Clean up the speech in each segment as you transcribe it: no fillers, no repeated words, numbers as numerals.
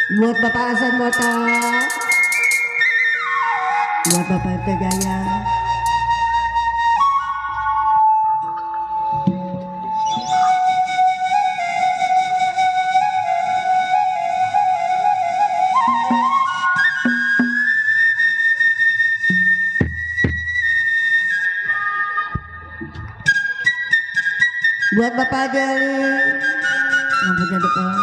Buat Bapak Hasan Botak, buat Bapak RT Jaya, buat Bapak Jali yang punya depan,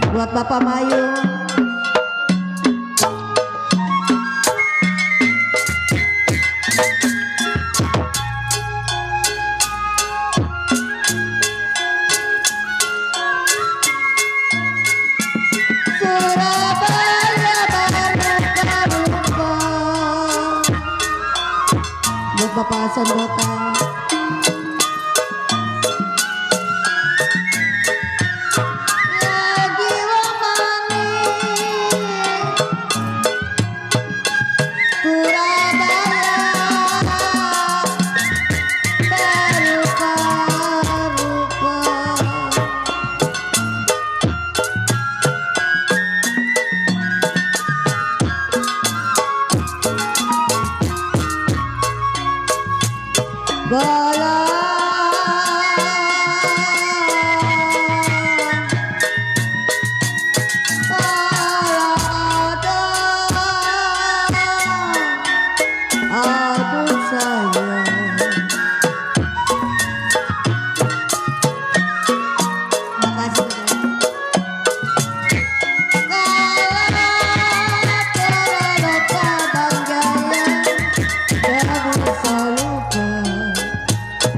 buat Bapak Mayu, buat Bapak Hasan Botak,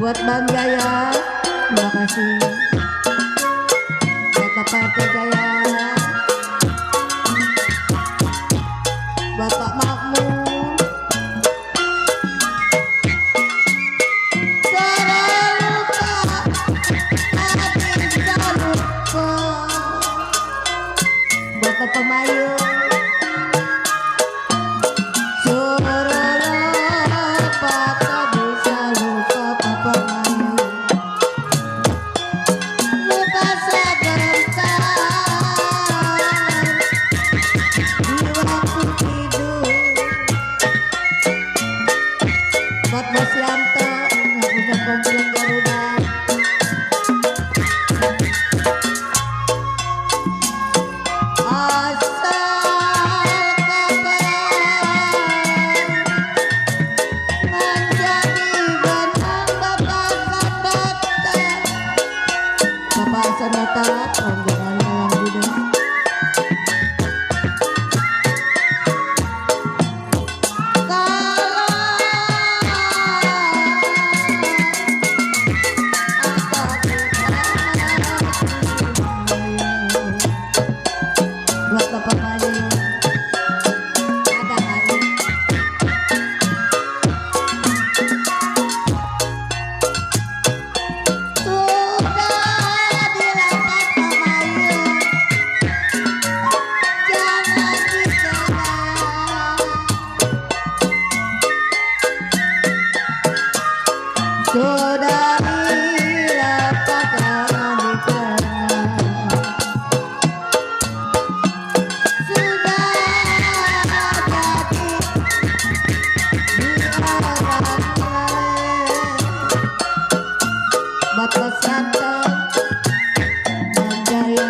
buat Bang Jaya, terima kasih. Buat Bapak RT Jaya, buat Pak Makmur, buat Bapak Mayu, buat Bos Yanto yang punya komplek Garuda, asal kapan menjadi benang Bapak Hasan Botak, rombongan malam Buddha. Bapak Santo dan Jaya,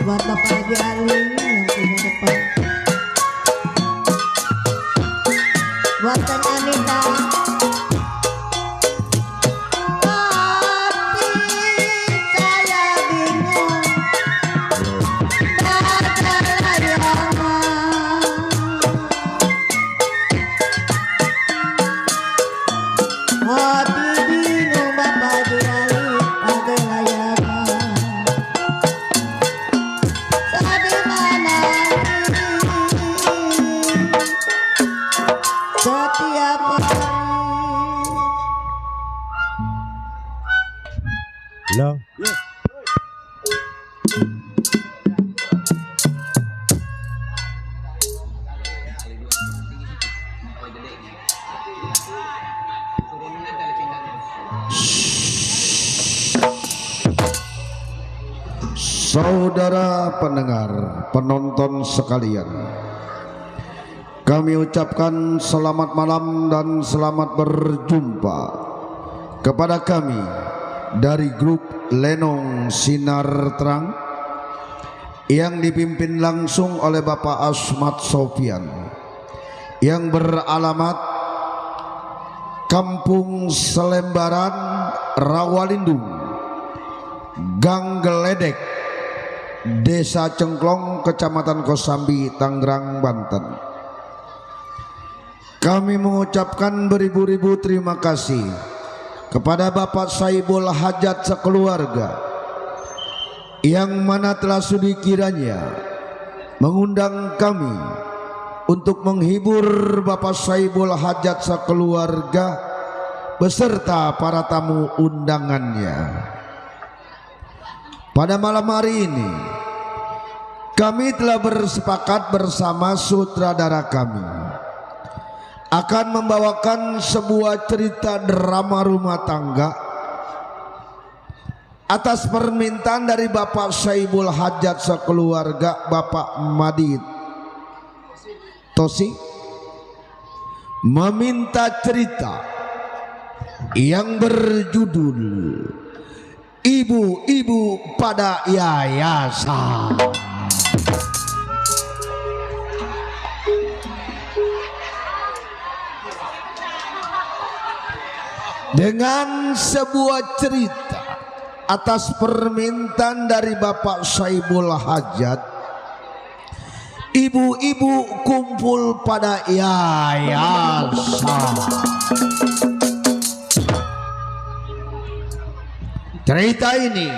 buat Bapak Jali yang punya depan, buat Teng Anita, tapi saya bingung pada layangan. setiap hari. Lo. Saudara pendengar, penonton sekalian, kami ucapkan selamat malam dan selamat berjumpa kepada kami dari grup Lenong Sinar Terang yang dipimpin langsung oleh Bapak Asmat Sofian yang beralamat Kampung Selembaran, Rawalindung, Gang Geledek, Desa Cengklong, Kecamatan Kosambi, Tangerang, Banten. Kami mengucapkan beribu-ribu terima kasih kepada Bapak Saibul Hajat sekeluarga yang mana telah sudi kiranya mengundang kami untuk menghibur Bapak Saibul Hajat sekeluarga beserta para tamu undangannya. Pada malam hari ini kami telah bersepakat bersama sutradara kami akan membawakan sebuah cerita drama rumah tangga atas permintaan dari Bapak Saibul Hajat sekeluarga, Bapak Madid Tosi meminta cerita yang berjudul Ibu-ibu pada Yayasan. Dengan sebuah cerita atas permintaan dari Bapak Saibul Hajat, ibu-ibu kumpul pada yayasan. Cerita ini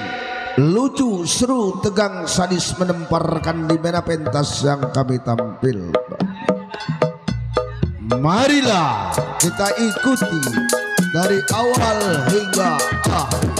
lucu, seru, tegang, sadis, menemparkan di mana pentas yang kami tampil. Marilah kita ikuti dari awal hingga akhir.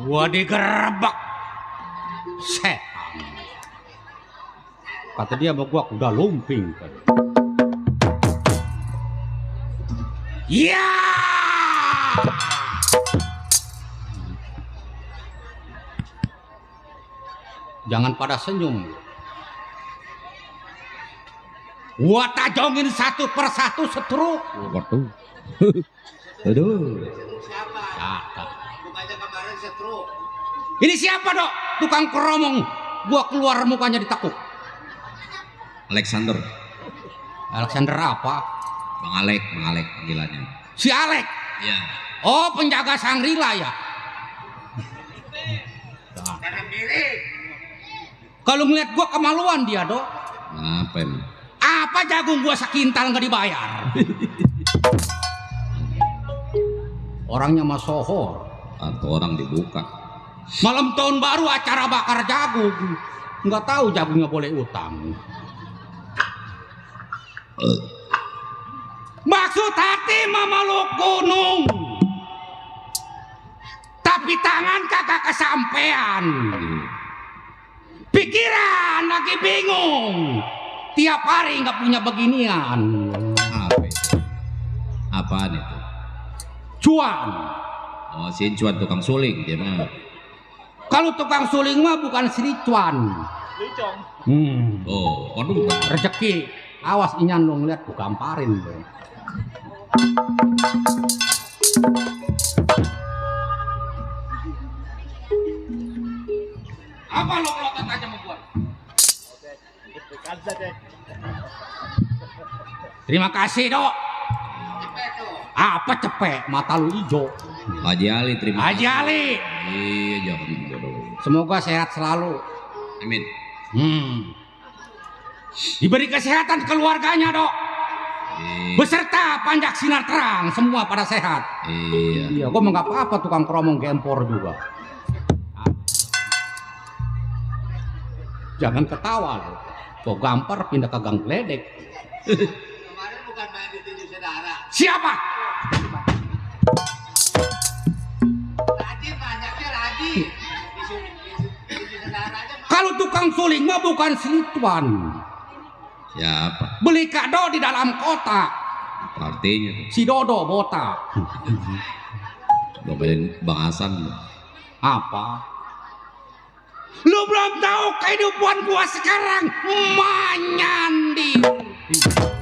Gua digerebek. Setan. Kata dia sama gua udah lumping. Ya. Jangan pada senyum. Gua tajongin satu persatu setruk. Waduh. Aduh. Ini siapa, Dok? Tukang keromong. Gua keluar mukanya ditekuk. Alexander. Alexander apa? Bang Alek panggilannya. Si Alek. Iya. Oh, penjaga Sangrila ya. Kalau ngeliat gua kemaluan dia, Dok. Ngapain? Apa jagung gua sekintal nggak dibayar? Orangnya mah sohor. Atau orang dibuka. Malam tahun baru acara bakar jagung. Nggak tahu jagungnya boleh utang. Maksud hati memeluk gunung, tapi tangan kagak kesampean. Pikiran lagi bingung. Tiap hari nggak punya beginian. Apa itu? Apaan itu? Cuan. Oh, si Cuan tukang suling dia mah. Kalau tukang suling mah bukan si Cuan. Oh, waduh. Rezeki. Awas inyan lo ngeliat gua gamparin lo. Apa lo melotot aja sama gua? Terima kasih, Dok. Apa cepet? Mata lu hijau. Haji Ali terima Haji Ali. Iya, jangan bodoh. Semoga sehat selalu. Amin. Diberi kesehatan keluarganya, Dok. Iya. Beserta panjak sinar terang, semua pada sehat. Iya. Iya, gua mah nggak apa-apa tukang keromong gempor juga. Jangan ketawa lo. Kok gampar pindah ke gang geledek. Kemarin bukan main di tinju saudara. Siapa? Rajin banyaknya rajin. Tinju saudara aja. Kalau tukang suling mah bukan selituan. Siapa? Beli kado di dalam kotak. Artinya tuh. Si Dodo botak. Domain Bang Hasan. Apa? Lu belum tahu kehidupan gua sekarang menyandi.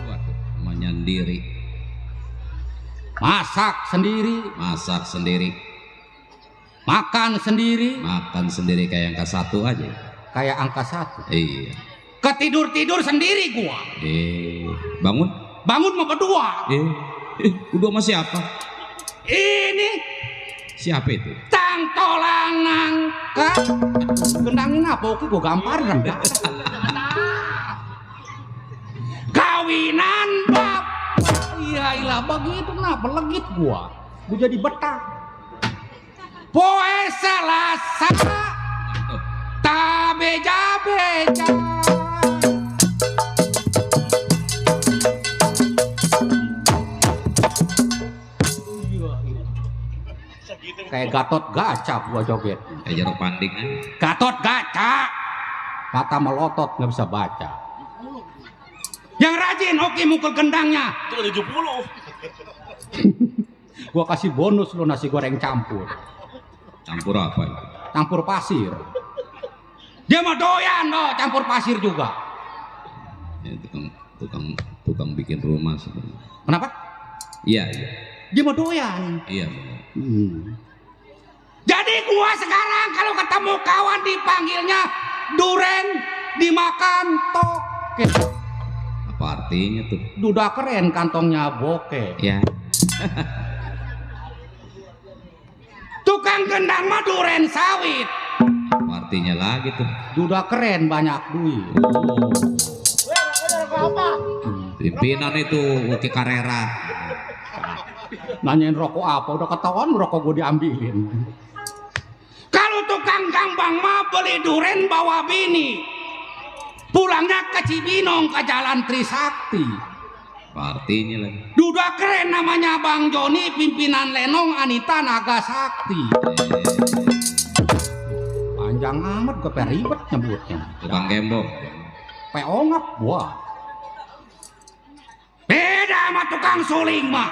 Waduh, menyendiri. Masak sendiri, Masak sendiri. makan sendiri, Makan sendiri kayak angka 1 aja. kayak angka 1. Iya. Ketidur-tidur sendiri gua. Bangun. Bangun mau berdua. Udah sama siapa? Ini Siapa itu? tang tolang nangka. Gendangin apa? Oke gua gamparin. Kawinan bab. Iya ilah begitu kenapa legit gua. Gua jadi betah. Poe Selasa ta beja-beja. Kayak Gatot Gaca gua joget. Kayak Jarok Panding kan? Gatot Gaca. Mata melotot nggak bisa baca. Yang rajin oke mukul gendangnya. 70. Gua kasih bonus lo nasi goreng campur. Campur apa itu? Campur pasir. Dia mah doyan loh campur pasir juga. Ya, tukang bikin rumah sebenarnya. Kenapa? Iya. Dia mah doyan. Iya, benar. Jadi gua sekarang kalau ketemu kawan dipanggilnya duren, dimakan toke. Apa artinya tuh? Duda keren kantongnya bokeh. Ya. Tukang gendang mah duren sawit. Apa artinya lagi tuh? Duda keren banyak duit. Pimpinan itu Uki Karera. Nanyain rokok apa? Udah ketahuan rokok gue diambilin. Kalau tukang gambang mah beli duren bawa bini. Pulangnya ke Cibinong ke Jalan Trisakti. Apa artinya lagi? Duda keren namanya Bang Joni, pimpinan Lenong Anita Nagasakti. panjang amat gue ribet nyebutnya. Tukang gembok. Peongap gua. Beda sama tukang suling mah.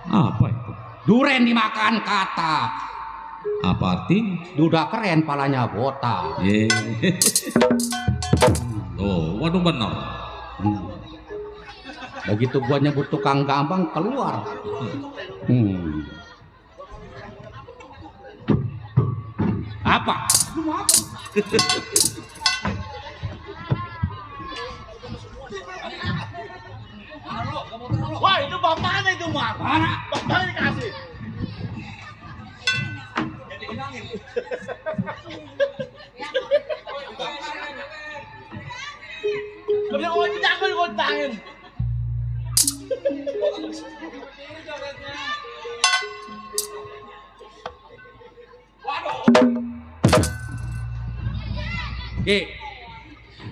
Apa itu? Duren dimakan kata. Apa artinya? Duda keren palanya botak. Oh, waduh benar. Begitu gua nyebut tukang gambang keluar. Apa? Wah, itu bapaknya itu mah. Mana? Bapaknya dikasih. Tapi kalau jangan dikontangin.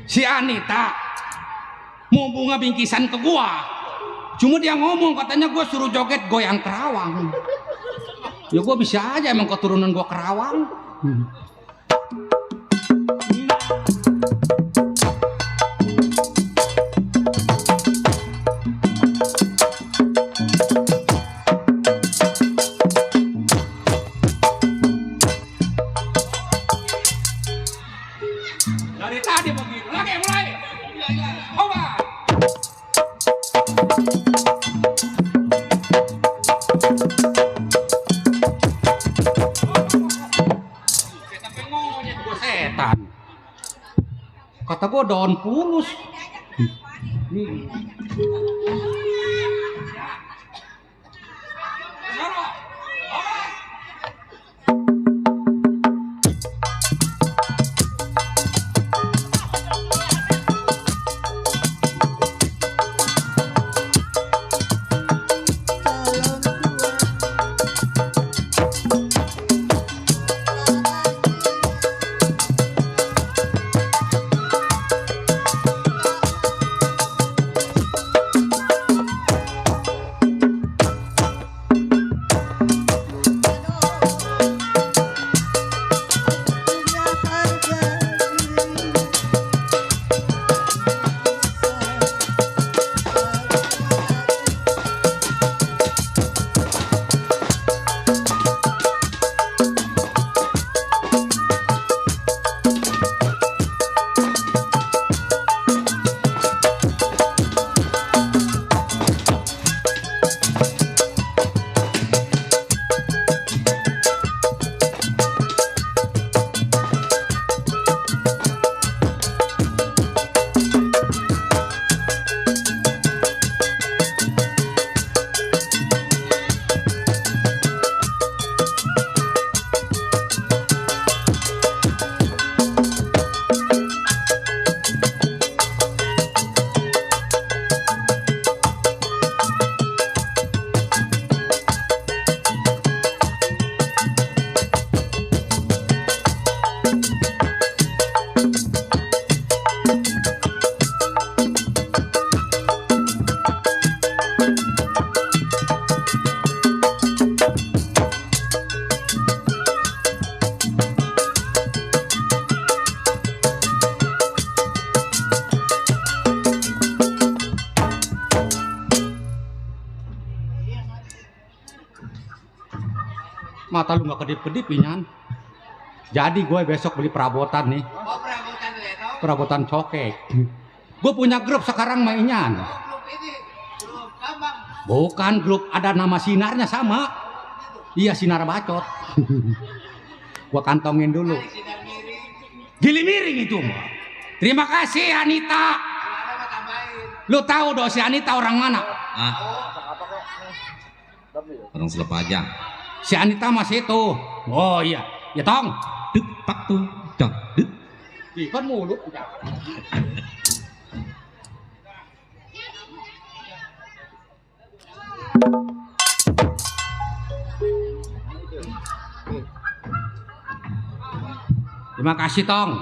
Si Anita mau bunga bingkisan ke gua. Cuma dia ngomong katanya gua suruh joget goyang kerawang. Ya gua bisa aja emang keturunan gua kerawang. Dari tadi begitu. Lagi mulai. Coba. Setan. Kata gua daun pulus. Mata lu nggak kedip-kedip Inyan. Jadi gue besok beli perabotan nih. Oh, perabotan Leno. Perabotan cokek. Gue punya grup sekarang mainan. Grup ini, grup Gambang. Bukan grup, ada nama sinarnya sama. Iya, sinar bacot. Gua kantongin dulu. Sinar miring. Gili miring itu mah. Terima kasih Anita. Ada mah tambahin. Lu tahu dong si Anita orang mana? Ah. Orang Selepajang. Si Anita masih itu. Oh iya, ya tong. Duk pak tuh. Dah, duk. Ikan mulut. Terima kasih Tong.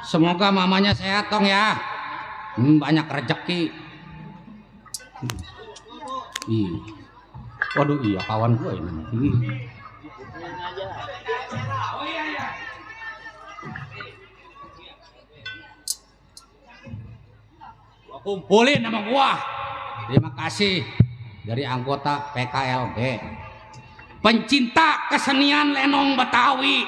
Semoga mamanya sehat Tong ya. Banyak rezeki. Waduh iya kawan gue ini. kumpulin sama gua. Terima kasih dari anggota PKLB, pencinta kesenian lenong Betawi,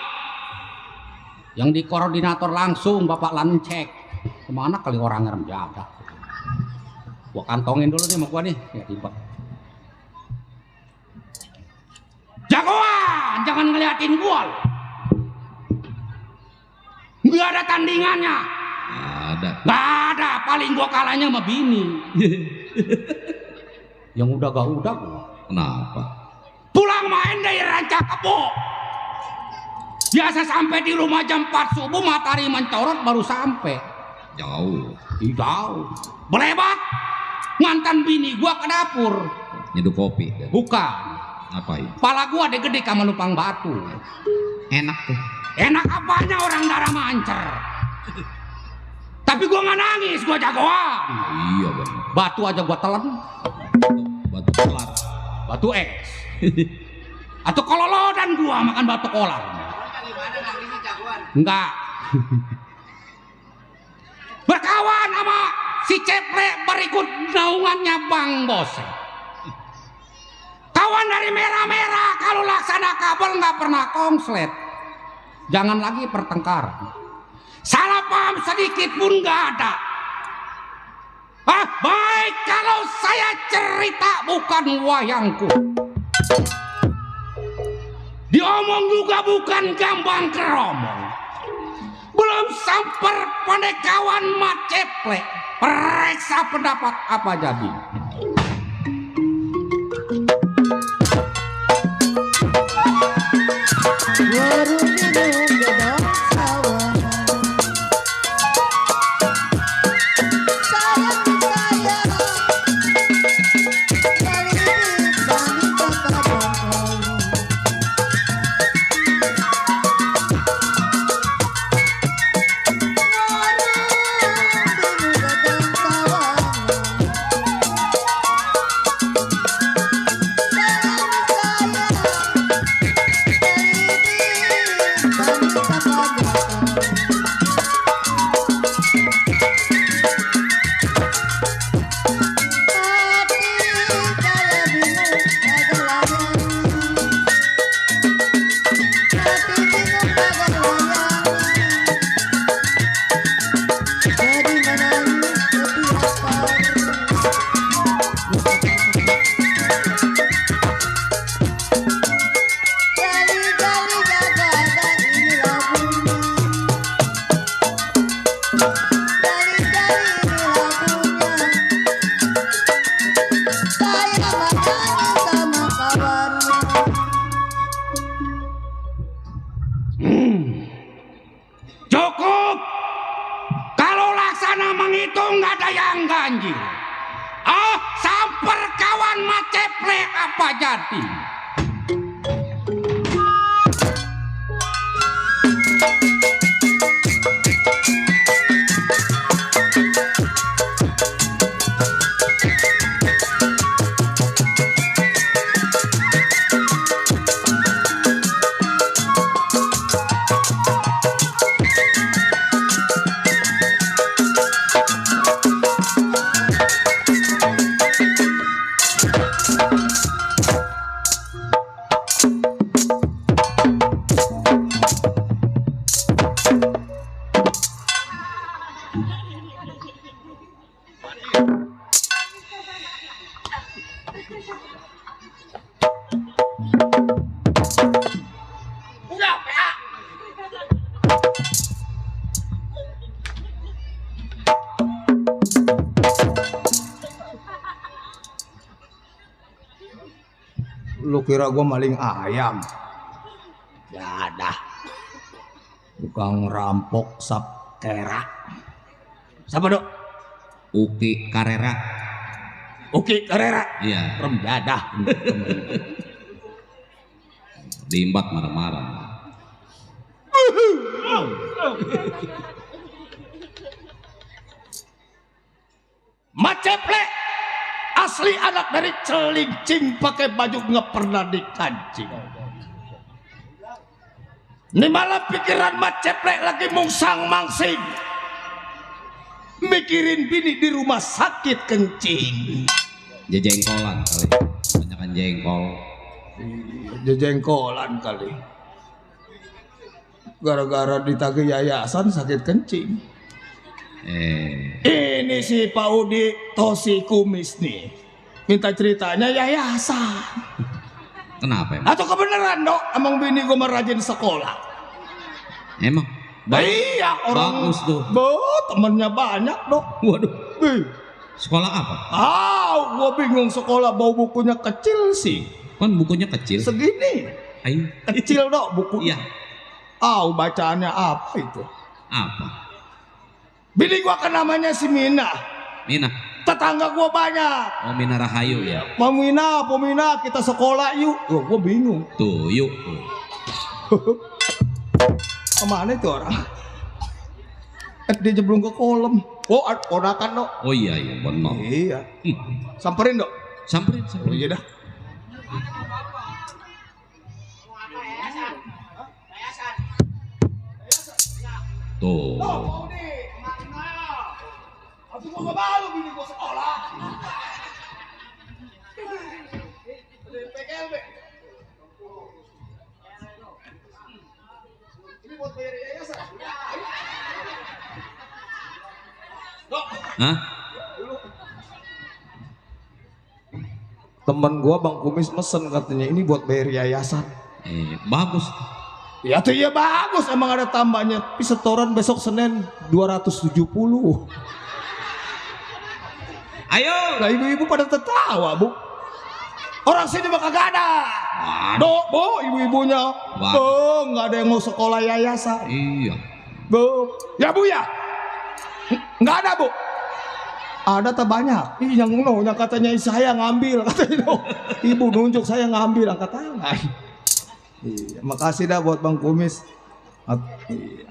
yang dikoordinator langsung Bapak Lancek. Kemana kali orang ngerem jaga? Gua kantongin dulu nih sama gua nih, ya ribet. Jagoan, jangan ngeliatin gua. Nggak ada tandingannya. Nggak ada, paling gua kalahnya sama bini. Yang udah gak udah gua. Kenapa? Pulang main dari Ranca Kebo. Biasa sampai di rumah jam 4 subuh, matahari mencorot baru sampai. Jauh. Jauh. Belebat. Ngantan bini gua ke dapur. Nyeduh kopi. Bukan. Ngapain? Pala gua ada gede sama numpang batu. Enak tuh. Enak apanya orang darah mancer. Tapi gua nggak nangis, gua jagoan. Iya benar. Batu aja gua telan. Batu kelar. Batu es. Atau kololo dan gua makan batu kolar. Gimana nangisnya jagoan? Enggak. Berkawan sama si Ceple berikut naungannya Bang Bose. Kawan dari merah-merah, kalau laksana kabel nggak pernah konslet. Jangan lagi pertengkaran. Salah paham sedikit pun nggak ada. Baik kalau saya cerita bukan wayangku. Diomong juga bukan gambang keromong. Belum samper pandai kawan mat Ceple. Periksa pendapat apa jadi. Warung minum gedong sawangan. Sayang sayang, kali ini kami kakak bongkol. Warung minum gedong sawangan. Cukup. Kalau laksana menghitung nggak ada yang ganjil. Samper kawan mat Ceple apa jadi? Lu kira gua maling ayam? Ya dah. Tukang rampok Saptera. Siapa dok? Uki Karera. Uki Karera. Iya. Rem jadah. Diimbat marah-marah. Mat Ceple asli anak dari Celincing, pakai baju nggak pernah dikancing. Ini malah pikiran Mat Ceple lagi mungsang mangsing. mikirin bini di rumah sakit kencing. Jejengkolan kali. Banyakan jengkol. Jejengkolan kali. Gara-gara ditagih yayasan sakit kencing. Ini si Pak Udi Tosi Kumis nih. Minta ceritanya yayasan. Kenapa emang? Atau kebenaran dok, emang bini gue merajin sekolah. Emang? Iya orang bagus tuh. Temennya banyak dok. Waduh. Wih. Sekolah apa? Gue bingung sekolah bau bukunya kecil sih. Kan bukunya kecil. Segini. Ayo. Kecil dok buku. Iya. Bacaannya apa itu? Apa? Bini gua kan namanya si Mina. Mina. Tetangga gua banyak. Oh, Mina Rahayu ya. Pemina, kita sekolah yuk. Gua bingung. Tuh, yuk. Kemana itu orang? Dia jeblung ke kolam. Oh, ponakan dok. Oh iya, benar. Iya. Samperin dok. Samperin. Oh iya dah. Tuh. Aku mau malu bini gua sekolah. PKLB. Ini buat bayar yayasan. Hah? Temen gua Bang Kumis mesen katanya ini buat bayar yayasan. Bagus. Ya tuh ya bagus, emang ada tambahnya. Tapi setoran besok Senin 270. Ayo. Nah ibu-ibu pada tertawa bu. Orang sini mah kagak ada. Dok, bu, ibu-ibunya. Bu, nggak ada yang mau sekolah yayasan. Iya. Bu, ya bu ya. Nggak ada bu. Ada tak banyak. Ih, yang katanya saya ngambil katanya. Ibu nunjuk saya ngambil angkat tangan. Iya, makasih dah buat Bang Kumis. Iya.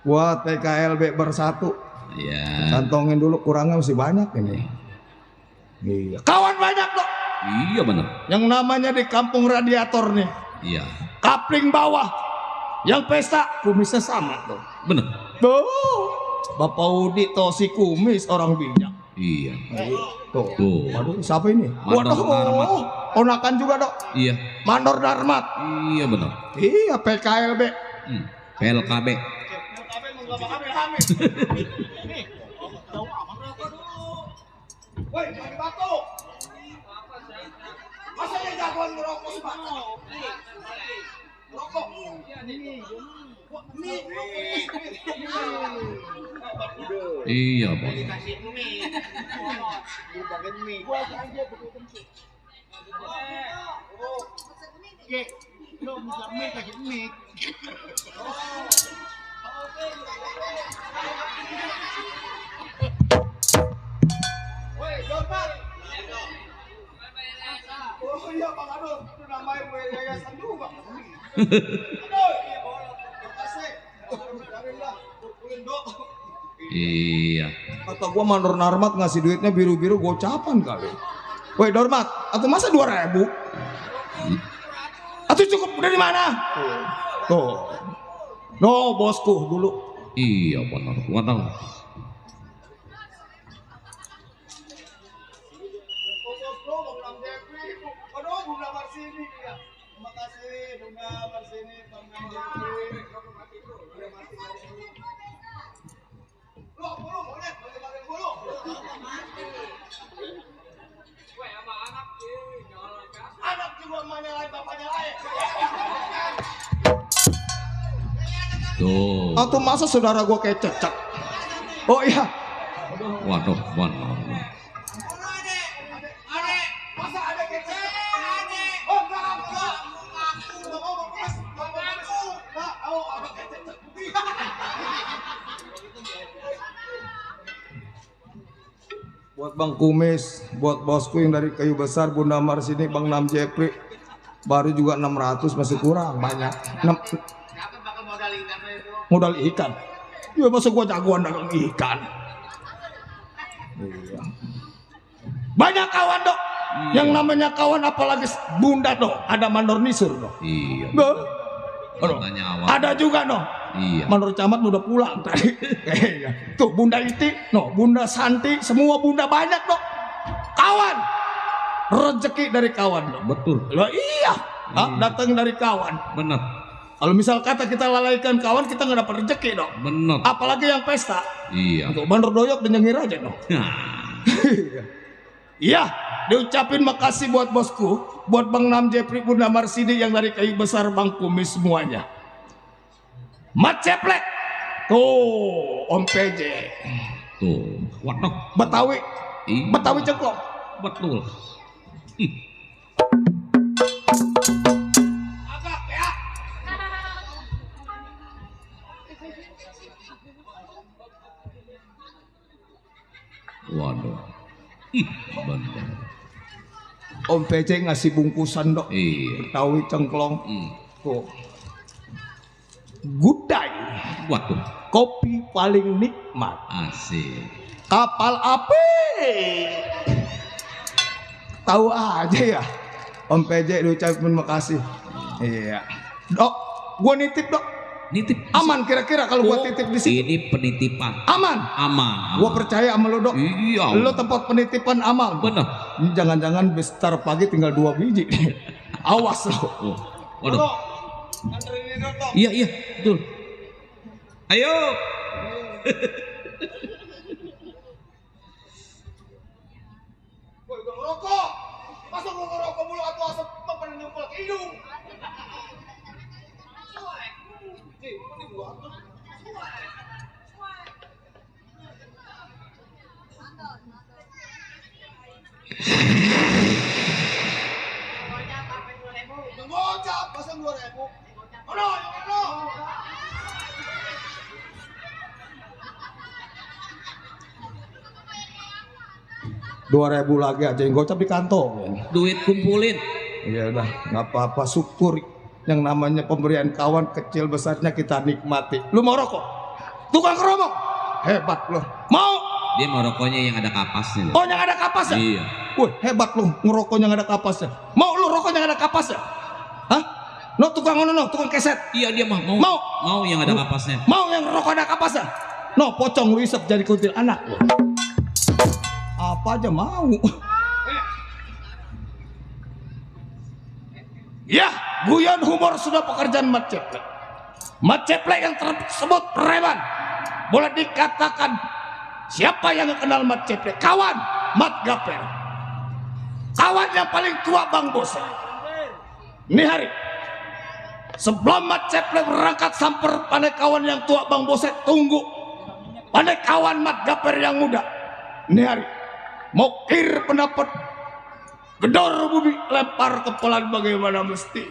Buat PKLB bersatu. Iya. Kantongin dulu kurangnya masih banyak ini. Iya. Kawan banyak dok. Iya benar. Yang namanya di Kampung Radiator nih. Iya. Kapling bawah. Yang pesta kumisnya sama tuh. Benar. Tuh. Bapak Udi Tosi Kumis orang bijak. Iya. Tuh. Tuh. Waduh, siapa ini? Mandor Darmat. Ponakan juga dok. Iya. Mandor Darmat. Iya benar. Iya PKLB. PLKB. Woi, bagi batuk. Masa yang jagoan ngerokok sih pak? Rokok. Iya bos. Woi, Dormat. Oh iya Bang Adul, itu namanya yayasan juga. Iya. Kata gua Mandor Narmat ngasih duitnya biru-biru gocapan kali. Woi Dormat, atau masa 2.000? Atau cukup dari mana? Tuh. No, bosku dulu. Iya benar. Waduh. Anak juga emaknya lain, bapaknya lain. Tuh. Atau masa saudara gua kayak cecak? Oh iya. Waduh, benar. Masa ada kayak cecak? Oh enggak. Buat Bang Kumis, buat bosku yang dari Kayu Besar, Bunda Mar sini, Bang Nam Jepri, baru juga 600 masih kurang banyak. Siapa bakal modal ikan itu? Modal ikan. Ya masa gua jagoan dagang ikan. Iya. Banyak kawan dok. Yang namanya kawan apalagi bunda dok. Ada mandor nisur dok. Iya. Bah, Aduh, Katanya awal. ada juga no. Iya. Menurut camat udah pulang tadi. Kayaknya. Tuh Bunda Iti, no, Bunda Santi, semua bunda banyak no. Kawan, rezeki dari kawan no. Betul. Loh iya, datang dari kawan. Benar. Kalau misal kata kita lalaikan kawan, kita nggak dapat rezeki no. Benar. Apalagi yang pesta. Iya. Untuk bandar doyok dan nyengir aja no. Iya, diucapin makasih buat bosku, buat Bang Nam Jepri, Bunda Marsidi yang dari Kayu Besar, Bang Kumis semuanya. Mat Ceplek, tuh Om PJ, Tuh. Waduh. Betawi, Iya. Betawi Ceklong. Betul. Agak ya. Waduh. Benar. Om PJ ngasih bungkusan dok, Iya. Betawi Cengklong, tuh. Gudai, Waduh. kopi paling nikmat. Asik. Kapal api. Tahu aja ya. Om PJ diucapin makasih. Iya. Dok, gua nitip dok. Nitip. Aman kira-kira kalau gua titip di sini. Ini penitipan. Aman. Aman. Gua percaya sama lu dok. Iya. Lu tempat penitipan aman. Benar. Ini jangan-jangan bestar pagi tinggal 2 biji. Awas lo. Oh. Waduh. Iya, iya, betul. Ayo. Woi, gua ngerokok. Masa gua ngerokok mulu atau asap pada nyumpul ke hidung? Ngocap, pasang 2.000. Mana, mana? 2.000 lagi aja yang gocap di kantong. Duit kumpulin. Iya udah, nggak apa-apa, syukur. Yang namanya pemberian kawan kecil besarnya kita nikmati. Lu mau rokok? Tukang keromong, hebat lu. Mau? Dia mau rokoknya yang ada kapasnya. Oh yang ada kapasnya? Iya. Wih hebat lu, ngerokok yang ada kapasnya. Mau lu rokok yang ada kapasnya? Hah? No tukang ono no, tukang keset. Iya dia mah mau. Mau? Mau yang ada kapasnya. Mau yang rokok ada kapasnya? No pocong lu isep jadi kuntil anak. Apa aja mau. Ya, guyon humor sudah pekerjaan Mat Ceplek. Mat Ceplek yang tersebut preman. Boleh dikatakan siapa yang nggak kenal Mat Ceplek? Kawan Mat Gaper. Kawan yang paling tua Bang Bose. Ini hari sebelum Mat Ceplek berangkat samper pandai kawan yang tua Bang Bose, tunggu pandai kawan Mat Gaper yang muda. Ini hari mokir pendapat gedor bumi lempar kepelan bagaimana mesti.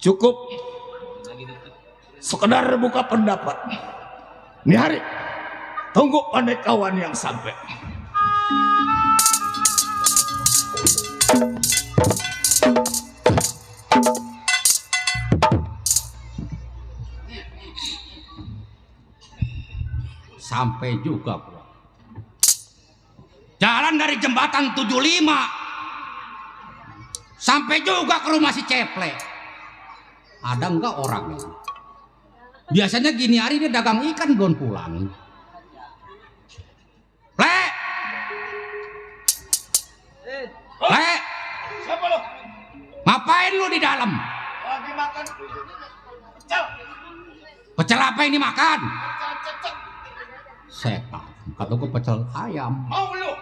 Cukup sekedar buka pendapat. Ini hari tunggu pandai kawan yang sampai. Sampai juga bro. Jalan dari jembatan 75 Sampai juga ke rumah si Ceple. Ada enggak orangnya? Biasanya gini hari dia dagang ikan belum pulang. Le! Le! Siapa lo? Ngapain lu di dalam? Lagi makan. Pecel. Pecel apa ini makan? Cecek. Setan. Kata gue pecel ayam. Mau lu?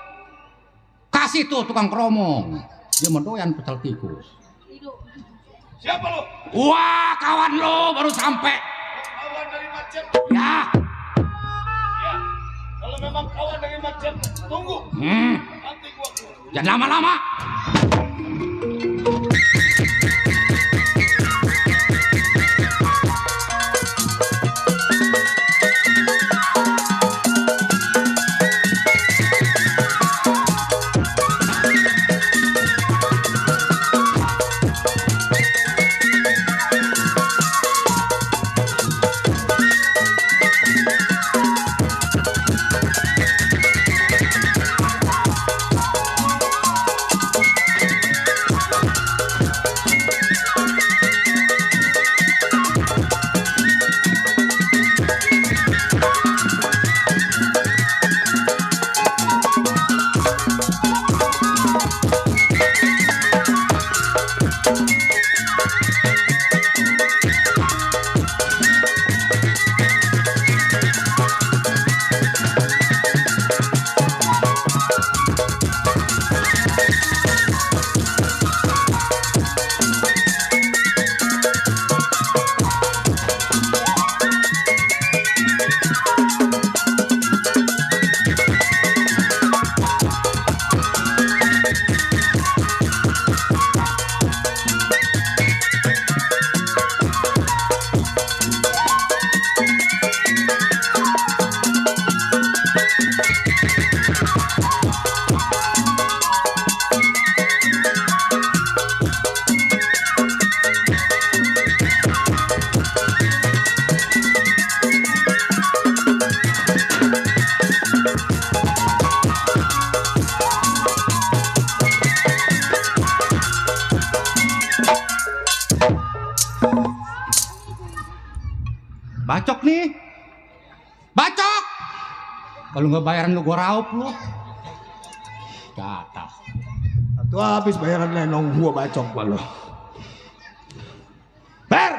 Kasih tuh tukang kromong. Dia mendoyan pecel tikus. Siapa lo? Wah, kawan lu baru sampai. Kawan dari Macet. Ya. Iya. Kalau memang kawan dari Macet, tunggu. Nanti gua keluar. Jangan lama-lama. Bacok nih. Bacok. Kalau nggak bayaran lu gua raup lu. Jatah. Itu habis bayaran lenong gua bacok lo. Ber,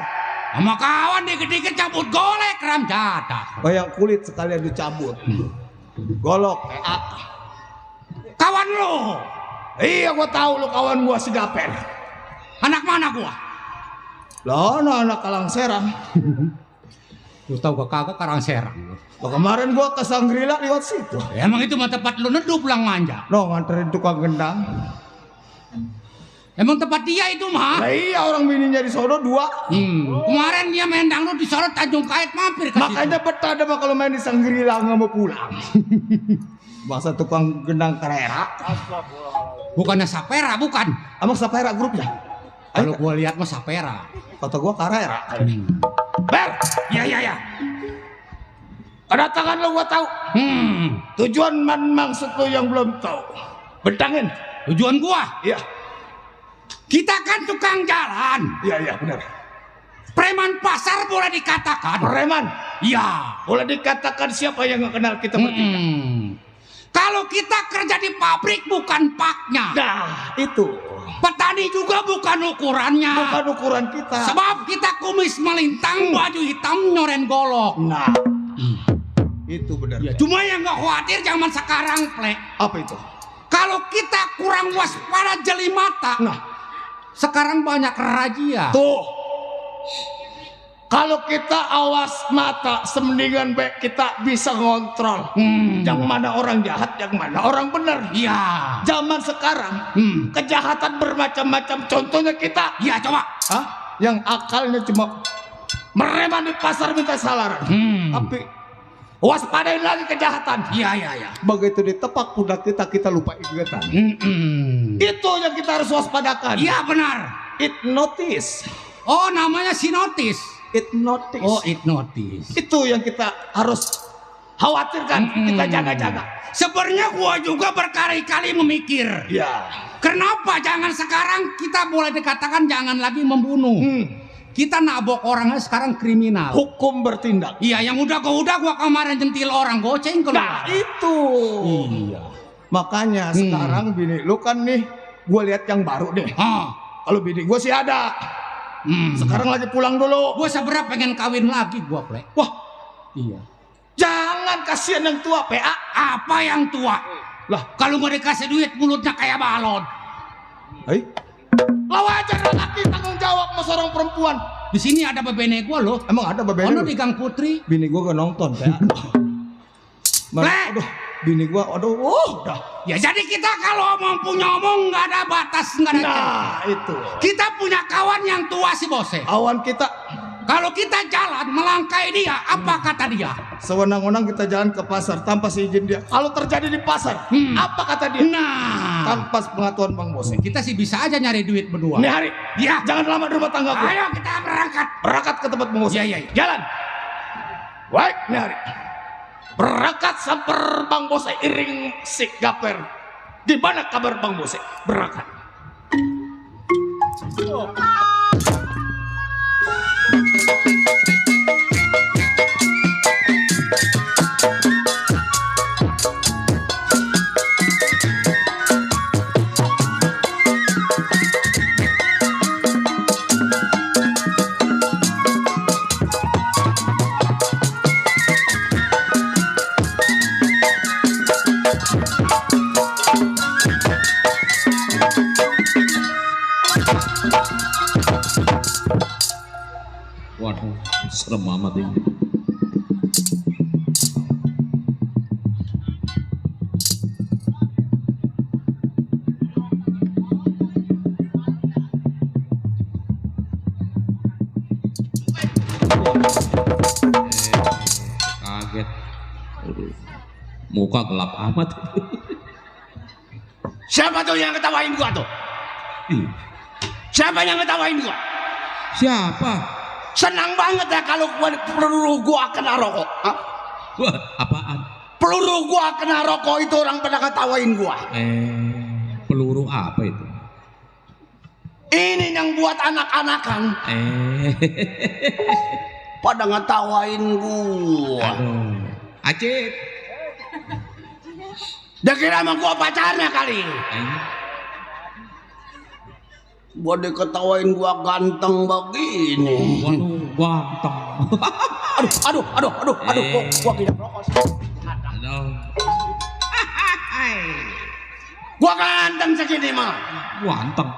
Sama kawan dikit-dikit cabut golek ram jatah. bayang kulit sekalian dicabut. Golok, Kawan lu. Iya, gua tahu lu kawan gua si Daper. Anak mana gua? Lah, anak Kalang Serang. Lu tahu gak kagak Karang Serang. Lo kemarin gua ke Sangrila lewat situ. Emang itu mah tempat lu neduh pulang manja. Lo nganterin tukang gendang. Emang tempat dia itu mah. Nah, iya, orang bininya di sono 2. Kemarin dia main dangdut di Solo Tanjung Kait mampir ke Makanya situ. betah mah kalau main di Sangrila nggak mau pulang. Masa tukang gendang kerera. Bukannya Sapera, bukan. Emang Sapera grupnya? Kalau gua lihat mah Sapera. Kata gua karera. Ber, ya. Kedatangan lo gua tahu. Tujuan maksud lo yang belum tahu. Bentangin. Tujuan gua, Iya. kita kan tukang jalan. Iya, benar. Preman pasar boleh dikatakan. Preman. Iya. Boleh dikatakan siapa yang nggak kenal kita bertiga. Kalau kita kerja di pabrik bukan paknya. Nah, itu. Petani juga bukan ukurannya. Bukan ukuran kita. Sebab kita kumis melintang, baju hitam nyoren golok. Nah, itu benar. Ya, cuma yang nggak khawatir zaman sekarang, Plek. Apa itu? Kalau kita kurang waspada jeli mata, Nah, sekarang banyak razia. tuh. Kalau kita awas mata, semendingan baik kita bisa ngontrol. Yang mana orang jahat, yang mana orang benar. Iya. Zaman sekarang, kejahatan bermacam-macam. Contohnya kita. Iya, coba. Hah? Yang akalnya cuma mereman di pasar minta salaran. Tapi waspadain lagi kejahatan. Iya. Begitu ditepak pundak kita lupa ingatan. Itu yang kita harus waspadakan. Iya, benar. It notice. Oh, namanya sinotis. It notice. Oh, hipnotis. Itu yang kita harus khawatirkan. Kita jaga-jaga. Sebenarnya gua juga berkali-kali memikir. Ya. Kenapa jangan sekarang kita boleh dikatakan jangan lagi membunuh. Kita nabok orangnya sekarang kriminal. Hukum bertindak. Iya, yang udah gua kemarin jentil orang goceng Nah keluar. itu. Iya. Makanya sekarang bini lu kan nih, gue lihat yang baru deh. Kalau bini gue sih ada. Sekarang lagi pulang dulu. Gua seberapa pengen kawin lagi gua, Plek. Wah, Iya. jangan kasihan yang tua, PA. Apa yang tua? Lah, Kalau nggak dikasih duit mulutnya kayak balon. lah wajar laki tanggung jawab sama seorang perempuan. Di sini ada bebene gua loh. Emang ada Ono bebek di Gang Putri. bini gue gak nonton, PA. Plek. Aduh, bini gue, udah. Ya jadi kita kalau punya omong nggak ada batas, nggak ada celah. Nah, itu. Kita punya kawan yang tua si bose. Awan kita Kalau kita jalan melangkai dia, apa kata dia? sewenang-wenang kita jalan ke pasar tanpa seizin dia. Kalau terjadi di pasar, apa kata dia? Nah, Tanpa pengetahuan Bang Bose. kita sih bisa aja nyari duit berdua. Nih hari, Ya, jangan lama di rumah tangga gue. ayo kita berangkat. Berangkat ke tempat Bang Bose. Iya. Jalan. Baik, nih hari. Berangkat samper Bang Bose iring si gaper. Di mana kabar Bang Bose? Berangkat. Waduh, serem amat ini. Kaget. Aduh, muka gelap amat. Siapa tuh yang ketawain gua tuh? Siapa yang ketawain gua? Siapa? Senang banget ya kalau peluru gua kena rokok. Hah? Wah, apaan? Peluru gua kena rokok itu orang pada ketawain gua. Peluru apa itu? Ini yang buat anak-anakan pada ngetawain gua. Aduh, Acip. Dia kira sama gua pacarnya kali. Gua diketawain gua ganteng begini. Waduh, ganteng. Aduh. Gua tidak rokok. Aduh. Gua ganteng segini mah. Ganteng.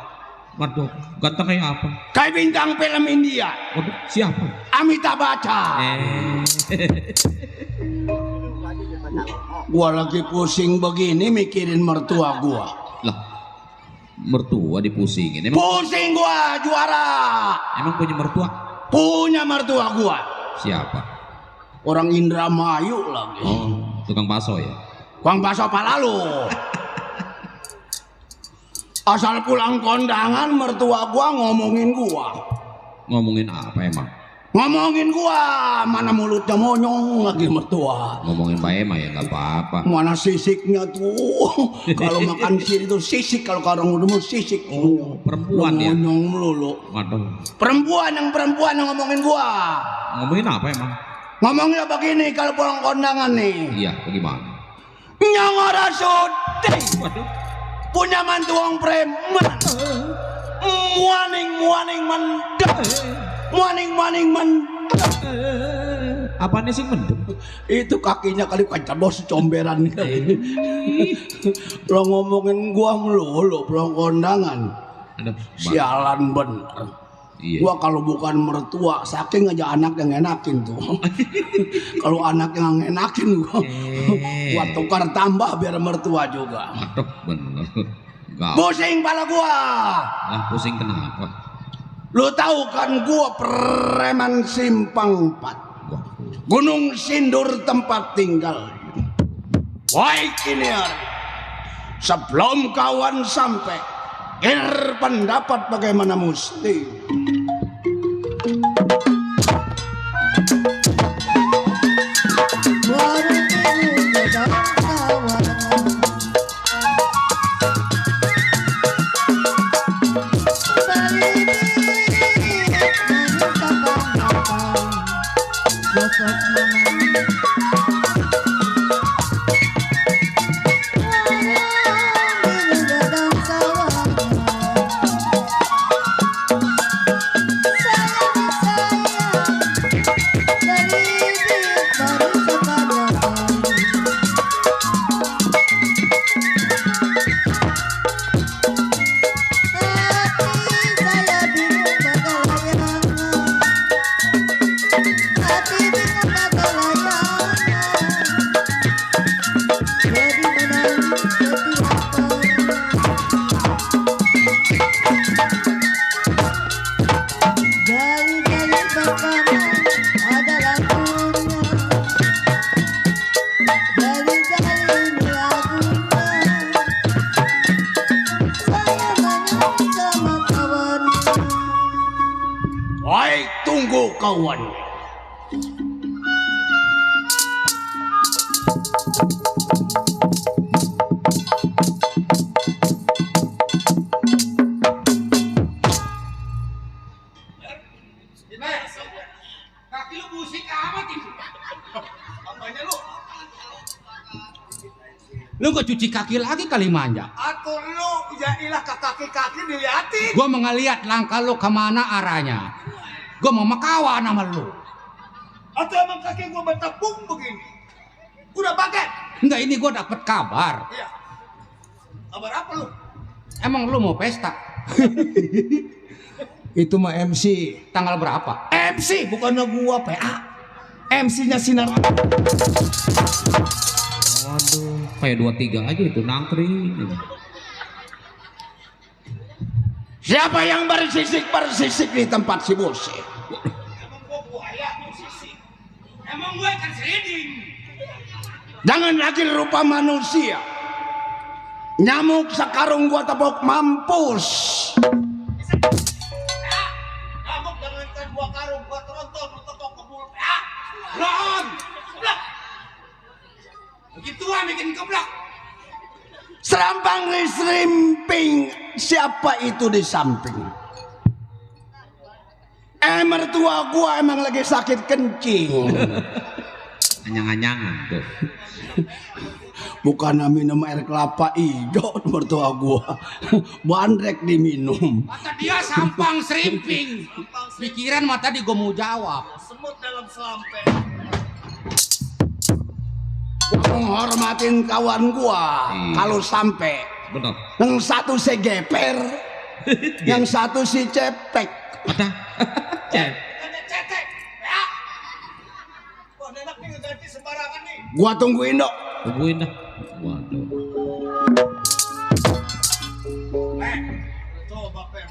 Waduh, ganteng kayak apa? Kayak bintang film India. Waduh, siapa? Amitabh Bachchan. Gua lagi pusing begini mikirin mertua gua. Lah, mertua dipusingin. Pusing gua juara. Emang punya mertua? Punya mertua gua. Siapa? Orang Indramayu lagi. Oh, tukang bakso ya? Bang bakso palalu. Asal pulang kondangan mertua gua ngomongin gua. Ngomongin apa emang? Ngomongin gua, mana mulutnya monyong lagi mertua. Ngomongin Mbak Ema ya nggak apa-apa. Mana sisiknya tuh. Kalau makan siri itu sisik, kalau orang udah mau sisik. Perempuan ya? Monyong melulu. Waduh, Perempuan yang ngomongin gua. ngomongin apa emang? Ngomongnya begini kalau pulang kondangan nih. Iya, bagaimana? Nyong ora sudih. Waduh, Punya mantu wong preman. Muaning mendem. Muaning mendem. apaan sih mendem? Itu kakinya kali kacabos comberan kali. Lo ngomongin gua melulu pulang kondangan. Ada Sialan bener. Iya. Gua kalau bukan mertua saking aja anak yang enakin tuh. Kalau anak yang enakin gua tukar tambah biar mertua juga. Aduh, bener. Gak. Pusing pala gua. Lah, pusing kenapa? Lu tahu kan gua preman Simpang 4. Wah, Gunung Sindur tempat tinggal. Baik ini hari. Sebelum kawan sampai, pendapat bagaimana mesti. nego kawan. Kaki lu busik amat itu. Apanya lu? Lu gak cuci kaki lagi kali manja. Atur lu jadilah ke kaki-kaki diliatin. Gua mau ngeliat langkah lu kemana arahnya. Gua mau makawan sama lu. Atau emang kaki gua bertepung begini? Udah pakai? Enggak, ini gua dapet kabar. Iya. Kabar apa lu? Emang lu mau pesta? Itu mah MC. Tanggal berapa? MC bukannya gua PA. MC-nya Sinar. Waduh, kayak 2-3 aja itu nangkring. Siapa yang bersisik di tempat si Bose? Emang gua buaya sisik. Emang gua ikan seriding. Jangan lagi rupa manusia. Nyamuk sekarung gua tepuk mampus. Kamu jangankan gua karung, gua tronton, lu tepok ke mulut. Lon. Begituan bikin keblak. Serambang serimping. Siapa itu di samping? Mertua gua emang lagi sakit kencing. Anyang-anyangan tuh. Bukan minum air kelapa hijau mertua gua. Bandrek diminum. Kata dia sampang serimping. Pikiran mata di gua mau jawab. Semut dalam selampe. Gua menghormatin kawan gua. Iya. Kalau sampai Bener. yang satu si geper, yang satu si cepek. Ada. Cep. Ada cetek. Ya. Wah, enak nih ngeganti sembarangan nih. Gua tungguin dok. Tungguin dah. Waduh. Coba Per.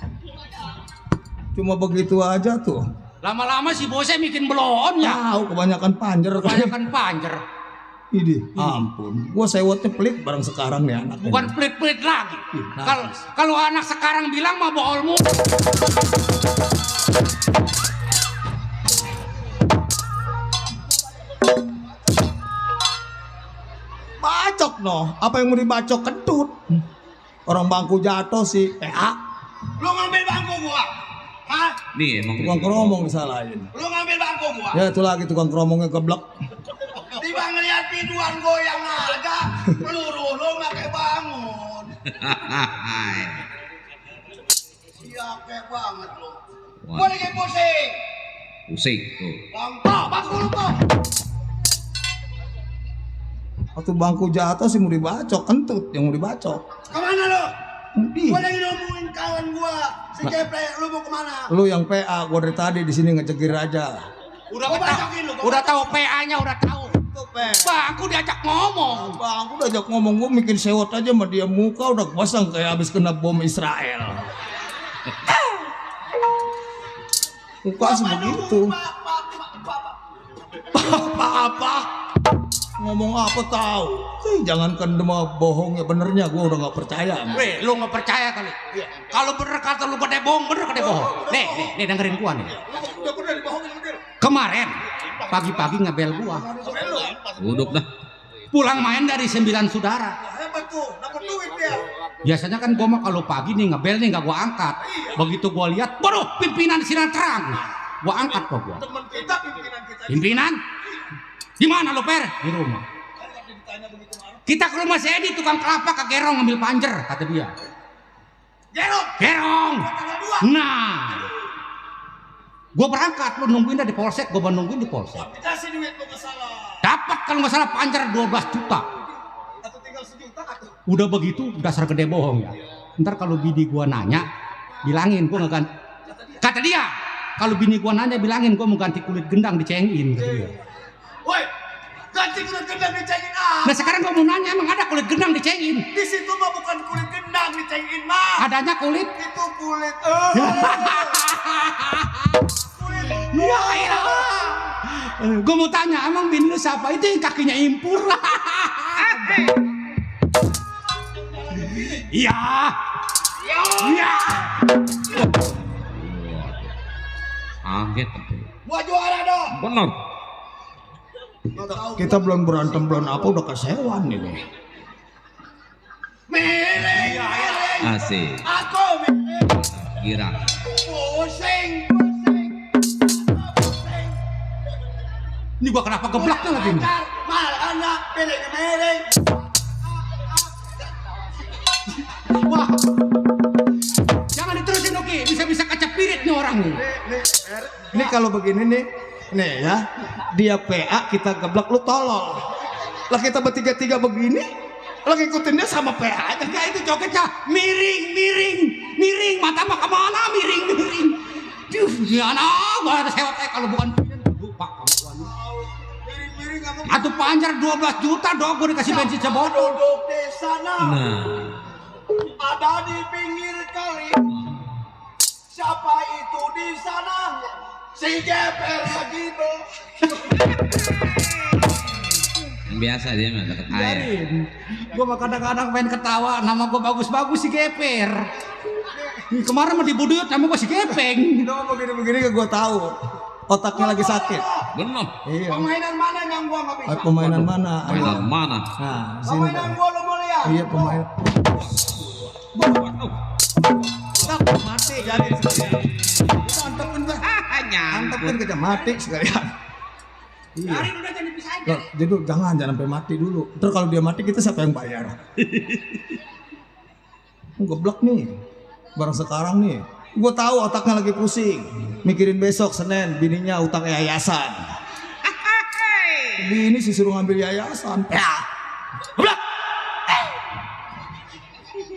Cuma begitu aja tuh. Lama-lama si bosnya bikin belon ya. Tahu kebanyakan panjer. Kebanyakan panjer. Ini, ampun. Gua sewotnya pelit barang sekarang nih anak. Bukan pelit-pelit lagi. Nah. Kalau anak sekarang bilang mah bohol mu. Bacok noh. Apa yang mau dibacok kentut? Orang bangku jatuh sih. PA. Lu ngambil bangku gua. Hah? Nih emang Tukang keromong disalahin. Lu ngambil bangku gua. Ya itu lagi tukang keromongnya geblek. Tiba ngeliat biduan goyang aja. Peluru lu pakai bangun. Siapa banget lu. Wah. Gua lagi pusing. pusing tuh. Bangku lu tuh. Waktu bangku jatuh sih mau dibacok, kentut yang mau dibacok. Kemana lu? Di. Gua lagi ngomongin kawan gua. Si Geplek, lu mau kemana? Lu yang PA, gua dari tadi di sini ngecekir aja. Udah Gua tahu, bacokin lu, gua udah tahu PA-nya, udah tahu. Tuh PA. Bang, aku diajak ngomong. Bang, udah ajak ngomong, gua bikin sewot aja sama dia, muka udah pasang kayak habis kena bom Israel. Muka sebegitu. Apa-apa? Ngomong apa tahu? Jangankan demam bohong ya benernya, gua udah nggak percaya. Weh, lu nggak percaya kali? Kalau bener kata lu gede bohong, bener gede bohong. Nih dengerin gua nih. Udah pernah dibohongin sama dia. Kemarin pagi-pagi ngebel gua. Duduk dah. Pulang main dari 9 saudara. Hebat tuh, dapat duit dia. Biasanya kan gua mah kalau pagi nih ngebel nih nggak gua angkat. Begitu gua lihat, waduh pimpinan Sinatram. Gua angkat kok gua. Teman kita, pimpinan kita. Pimpinan? Di mana lo Per? Di rumah. Kita ke rumah si Edi tukang kelapa ke Gerong ngambil panjer kata dia. Gerong. Nah, gue berangkat, lu nungguin dah di polsek, gue nungguin di polsek. Kasih duit lu ke salah. Dapat kalau nggak salah panjer 12 juta. Atau tinggal sejuta atau? Udah begitu dasar gede bohong ya. Ntar kalau bini gue nanya, bilangin gue nggak ganti. Kata dia, kalau bini gue nanya bilangin gue mau ganti kulit gendang dicengin. Kata dia. Woi, ganti kulit gendang dicengin ah. Nah sekarang gue mau nanya emang ada kulit gendang dicengin? Di situ mah bukan kulit gendang dicengin mah. Adanya kulit. Itu kulit. Kulit. Iya iya. Gue mau tanya emang bini lu siapa? Itu yang kakinya impur. Iya. Iya. Kaget tuh. Gua juara dong. Bener. Kita belum berantem belum apa udah kesewan ini. Miring. Asik. Aku miring. Girang. Pusing. Ini gua kenapa geblaknya lagi nih? Mal anak miring. Wah. Jangan diterusin Oki, bisa-bisa kecepirit nih orang nih. Ini kalau begini nih ya, dia PA kita geblak lu tolol. Lah kita bertiga-tiga begini, lagi ikutin dia sama PA aja. Enggak itu jogetnya miring, mata mah kemana miring. Duh, gimana gua harus hebat kalau bukan lupa kamu gua. Atuh panjar 12 juta dong gua dikasih bensin sebotol. Duduk di sana. Nah. Ada di pinggir kali. Siapa itu di sana? Si Geper begitu. Biasa dia mah deket air. Gua mah kadang-kadang pengen ketawa, nama gua bagus-bagus si Geper. Kemarin mah dibudut nama gua si Gepeng. Kita mau begini-begini gua tahu. Otaknya lagi sakit. Bener. Iya. Pemainan mana yang gua nggak bisa? Pemainan mana? Mainan mana? Nah, sini. Pemainan gua lo mau lihat? Iya pemain. Mati jadi sekalian. Antepin dah. Antepin kita mati sekalian. Iya. Dari udah jadi pisahin. Loh, jadi jangan sampai mati dulu. Terus kalau dia mati kita siapa yang bayar? Geblek nih. Barang sekarang nih. Gue tahu otaknya lagi pusing. Mikirin besok Senin bininya utang yayasan. Bini sih suruh ngambil yayasan. Ya. Geblek.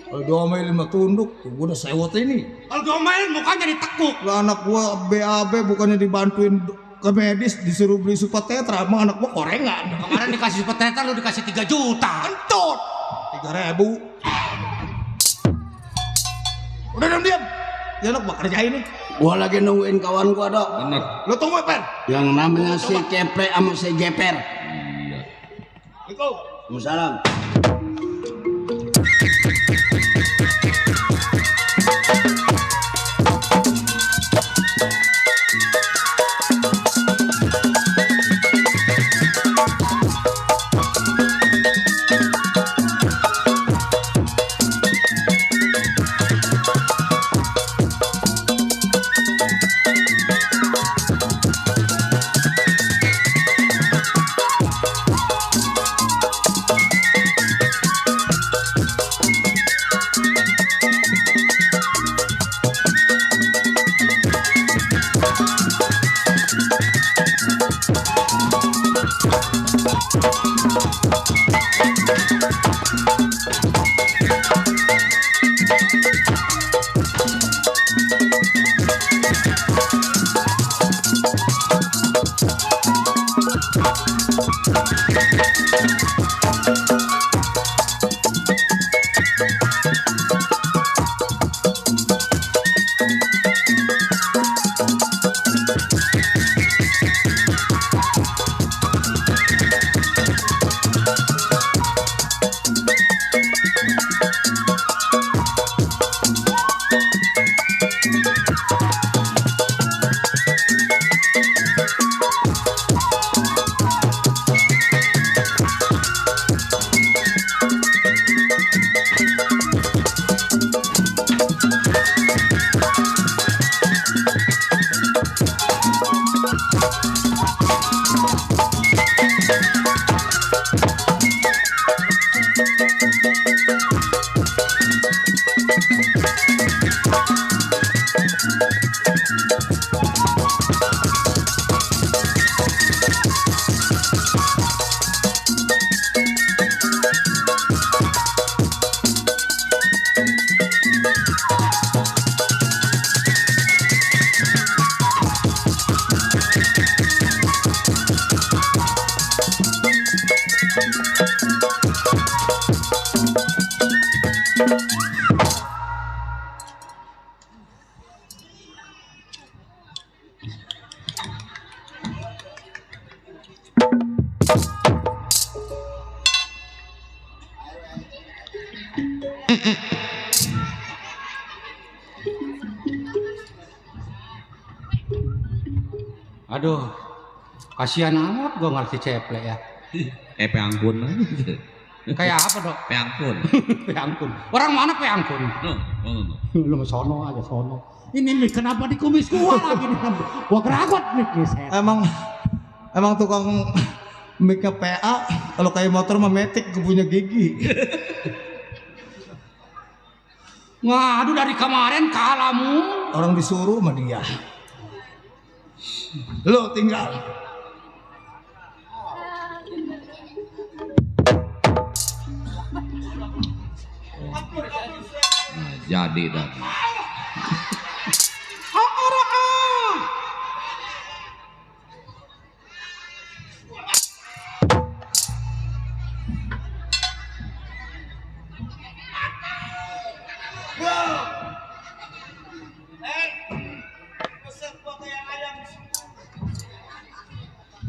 Kalau diomelin mah tunduk, gue udah sewot ini. Kalau diomelin mukanya ditekuk. Lah anak gua BAB bukannya dibantuin ke medis disuruh beli super tetra, emang anak gua korengan. Kemarin dikasih super tetra lu dikasih 3 juta. Entut 3.000. Udah diam. Ya anak bakal kerjain nih. Gua lagi nungguin kawan gua dok. Bener. Lo tunggu Pen. Yang namanya si Kepre sama si Geper. Waalaikumsalam. Aduh, kasihan amat gue ngerti ceplek ya. Peangkun aja. Kayak apa dok? Peangkun. Peangkun. Orang mana peangkun? No. Lu sono aja sono. Ini nih kenapa di kumis gua lagi nih? Gua keragot nih set. Emang tukang mic-nya PA kalau kayak motor mah metik gue punya gigi. Ngadu dari kemarin kalamu. Orang disuruh sama dia. Lo tinggal. Nah, jadi dan.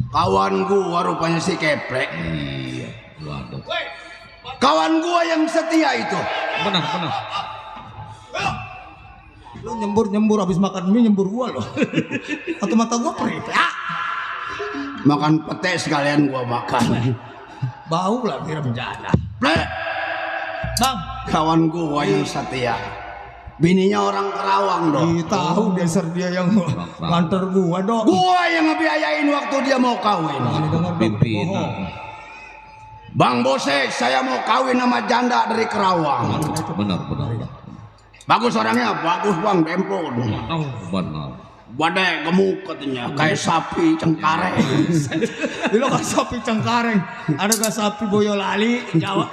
Kawan gua rupanya si keprek. Iya. Waduh. Kawan gua yang setia itu. Benar. Lu nyembur habis makan mie nyembur gua loh. Atau mata gua perih. Makan pete sekalian gua makan. Bau lah kira menjana. Plek. Bang, Kawan gua yang setia. Bininya orang Kerawang dong. tahu dasar dia yang nganter gua dong. Gua yang ngebiayain waktu dia mau kawin. Pimpinan. Bang Bose, saya mau kawin sama janda dari Kerawang. Benar. Bagus orangnya, bagus bang, demplon. Oh, benar. Badai gemuk katanya, kayak sapi cengkareng. Bilo kan sapi cengkareng. Ada gak sapi Boyolali? Jawa.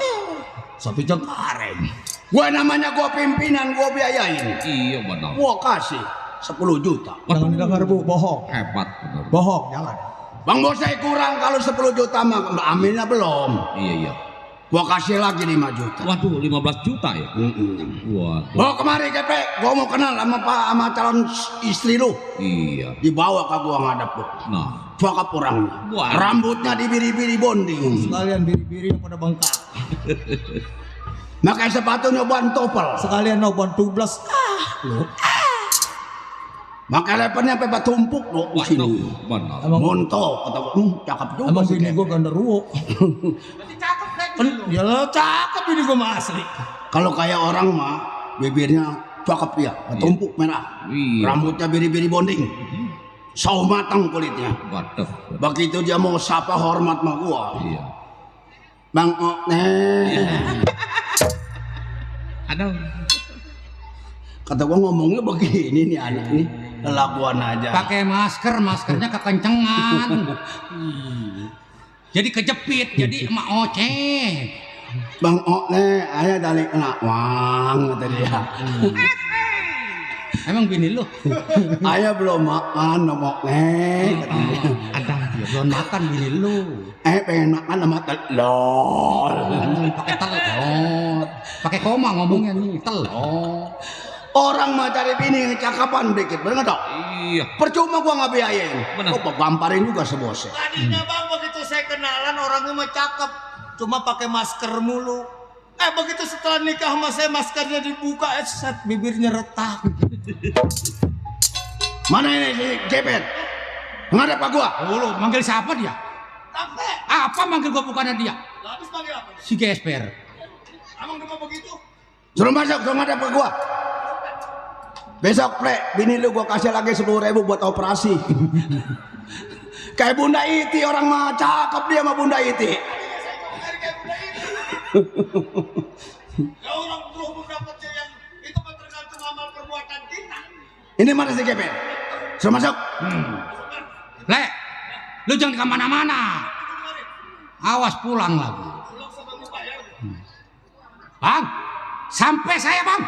Sapi cengkareng. Gua namanya gua pimpinan, gua biayain. Iya benar. Gua kasih 10 juta. Jangan dengar bu, bohong. Hebat benar. Bohong, jangan. Bang Bose kurang kalau 10 juta mah aminnya belum. Iya. Gua kasih lagi 5 juta. Waduh, 15 juta ya. Waduh. Bawa kemari Kepe, gua mau kenal sama calon istri lu. Iya. Dibawa ke gua ngadep lu. Nah. Cakep orangnya. Wah. Rambutnya dibiri-biri bonding. Sekalian biri-biri yang pada bengkak. Pakai sepatunya ban topel. Sekalian noban tublas. Pakai lepernya pepe tumpuk lu di sini. Waduh, benar. Montok kata gua, cakep juga Emang sih. bini Kepe. gua gandaruwo. Ya lo cakep bini gua mah asli. Kalau kayak orang mah bibirnya cakep ya, tumpuk merah. Iya. Rambutnya biri-biri bonding. Sawo matang kulitnya. Waduh. Begitu dia mau sapa hormat sama gua. Iya. Bang Ada. Kata gua ngomongnya begini nih anak nih. Kelakuan aja. Pakai maskernya kekencengan. Jadi kejepit, jadi emak oceh. Bang ayah dari Kenawang kata dia. Emang bini lu? Ayah belum makan sama kata dia. Ada ya belum makan bini lu. Pengen makan sama telur. Pakai telur. Pakai koma ngomongnya nih, telur. Orang mah cari bini yang cakapan dikit, bener nggak dok? Iya. Percuma gua nggak biayain. Benar. Gua gamparin juga sebosnya. Tadinya bang begitu saya kenalan orangnya mah cakep. Cuma pakai masker mulu. Begitu setelah nikah sama saya maskernya dibuka, set bibirnya retak. Mana ini si Jebet? Ngadep ke gua. Oh, lu manggil siapa dia? Apa manggil gua bukannya dia? Habis panggil apa? Si Gesper. Emang cuma begitu? Suruh masuk, suruh ngadep ke gua. Besok bini lu gua kasih lagi 10.000 buat operasi. Kayak Bunda Iti, orang mah cakep dia sama Bunda Iti. Ya orang berhubung dapatnya yang itu kan tergantung amal perbuatan kita. Ini mana si Kevin? Suruh masuk. Le, lu jangan kemana-mana. Awas pulang lagi. Bang, sampai saya bang.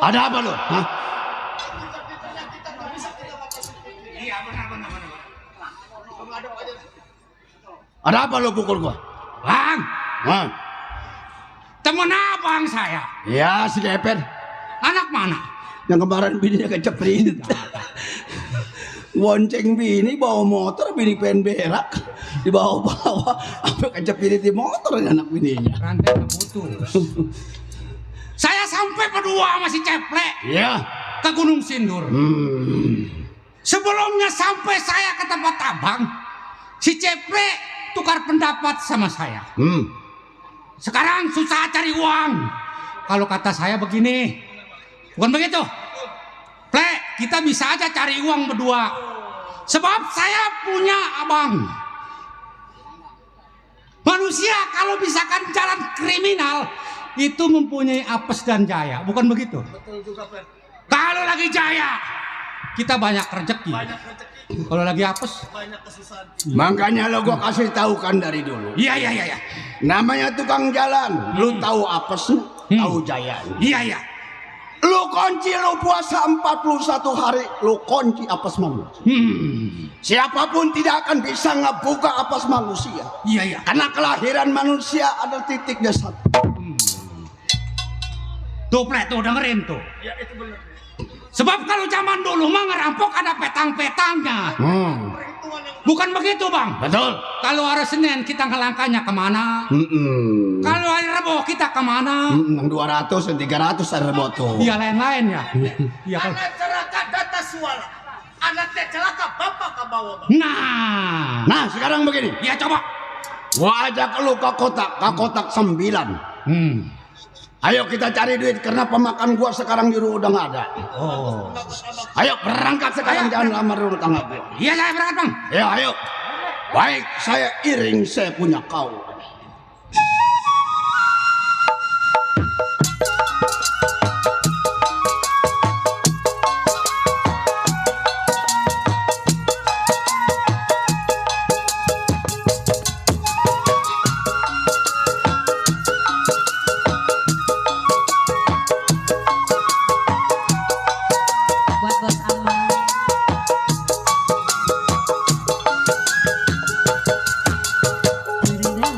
Ada apa lu? Hah? Iya benar. Ada apa lu pukul gua? Bang, Hah? temen abang saya. Ya si Geper. Anak mana? Yang kemarin bininya keceprit. Bonceng bini bawa motor, bini pengen berak. Dibawa-bawa, sampai keceprit di motor anak bininya. Rantainya putus. Saya sampai berdua sama si Ceplek Iya. ke Gunung Sindur. Sebelumnya sampai saya ke tempat abang, si Ceplek tukar pendapat sama saya. Sekarang susah cari uang. Kalau kata saya begini, bukan begitu? Plek, kita bisa aja cari uang berdua. Sebab saya punya abang. Manusia kalau misalkan jalan kriminal itu mempunyai apes dan jaya, bukan begitu? Betul juga, Plek. Kalau lagi jaya, kita banyak rezeki. Kalau lagi apes, Banyak kesusahan. Makanya lo gua kasih tahu kan dari dulu. iya. Namanya tukang jalan, lu tahu apesnya, tahu jayanya. Iya. Lu kunci lu puasa 41 hari, lu kunci apes manusia. Siapapun tidak akan bisa ngebuka apes manusia. Iya. Karena kelahiran manusia ada titiknya satu. Tuh Plek, tuh dengerin tuh. Ya itu benar. Sebab kalau zaman dulu mah ngerampok ada petang-petangnya. Perhitungan yang Bukan begitu bang. Betul. Kalau hari Senin kita ngelangkanya kemana? Kalau hari Rabu kita kemana? Yang 200 dan 300 ada botol. Iya lain-lain ya. Iya kan. anak celaka data suara. Anak teh celaka bapak ke bawah, Bang. Nah sekarang begini. Ya coba. Gua ajak lu ke kotak 9. Ayo kita cari duit karena pemakan gua sekarang di rumah udah nggak ada. Ayo berangkat sekarang, jangan lama dulu tangga gua. Iya saya berangkat bang. Ya ayo. Baik, saya iring, saya punya kau. Buat bos aman. Terdengar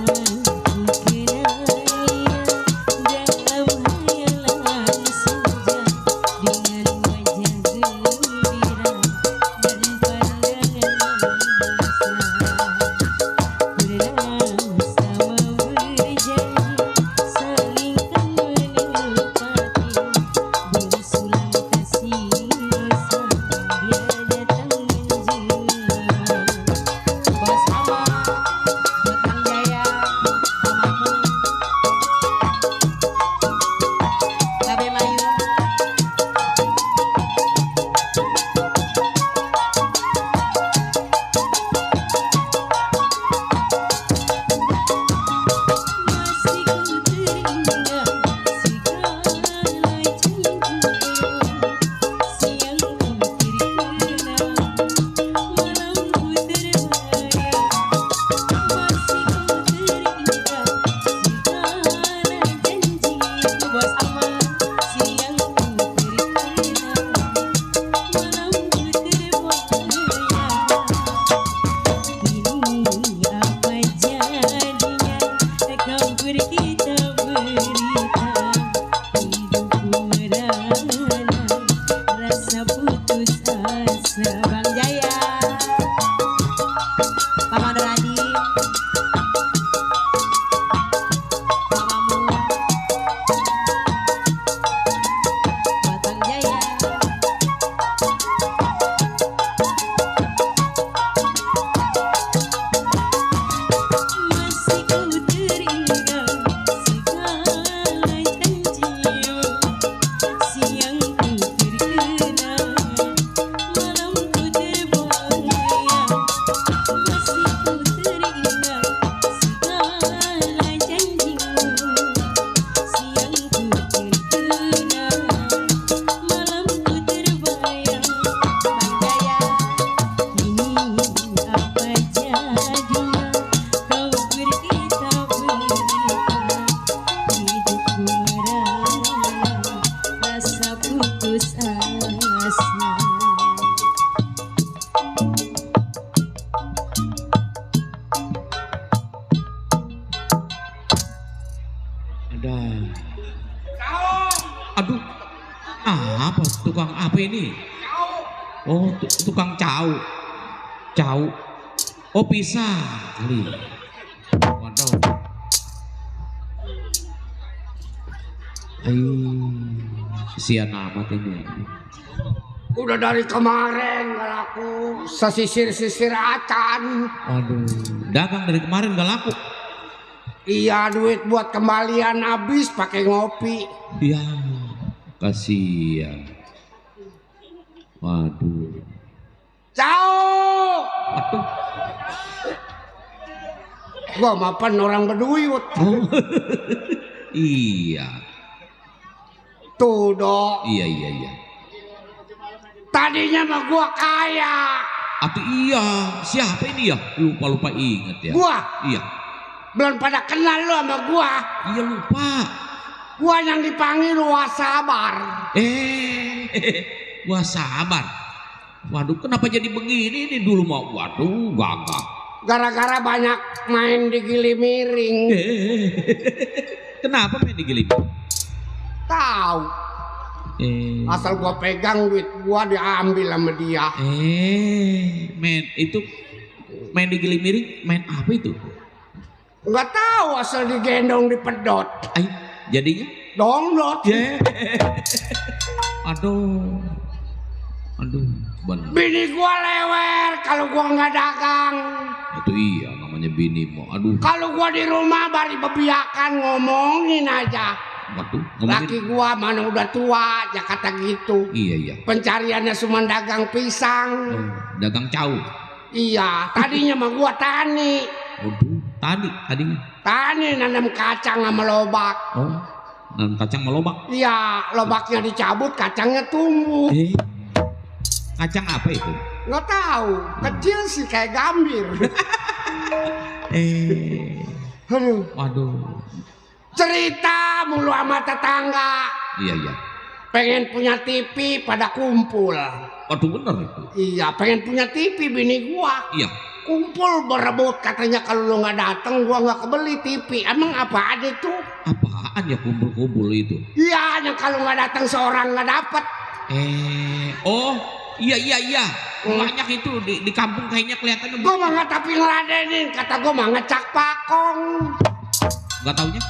Ada. Aduh. Apa tukang apa ini? Oh, tukang cau. Cau. Oh, pisang kali. Waduh. Sian amat ini. Udah dari kemarin gak laku. Sesisir-sisir acan. Waduh, dagang dari kemarin gak laku. Iya, duit buat kembalian habis pakai ngopi. Ya, kasihan. Waduh. Ciao. Waduh. Gua mapan orang berduyut. Oh. Iya. Tuh dok. Iya. Tadinya mah gua kaya. Atau iya, siapa ini ya? Lupa inget ya. Gua. Iya. Belum pada kenal lu sama gua. Iya lupa. Gua yang dipanggil Wasabar. Wah sabar. Waduh, kenapa jadi begini ini dulu mau? Waduh, gagah. Gara-gara banyak main di gili miring. Kenapa main digiling? Tahu. Asal gua pegang duit gua diambil sama dia. Main digiling miring, main apa itu? Nggak tahu asal digendong di pedot. Jadinya? Donglot. Aduh, bener. Bini gua lewer kalau gua nggak dagang. Itu iya namanya bini mau. Aduh. Kalau gua di rumah bari bebiakan ngomongin aja. Waduh, Laki gua mana udah tua, ya kata gitu. Iya. Pencariannya cuma dagang pisang. Oh, dagang cau. Iya, tadinya mah gua tani. Waduh, tadinya. Tani nanam kacang sama lobak. Oh, nanam kacang melobak. Iya, lobaknya dicabut, kacangnya tumbuh. Kacang apa itu? Nggak tahu, kecil sih kayak gambir. Aduh, Waduh. cerita mulu sama tetangga. Iya. Pengen punya TV pada kumpul. Waduh bener itu. Iya, pengen punya TV bini gua. Iya. Kumpul berebut katanya kalau lu nggak datang gua nggak kebeli TV. Emang apa ada itu? Apaan ya kumpul-kumpul itu? Iya, yang kalau nggak datang seorang nggak dapet. Oh, iya. Banyak itu di kampung kayaknya kelihatannya. Gua mah nggak tapi ngeladenin, kata gua mah ngecak pakong. Nggak taunya?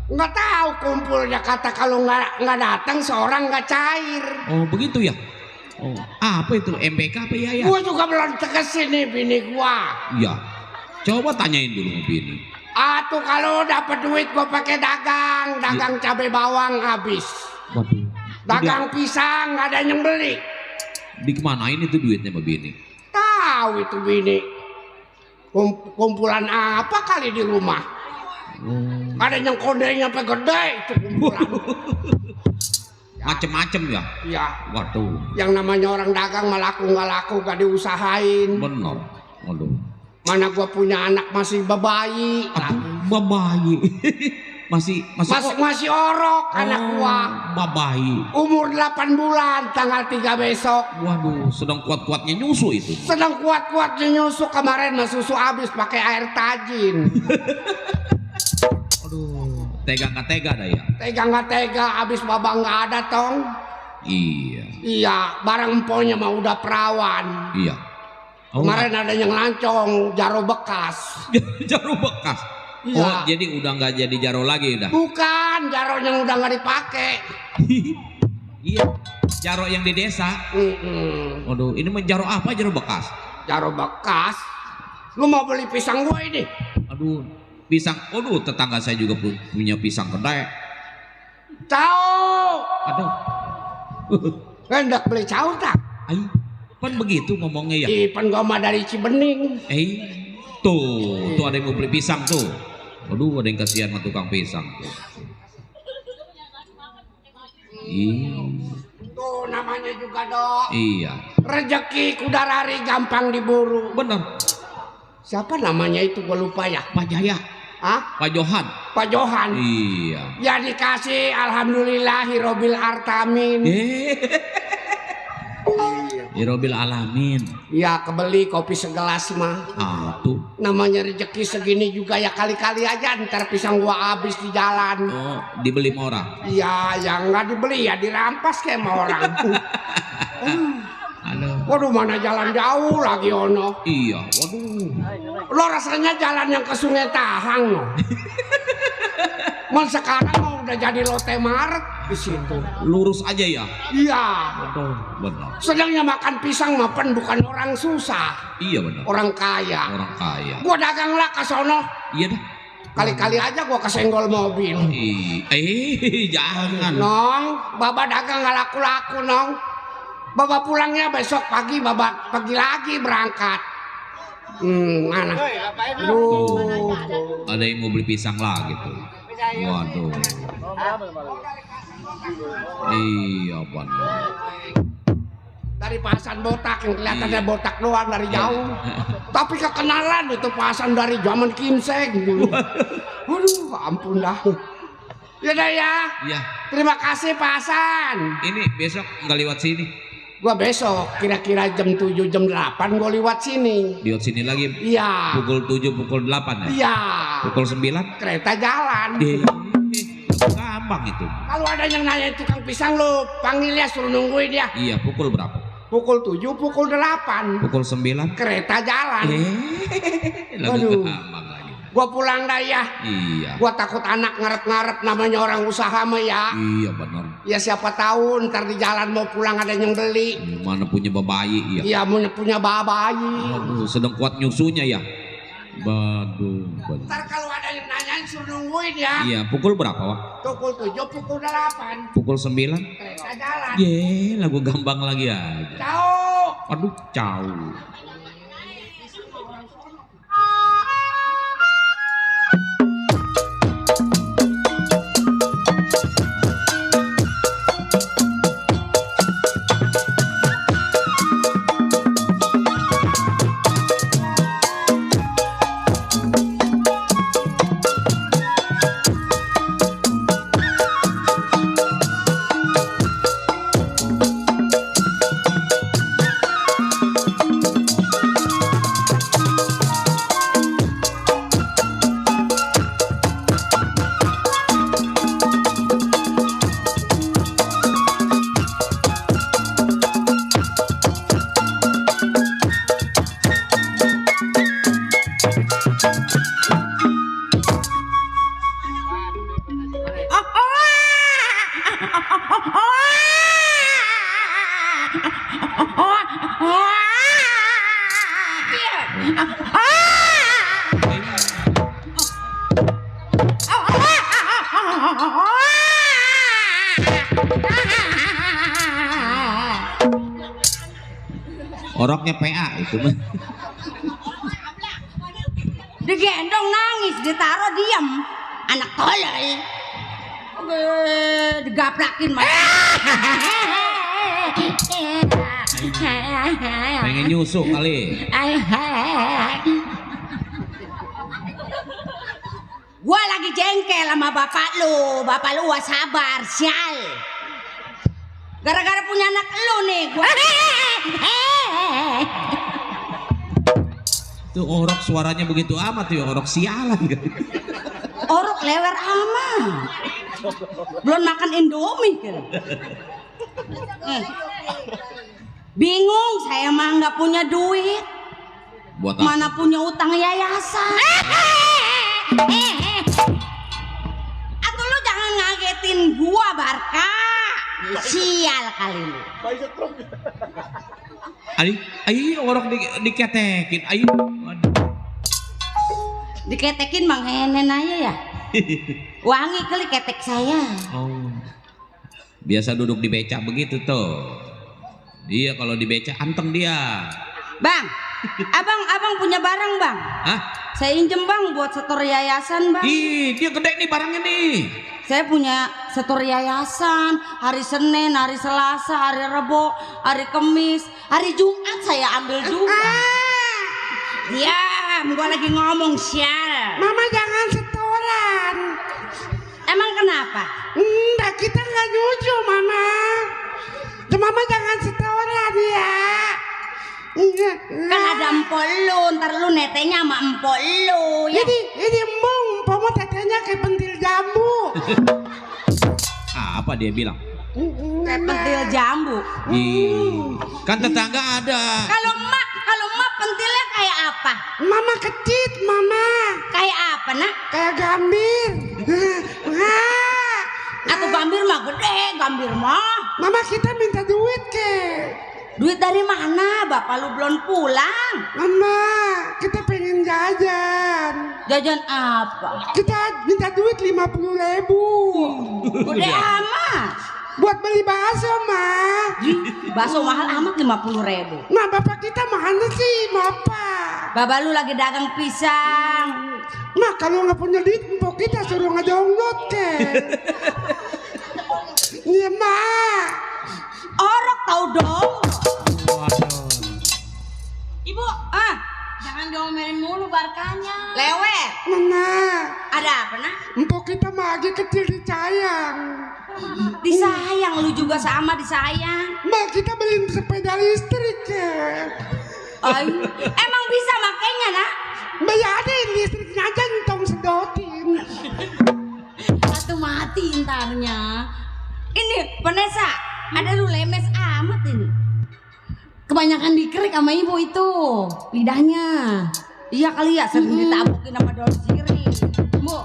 Nggak tahu kumpulnya kata kalau nggak datang seorang nggak cair. Oh begitu ya. Oh apa itu MBK apa ya? Gua juga belum kesini bini gua. Iya. Coba tanyain dulu sama bini. Atuh kalau dapat duit gua pakai dagang cabai bawang habis. Waduh. Dagang pisang nggak ada yang beli. Dikemanain itu duitnya sama bini? Tahu itu bini. Kumpulan apa kali di rumah? Ada yang kodenya sampai gede itu kumpulan. Macem-macem ya? Iya. Waduh. Yang namanya orang dagang nggak laku gak diusahain. Bener. Waduh. Mana gua punya anak masih babayi. Babayi. masih orok anak gua. Babayi. Umur 8 bulan tanggal 3 besok. Waduh, sedang kuat-kuatnya nyusu itu. Sedang kuat-kuatnya nyusu kemarin mah susu habis pakai air tajin. Aduh, tega nggak tega dah ya. Tega nggak tega habis babang nggak ada tong. Iya, barang emponya mah udah perawan. Iya. Kemarin ada yang lancong jaro bekas. Jaro bekas. Iya. Oh, jadi udah nggak jadi jaro lagi udah. Bukan, jaro yang udah nggak dipakai. Iya, jaro yang di desa. Waduh, ini mah jaro apa? Jaro bekas. Jaro bekas. Lu mau beli pisang gua ini? Aduh, pisang. Waduh, tetangga saya juga punya pisang kedai. Cau. Aduh. Hendak beli cau tak? Kan begitu ngomongnya ya. Ipan gua mah dari Cibening. Tuh ada yang mau beli pisang tuh. Aduh, ada yang kasihan sama tukang pisang tuh. Tuh namanya juga dok. Iya. Rezeki kudarari gampang diburu. Bener. Siapa namanya itu gua lupa ya. Pak Jaya. Hah? Pak Johan. Pak Johan. Iya. Ya dikasih alhamdulillahi robil artamin. Irobil alamin. Ya kebeli kopi segelas mah. Tuh. Namanya rezeki segini juga ya kali-kali aja ntar pisang gua habis di jalan. Oh, dibeli sama orang. Iya, yang nggak dibeli ya dirampas kayak sama orang. Halo. Waduh mana jalan jauh lagi ono. Iya, waduh. Lo rasanya jalan yang ke Sungai Tahang no. Mau sekarang mau udah jadi Lotte Mart di situ. Lurus aja ya. Iya. Betul, benar. Sedangnya makan pisang mapan bukan orang susah. Iya benar. Orang kaya. Orang kaya. Gua dagang lah ke sono. Iya dah. Kali-kali aja gua kesenggol mobil. Jangan. Nong, Baba dagang nggak laku-laku nong. Baba pulangnya besok pagi, Baba pergi lagi berangkat. Mana? Tuh. Ada yang mau beli pisang lagi tuh. Waduh. Iya benar. Dari Pasan botak yang kelihatannya botak doang dari jauh. Tapi kekenalan itu Pasan dari zaman Kim Seng dulu. Waduh, ampun dah. Ya dah ya. Iya. Terima kasih Pasan. Ini besok nggak lewat sini. Gua besok kira-kira jam 7 jam 8 gua lewat sini. Lewat sini lagi. Iya. Pukul 7 pukul 8 ya. Iya. Pukul 9. Kereta jalan. Gampang itu. Kalau ada yang nanya tukang pisang lo panggil ya suruh nungguin dia. Iya, pukul berapa? Pukul 7, pukul 8. Pukul 9. Kereta jalan. Lagu Waduh. gampang lagi. Gua pulang dah ya. Iya. Gua takut anak ngaret-ngaret namanya orang usaha mah ya. Iya benar. Ya siapa tahu ntar di jalan mau pulang ada yang beli. Mana punya bayi iya. Iya punya bayi. Aduh, sedang kuat nyusunya ya. Waduh. Ntar kalau ada yang nanyain suruh nungguin ya. Iya, pukul berapa, Wak? Pukul 7, pukul 8. Pukul 9. Kereta jalan. Lagu gampang lagi aja. Ciao. Aduh, jauh. Oroknya PA itu mah. Digendong nangis, ditaruh diam. Anak tolol. Digaplakin mah. Pengen nyusu kali. Gua lagi jengkel sama bapak lu. Bapak lu gak sabar, sial. Gara-gara punya anak lu nih gua. Tuh orok suaranya begitu amat tuh, orok sialan. Orok lewer amat. Belum makan Indomie kan. Bingung, saya mah nggak punya duit. Buat apa? Mana punya utang yayasan. Atau lu jangan ngagetin gua, Barka. Sial kali lu. Ayo orok diketekin, ayo. Diketekin Mang Henen aja ya. Wangi kali ketek saya. Oh. Biasa duduk di becak begitu tuh. Iya, kalau di becak anteng dia. Bang, abang punya barang bang. Hah? Saya injem bang buat setor yayasan bang. Ih, dia gede nih barangnya nih. Saya punya setor yayasan hari Senin, hari Selasa, hari Rebo, hari Kamis, hari Jumat saya ambil juga. Diam, gua lagi ngomong sial. Mama jangan setoran. Emang kenapa? Enggak, kita nggak nyuju Mama. Mama jangan setoran ya. Kan ada empok lu, ntar lu netenya sama empok lu ya. Ini empok mah tetenya kayak pentil jambu. Apa dia bilang? Kayak pentil jambu. Kan tetangga ada. Kalau emak pentilnya kayak apa? Mama kecil, mama. Kayak apa nak? Kayak gambir. Aku gambir mah gede, gambir mah. Mama kita minta duit ke. Duit dari mana? Bapak lu belum pulang. Mama, kita pengen jajan. Jajan apa? Kita minta duit 50.000. Gede amat. Buat beli bakso, Ma. Bakso mahal amat 50.000. Nah, bapak kita mana sih, Bapak? Bapak lu lagi dagang pisang. Nah, kalau nggak punya duit, empok kita suruh ngedownload ke. Iya, Ma. Orok tahu dong. Ibu, jangan diomelin mulu barkanya. Lewet. Mana? Ada apa nak? Empok kita mah lagi kecil disayang. Disayang, lu juga sama disayang. Ma, kita beliin sepeda listrik ke. Ay, emang bisa makainya nak? Bayarin listriknya aja entong sedotin. Satu mati ntarnya. Ini Vanessa, ada lu lemes amat ini. Kebanyakan dikerik sama ibu itu lidahnya. Iya kali ya, sering ditabukin sama daun sirih. Bu,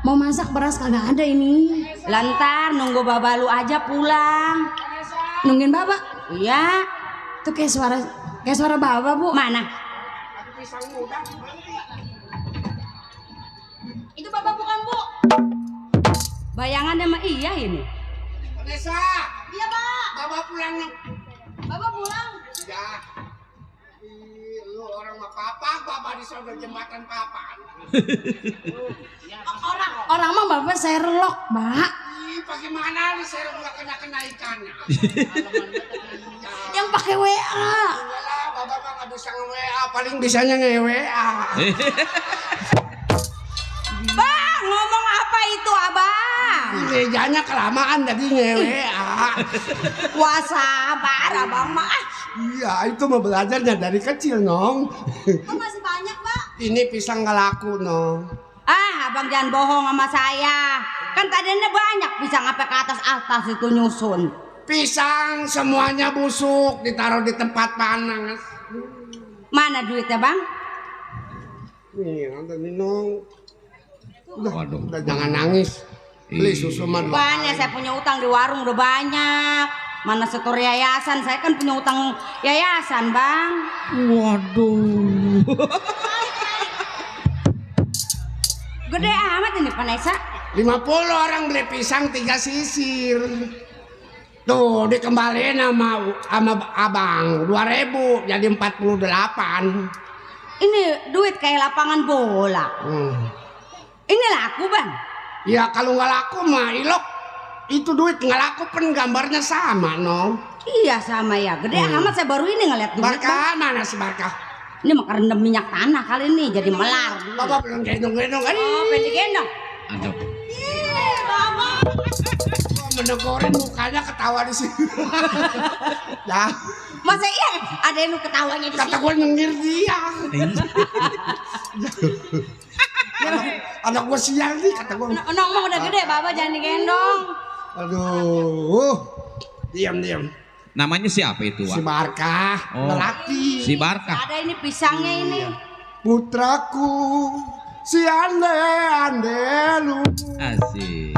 mau masak beras kagak ada ini. Lantar nunggu baba lu aja pulang. Nungguin baba? Iya. Tuh kayak suara baba bu. Mana? Itu baba bukan bu? Bayangannya mah iya ini. Vanessa. Iya pak. Baba pulang. Baba pulang. Ya. Lu orang mah papa, baba di sana jembatan papan. Orang mah bapak Sherlock, Mbak. Bagaimana nih saya nggak kena ikannya? Yang pakai WA. Enggak lah, bapak mah nggak bisa nge-WA, paling bisanya nge-WA. Bang, ngomong apa itu abang? Mejanya kelamaan jadi nge-WA. Wah sabar abang mah. Iya, itu mah belajarnya dari kecil, Nong. Kok masih banyak, Pak? Ini pisang nggak laku, Nong. Abang jangan bohong sama saya. Kan tadinya banyak pisang sampai ke atas itu nyusun. Pisang semuanya busuk, ditaruh di tempat panas. Mana duitnya, Bang? Nih, ada nih, Nong. Waduh. Udah jangan nangis. Beli susu mah dua Banyak, kali. saya punya utang di warung udah banyak. Mana setor yayasan, saya kan punya utang yayasan, Bang. Waduh. Gede amat ini Vanessa. 50 orang beli pisang 3 sisir. Tuh dikembaliin sama abang 2.000 jadi 48. Ini duit kayak lapangan bola. Ini laku Bang. Ya kalau nggak laku mah ilok. Itu duit nggak laku kan gambarnya sama, no. Iya sama ya. Gede amat saya baru ini ngeliat duit. Barkah Bang. mana si Barkah? Ini mah kerendam minyak tanah kali ini jadi melar. Bapak belum gendong-gendong kan? Oh, pengen gendong. Aduh. Menegorin mukanya ketawa di sini. Ya, Masa iya ada yang lu ketawanya di kata sini? gue nyengir dia. Anak gue sial nih kata gue. Nong mah udah gede, Baba jangan digendong. Aduh, diam. Namanya siapa itu, Si Wak? Barkah, Oh. lelaki. Si Barkah. Ada ini pisangnya ini. Putraku, si ande lu. Asik.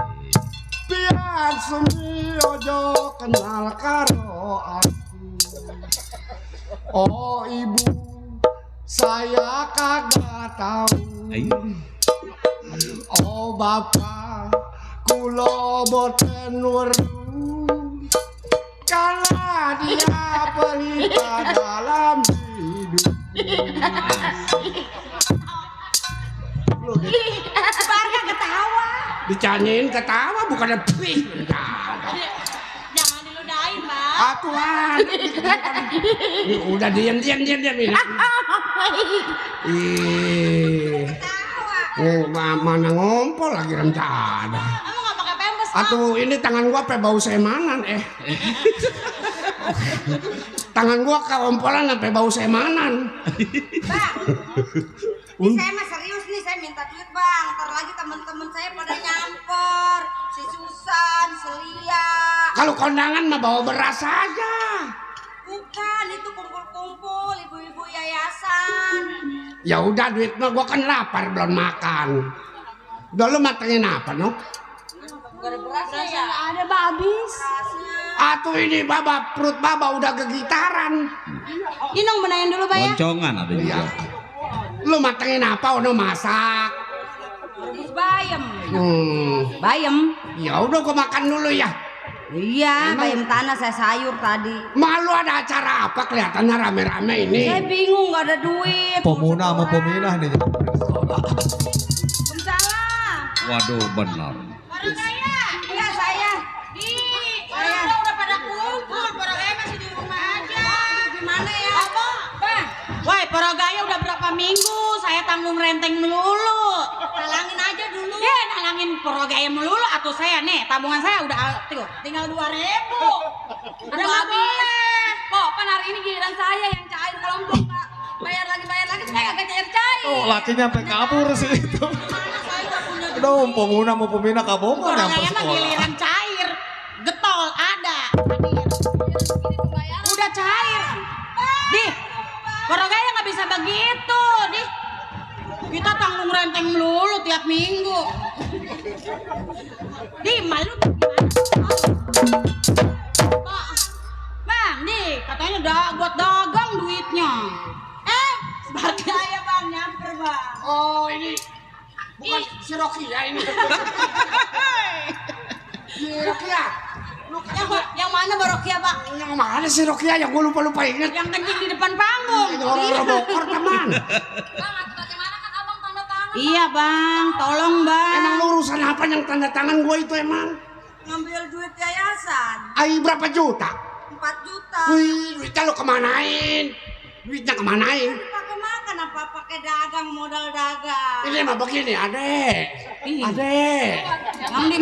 Biar sumi ojo kenal karo aku. Oh ibu, saya kagak tahu. Ayo. Oh bapak, kulo boten weruh. Karena dia pelita dalam hidup. Barga ketawa. Dicanyin ketawa bukan pih. Jangan diludahin, Bang. Atuan. Udah diam ini. Mana ngompol lagi rencana. Kamu nggak pakai pempes, Bang? Atuh ini tangan gua pe bau semanan Tangan gua keompolan sampai bau semanan. Bang, ini saya mah serius nih, saya minta duit bang. Ntar lagi teman-teman saya pada nyamper, si Susan, si Lia. Kalau kondangan mah bawa beras aja. Bukan, itu kumpul-kumpul ibu-ibu yayasan. Ya udah duit mah gua kan lapar belum makan. Udah lu matengin apa no? Gak ada berasnya ya? Ada bang, habis. Atuh ini baba, perut baba udah gegitaran. Inong benahin dulu bang ya. Boncongan ada juga. Iya. Lu matengin apa? Udah masak. Rebus bayam. Bayam. Ya udah gua makan dulu ya. Iya, bayam tanah saya sayur tadi. Malu ada acara apa kelihatannya rame-rame ini? Saya bingung nggak ada duit. Pemuna sama peminah nih. Salah. Waduh benar. Orang kaya. Enggak saya. Orang udah pada kumpul, orang kaya masih di rumah aja. Gimana ya? Apa? Bang. Woi, Porogaya udah berapa minggu saya tanggung renteng melulu. Nalangin aja dulu. Ya, nalangin Porogaya melulu atau saya nih, tabungan saya udah tinggal 2.000. Udah nggak boleh. Kok kan hari ini giliran saya yang cair, kalau belum nggak bayar lagi saya nggak cair. Oh, lakinya sampai kabur sih itu. Aduh, pemuna mau peminah kabongan Porogaya nyamper mah sekolah. giliran cair. Getol ada. Udah cair. Di Porogaya nggak bisa begitu, di. Kita tanggung renteng melulu tiap minggu. Di malu gimana? Bang, di katanya buat dagang duitnya. Sebagai ayah bang nyamper bang. Oh ini bukan si Rocky ya ini. Si Rocky ya. Yang mana Barokia bang? Yang mana si Rocky ya? Yang gue lupa ingat. Yang kencing di depan panggung. Ini orang-orang bokor teman. Bang, atau bagaimana kan abang tanda tangan? Iya bang, tolong bang. Emang lu urusan apa yang tanda tangan gue itu emang? Ngambil duit yayasan Ay berapa juta? 4 juta. Wih, duitnya lu kemanain? Duitnya kemanain? Pakai makan apa pakai dagang, modal dagang? Ini mah begini, adek. Adek. Yang di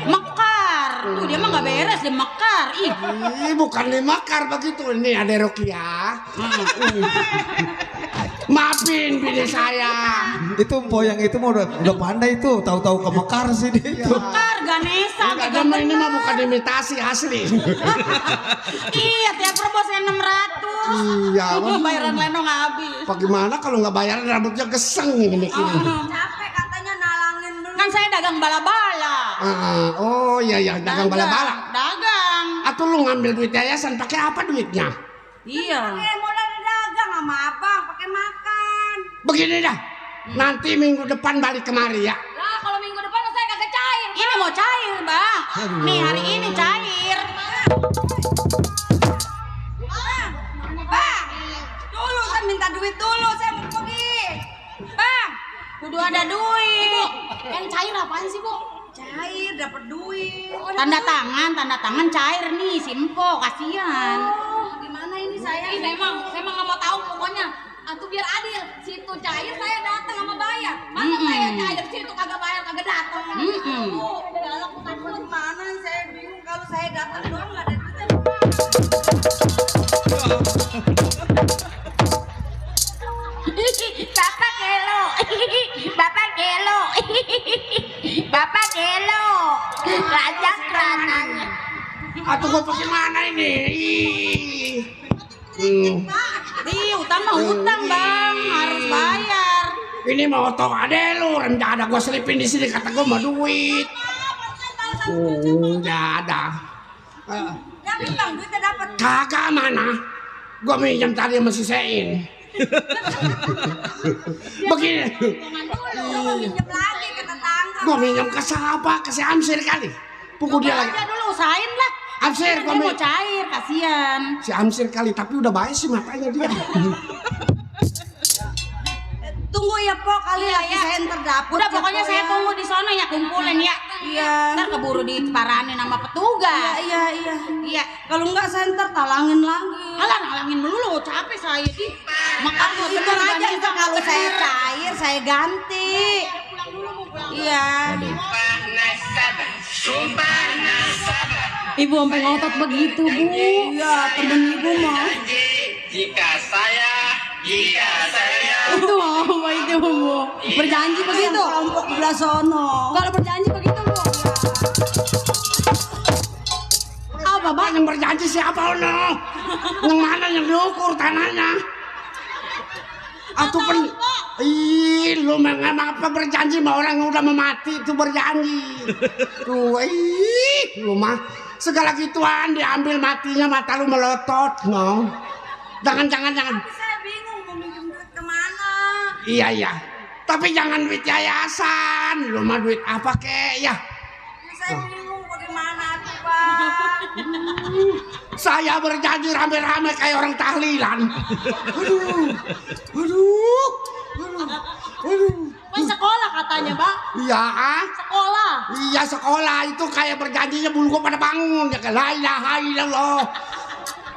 mekar. Dia mah nggak beres di mekar. Ih. Ih, bukan di makar begitu. Ini adek Rocky ya. Maafin bini saya. Itu empo yang itu mah udah pandai tuh, tahu-tahu ke Mekar sih dia itu. Mekar, Ganesha, Enggak ada ini mah bukan imitasi asli. Iya, tiap robos 600. Iya, Bayaran Leno nggak habis. bagaimana kalau nggak bayaran rambutnya geseng ini. Capek katanya nalangin dulu. Kan saya dagang bala-bala. Oh iya dagang bala-bala. Dagang. Atau lu ngambil duit yayasan pakai apa duitnya? Iya. Pakai modal dagang sama abang, pakai makan. Begini dah. Nanti minggu depan balik kemari ya. Lah kalau minggu depan saya kagak cair. Ini mau cair, Bang. Nih hari ini cair. Bang, dulu saya minta duit dulu, saya mau pergi. Bang, kudu ada duit. Yang cair apaan sih, Bu? Cair, dapat duit. Tanda tangan cair nih, simpo, kasihan. Oh, gimana ini saya? Saya emang nggak mau tahu pokoknya. Atau biar adil, situ cair saya datang sama bayar. Masa saya cair situ kagak bayar kagak datang. Galak takut mana saya bingung kalau saya datang doang nggak ada duit. Bapak gelo, rajak rananya. Atau gua pakai mana ini? Utang mah utang bang, harus bayar. Ini mau tau ade lu, rendah ada gua selipin di sini kata gua mau duit. Nggak ada. Dapat bang, duitnya dapat. Kagak mana? Gua minjem tadi sama si Sein. Begini. Dulu, minjem lagi ke tetangga. Gua minjem ke siapa? Ke si Amsir kali. Pukul dia lagi. Aja dulu usahain lah. Amsir, Dia mau cair, kasihan. si Amsir kali, tapi udah baik sih matanya dia. Tunggu ya po, kali lagi saya ntar dapur. Udah pokoknya saya tunggu di sana ya, kumpulin ya. Iya. Ntar keburu diparanin sama petugas. Iya. Kalau enggak saya ntar talangin lagi. Alah talangin dulu, capek saya sih. Makanya itu aja itu kalau saya cair saya ganti. Iya. Ibu sampai ngotot begitu, Bu. Iya, temen ibu mah. Jika saya Itu apa itu, Bu? Berjanji begitu. Kelompok belah sono. Kalau berjanji begitu, Bu. Apa, Bang? Yang berjanji siapa ono? Yang mana yang diukur tanahnya? Atau ih, lu memang apa berjanji sama orang yang udah mau mati itu berjanji. Tuh, ih, lu mah segala gituan diambil matinya mata lu melotot, no. Jangan. Saya bingung mau minjem duit kemana. Iya. Tapi jangan duit yayasan. Lu mah duit apa kek ya? Saya bingung bagaimana tuh, Bang. Saya berjanji rame-rame kayak orang tahlilan. Aduh. Main sekolah katanya, Bang. Iya, Sekolah. Iya sekolah itu kayak berjanjinya bulu gua pada bangun ya kan la ilaha illallah.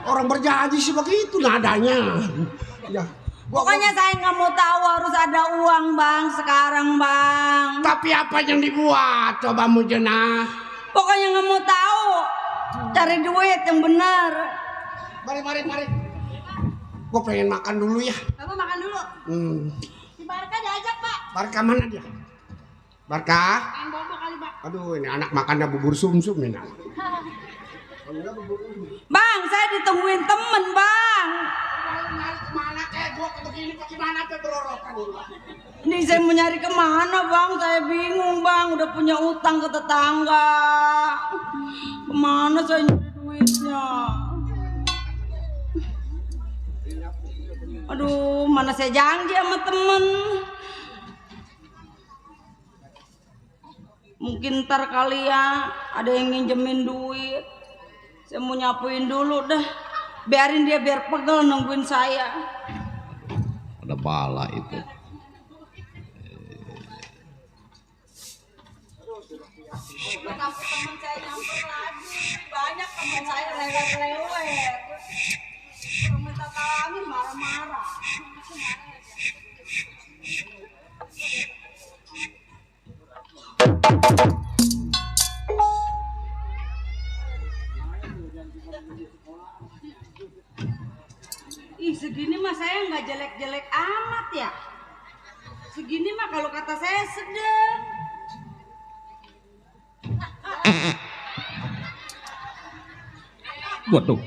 Orang berjanji sih begitu nadanya. Ya. Pokoknya saya nggak mau tahu harus ada uang, Bang, sekarang, Bang. Tapi apa yang dibuat? Coba Mujana. Pokoknya nggak mau tahu. Cari duit yang benar. Mari. Gua pengen makan dulu ya. Bapak makan dulu. Si Barka diajak, Pak. Barka mana dia? Barka? Main bobo kali, Pak. Aduh, ini anak makannya bubur sumsum nih. Nak. Bang, saya ditungguin temen, Bang. Kemana kayak gua begini bagaimana tuh berorokan ini? Ini saya mau nyari kemana, Bang? Saya bingung, Bang. Udah punya utang ke tetangga. Kemana saya nyari duitnya? Aduh, mana saya janji sama temen. Mungkin ntar kali ya ada yang minjemin duit. Saya mau nyapuin dulu dah. Biarin dia biar pegel nungguin saya. Ada bala itu. Teman saya nyamper lagi. Banyak teman saya lewat-lewat. Minta talangin marah-marah. Ih, segini mah saya nggak jelek-jelek amat ya. Segini mah kalau kata saya sedang. Waduh.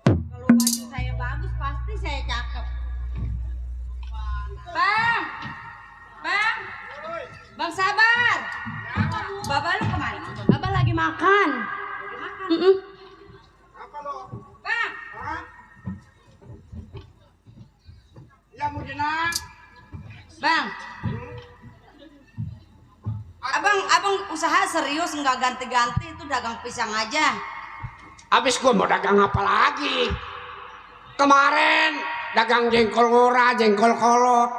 Kalau baju saya bagus pasti saya cakep. Bang sabar. Bapak lu kemana? Bapak lagi makan. Apa lo? Bang, Ya Mujana. Bang. Abang usaha serius nggak ganti-ganti itu dagang pisang aja. Habis gua mau dagang apa lagi? Kemarin dagang jengkol ngora, jengkol kolot.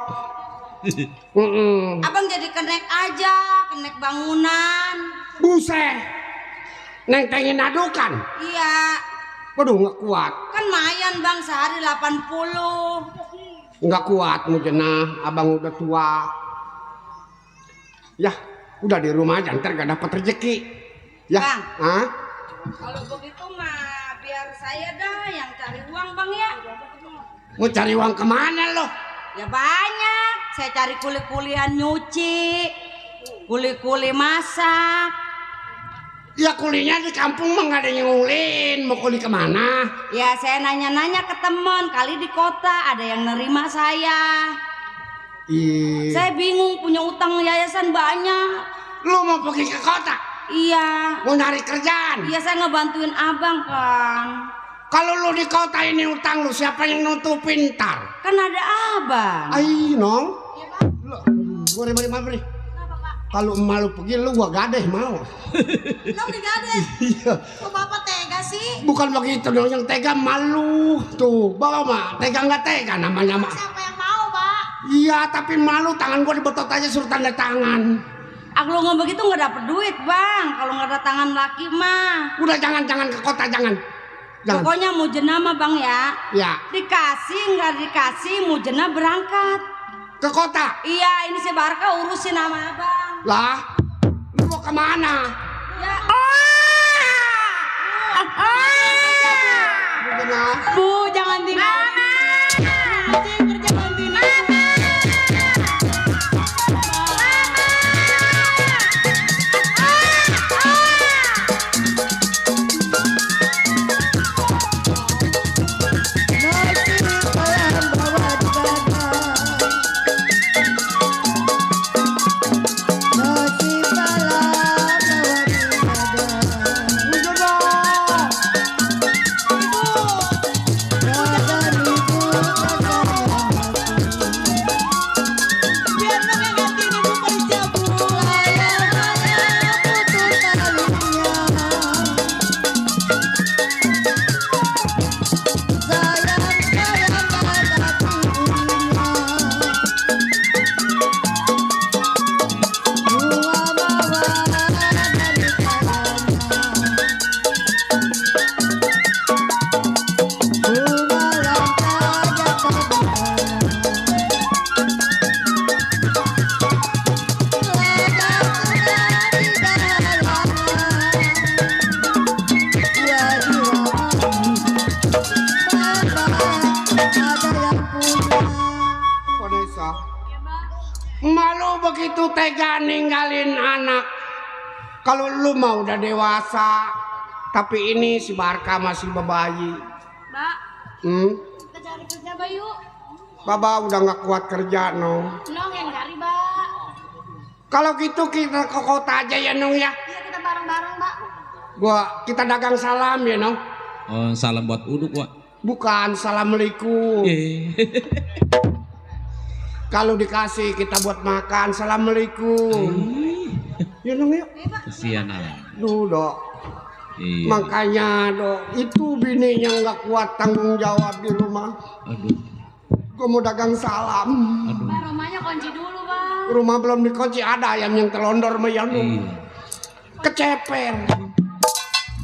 Abang jadi kenek aja, kenek bangunan. Buset. Nentengin adukan. Iya, Waduh nggak kuat. kan mayan Bang sehari 80. Nggak kuat Mujana, abang udah tua. Ya, udah di rumah aja ntar gak dapet rezeki. Ya, Bang. Hah? Kalau begitu mah biar saya dah yang cari uang Bang ya. Mau cari uang kemana lo? Ya banyak, saya cari kuli-kulian nyuci, kuli-kuli masak. Ya kulinya di kampung mah gak ada yang ngulin. Mau kuli kemana? Ya saya nanya-nanya ke temen, kali di kota ada yang nerima saya. Saya bingung punya utang yayasan banyak. Lu mau pergi ke kota? Iya. Mau nyari kerjaan? Iya saya ngebantuin abang kan. Kalau lu di kota ini utang lu siapa yang nutupin ntar? Kan ada abang. Ay, nong. Iya bang. Mari. Kenapa pak? Kalau emak lu pergi lu gua gadeh mau. Nong digadeh. Iya. Kok bapak tega sih? Bukan begitu dong, yang tega malu. Tuh, bawa mah tega nggak tega namanya mah. Siapa yang mau pak? Iya, tapi malu tangan gua dibetot aja suruh tanda tangan. Aku nggak begitu nggak dapet duit bang. Kalau nggak ada tangan laki mah. Udah jangan ke kota jangan. Pokoknya mau jenama bang ya. Ya. Dikasih nggak dikasih mau jenah berangkat. Ke kota? Iya, ini si Barka urusin sama abang. Lah, lu mau kemana? Ya. Bu, Bu, jangan tinggal. Acing kerja bantuin aku. Biar nang yang gantiin ibu kerja, Bu. Vanessa, malu begitu tega ninggalin anak. Kalau lu mau udah dewasa, tapi ini si Barka masih bebayi. Mbak, kita cari kerja, Mbak, yuk. Baba udah nggak kuat kerja, no. Nong yang cari, Mbak. Kalau gitu kita ke kota aja ya, Nong ya. Iya, kita bareng-bareng, Mbak. Kita dagang salam ya, Nong. Oh, salam buat uduk, Wak. Bukan, assalamualaikum. Kalau dikasih kita buat makan, assalamualaikum. Ya, Nong yuk. Kesian alam. Duh, Dok. Iya. Makanya, Dok, itu bininya nggak kuat tanggung jawab di rumah. Aduh. Gue mau dagang salam. Aduh. Mbak, rumahnya kunci dulu, Bang. Rumah belum dikunci, ada ayam yang telondor sama yang Iya. keceper.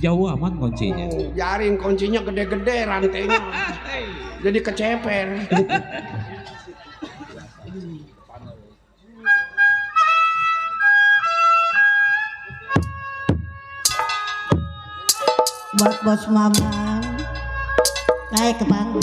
Jauh amat kuncinya. Jaring kuncinya gede-gede rantainya. Jadi keceper. Buat bos Maman naik ke panggung.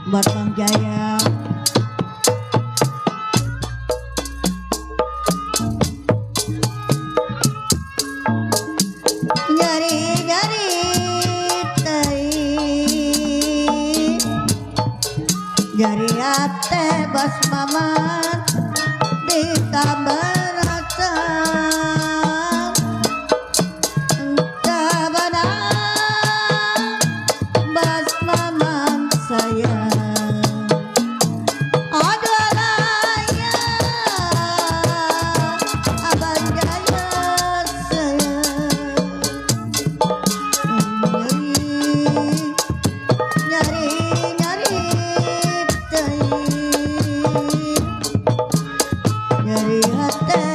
Buat Bang Jaya, nyari-nyari tai, nyari ate bos Maman ditambah rasa. Entah benar bos Maman sayang. Nyari hati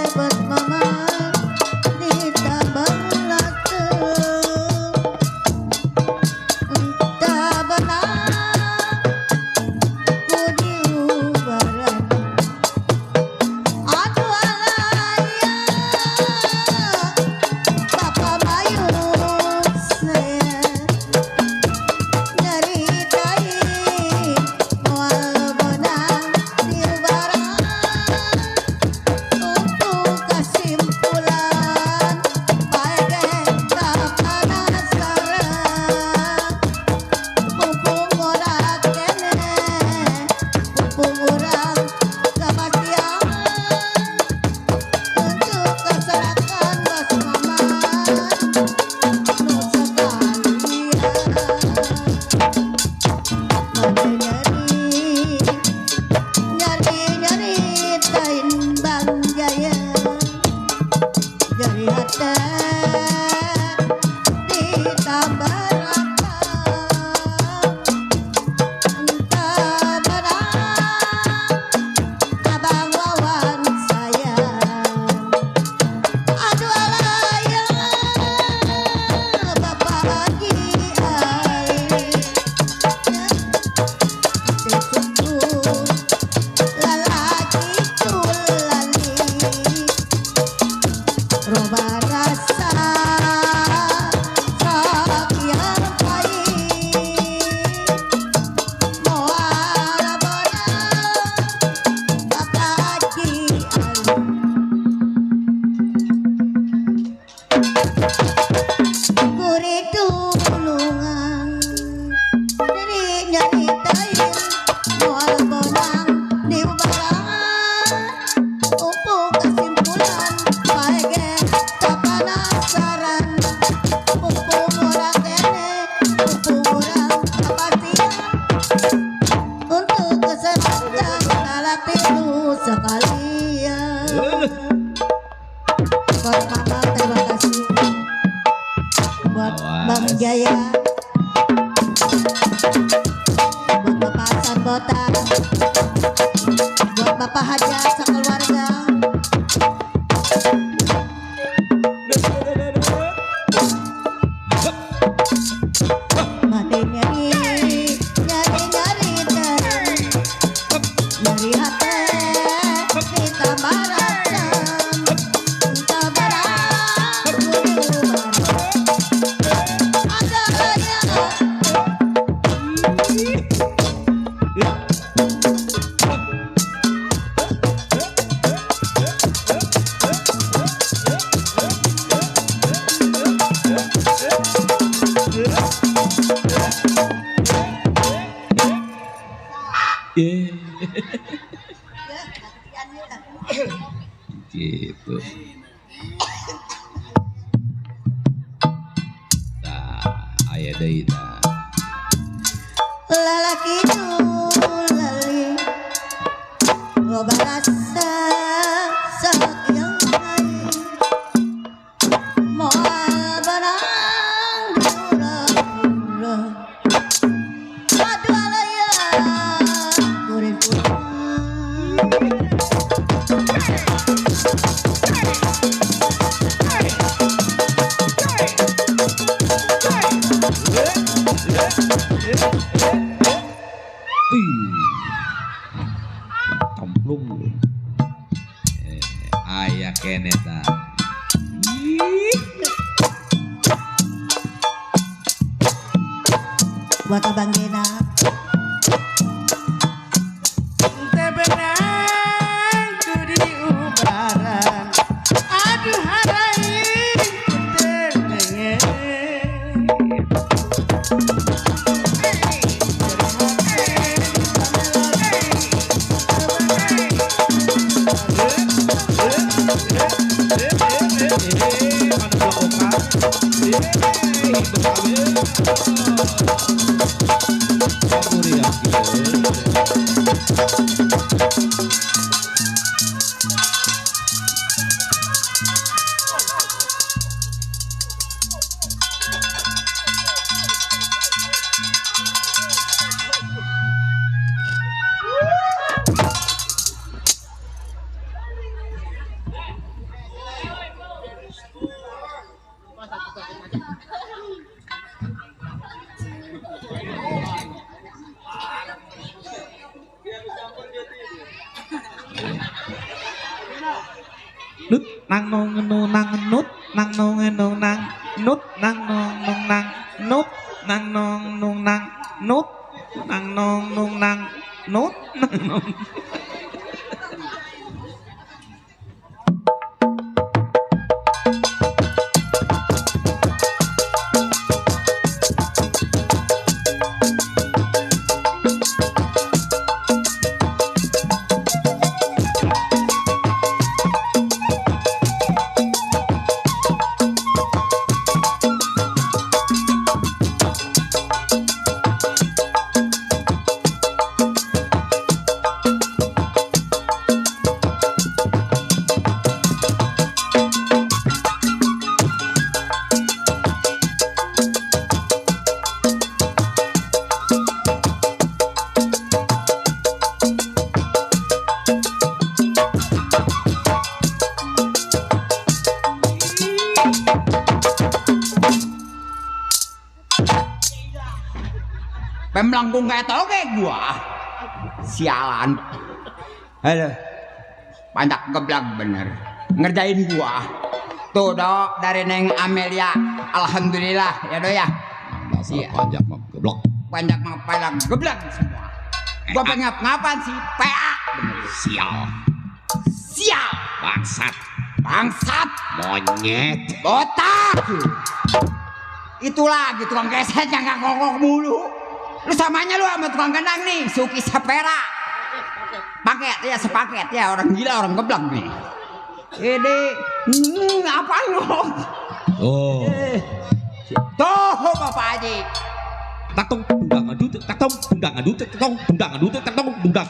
Gitu. Nah, aya deui tah. Lalaki lali loba rasa sayang moal barang dura-dura aduh alaya kuring Cemplung. Aya kene tah. buat abang Gena Nut nang nong nong nang nut nang nong nong nang nut nang nong nong nang nut nang nong nong nang nut nang nong nong nang nut nang nong. Pemlangkung kayak toge gua. Sialan. Halo. Banyak geblag bener. Ngerjain gua. Tuh dok dari Neng Amelia. Alhamdulillah ya dok ya. Iya. Panjang mah goblok. Banyak mah palang geblag semua. Gua pengen ngapain sih? PA. Bener. Sial. Sial. Bangsat. Bangsat. Monyet. Botak. Itulah gitu tukang keset yang gak ngomong mulu. Lu samanya lu sama tukang gendang nih, Suki Sapera. Paket ya, sepaket ya, orang gila, orang geblak nih. Ini apaan lu? Oh. Tuh Bapak Haji. Tatong dundang adu, tatong dundang adu, tatong dundang adu, tatong dundang.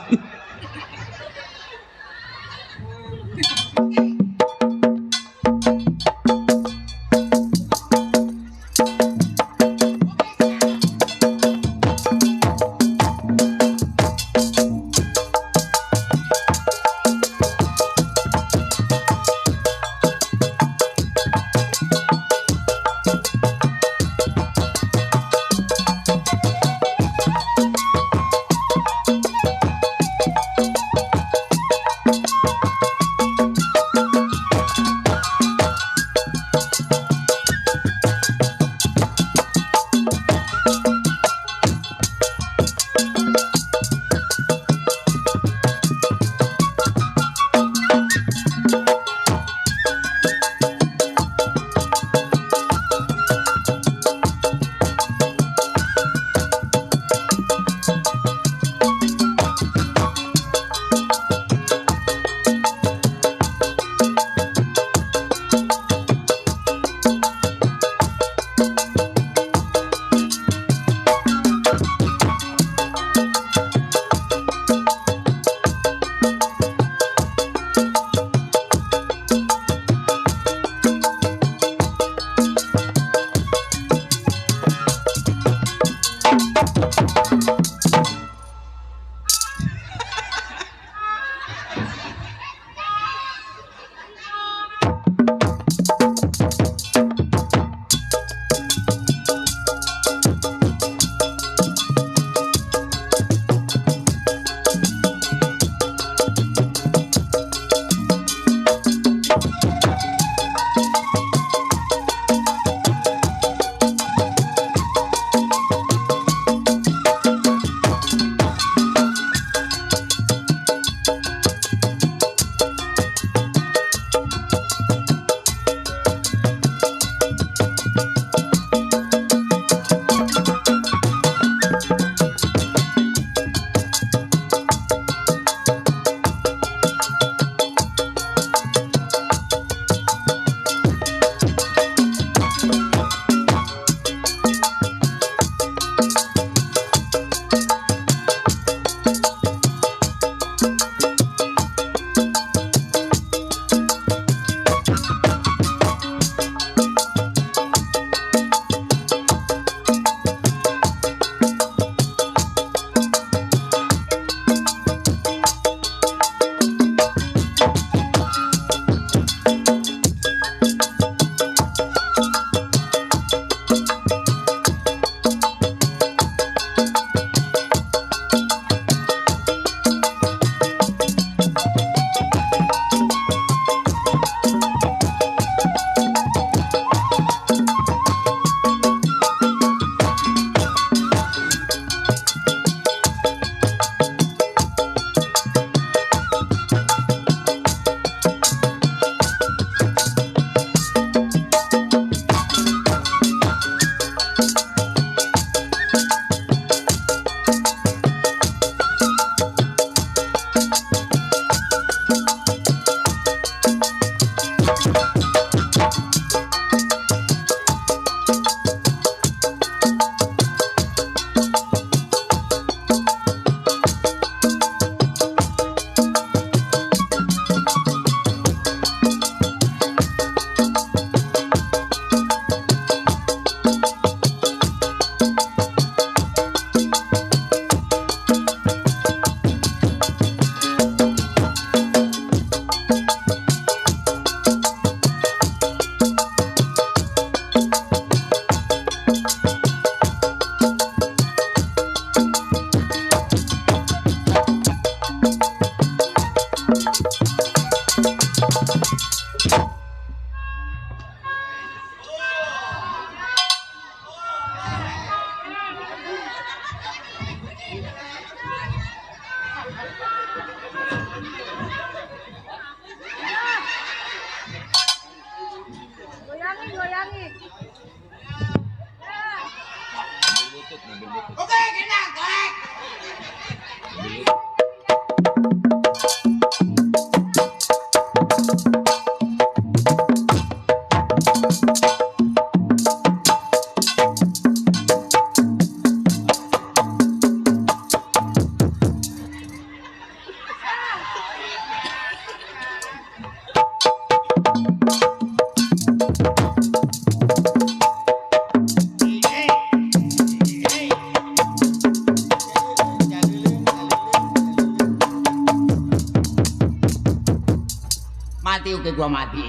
kayak gua mati.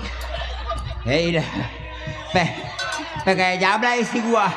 Hei dah. Kayak jablay istri gua.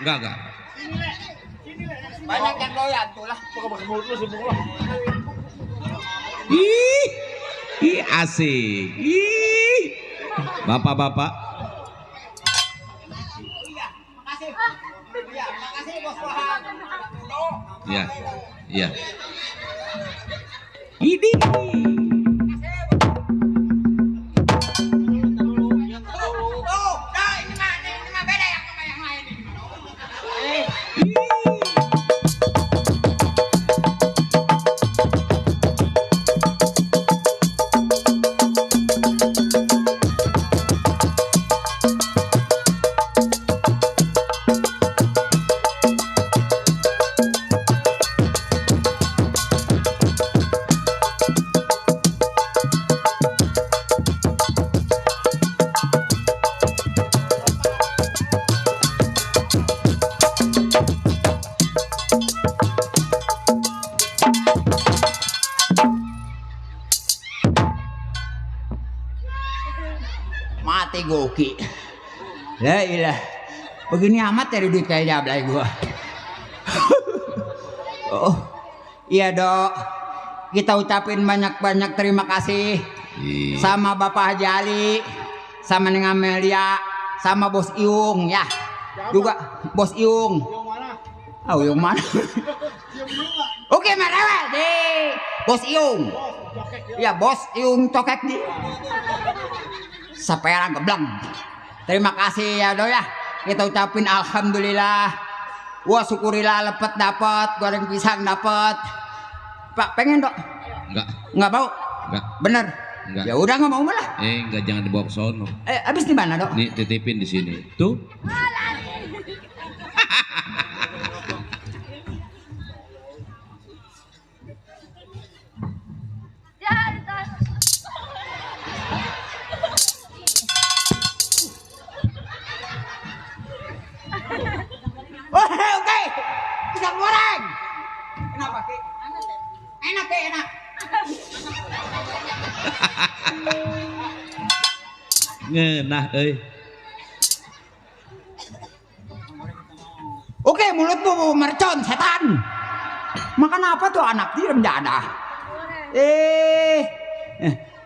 Enggak. Banyak yang doyan tuh lah. Ih, asik. Ih. Bapak-bapak. Makasih bos Wahab. Iya. Ini. Mati goki. Ya ilah. Begini amat dari duit kayak jablay gua. Oh. Iya, Dok. Kita ucapin banyak-banyak terima kasih sama Bapak Haji Ali, sama Neng Amelia, sama Bos Iung ya. Juga Bos Iung. Oh, yang mana? Oke, merewel deh. Bos Iung. Ya, Bos Iung cokek nih. Sapera geblang. Terima kasih ya Dok ya. Kita ucapin alhamdulillah. Wah syukurilah lepet dapat, goreng pisang dapat. Pak pengen Dok? Enggak mau? Enggak. Bener? Enggak. Ya udah enggak mau malah. Enggak, jangan dibawa ke sono. Abis di mana Dok? Nih titipin di sini. Tuh. Oke. Pisang goreng. Kenapa Ki? Enak Ki, enak. Ngenah euy. Oke, mulutmu mercon setan. Makan apa tuh anak diem dadah.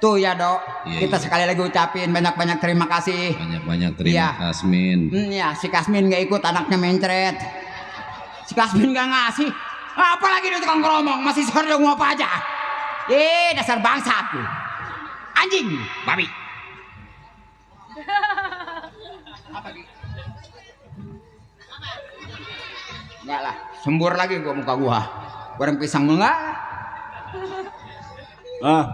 Tuh ya Dok, Iya, kita iya. sekali lagi ucapin banyak-banyak terima kasih. Banyak-banyak terima Iya. Kasmin. Ya, si Kasmin gak ikut, anaknya mencret. Si Kasmin gak ngasih. Apalagi dia tukang ngomong, masih serdong apa aja. Dasar bangsa tuh. Anjing, babi. Enggak lah, sembur lagi gua muka gua. Goreng pisang enggak. Betul.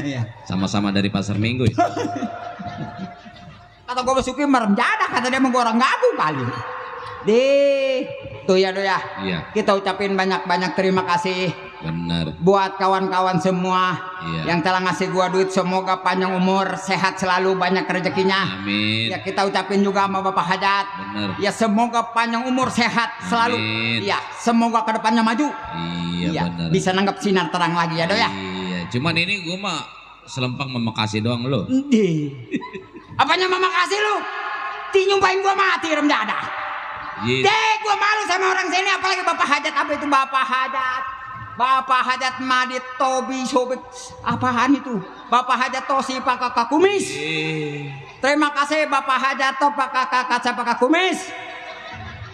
Iya. Sama-sama dari pasar Minggu ya. Kata gue Basuki merem jadah, kata dia mau gue orang gagu kali. Tuh ya Dok ya. Iya. Kita ucapin banyak-banyak terima kasih Benar. buat kawan-kawan semua Iya. yang telah ngasih gua duit. Semoga panjang umur, sehat selalu, banyak rezekinya. Amin. Ya kita ucapin juga sama Bapak Hajat. Benar. Ya semoga panjang umur, sehat selalu. Amin. Ya semoga kedepannya maju. Iya Ya, benar. bisa nanggap sinar terang lagi ya Dok ya. Iya, cuman ini gua mah selempang memakasih doang lo. Ih, Apanya mama kasih lu? Nyumpahin gua mati rem dada. Iya. Deh gua malu sama orang sini apalagi Bapak Hajat. Apa itu Bapak Hajat? Bapak Hajat Madit Tobi Sobek. Apaan itu? Bapak Hajat Tosi Pak Kakak Kumis. Terima kasih Bapak Hajat To Pak Kakak Kaca Pak Kakak Kumis.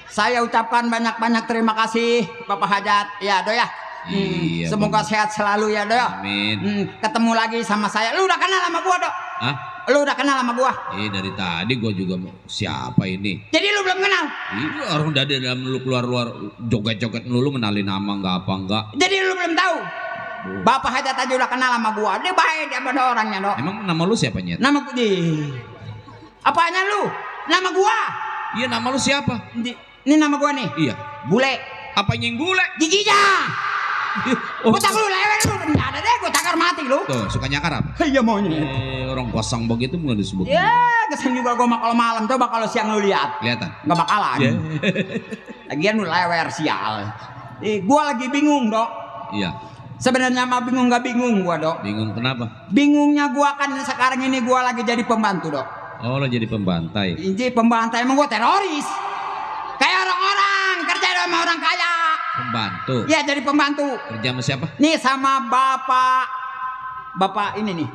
Saya ucapkan banyak-banyak terima kasih Bapak Hajat. Ya do ya. Iya, Semoga Bang. sehat selalu ya do ya. Amin. Ketemu lagi sama saya. Lu udah kenal sama gua do? Hah? Lu udah kenal sama gua? Dari tadi gua juga siapa ini? Jadi lu belum kenal? Ini orang dari dalam lu keluar joget-joget lu ngenalin nama enggak apa enggak. Jadi lu belum tahu? Bapak Hajat aja udah kenal sama gua. Dia baik dia pada orangnya, Dok. Emang nama lu siapa, Nyet? Nama gua di. Apanya lu? Nama gua. Iya, nama lu siapa? Ini nama gua nih. Iya. Bule. Apanya yang bule? Giginya. Oh, Gua tak lu lewer lu enggak ada deh, gua takar mati lu. tuh, suka nyakar apa? Iya maunya. Orang kosong begitu nggak disebut. Ya, kesan juga gua mah kalau malam coba kalau siang lu lihat. Kelihatan. Nggak bakalan. Ya. Lagian lu lewer sial. Gua lagi bingung, Dok. Iya. Sebenarnya mah bingung nggak bingung gua, Dok. Bingung kenapa? Bingungnya gua kan sekarang ini gua lagi jadi pembantu, Dok. Oh, lo jadi pembantai. Ini pembantai emang gua teroris. Kayak orang-orang kerja sama orang kaya. Pembantu. Ya jadi pembantu. Kerja sama siapa? Nih sama Bapak ini nih.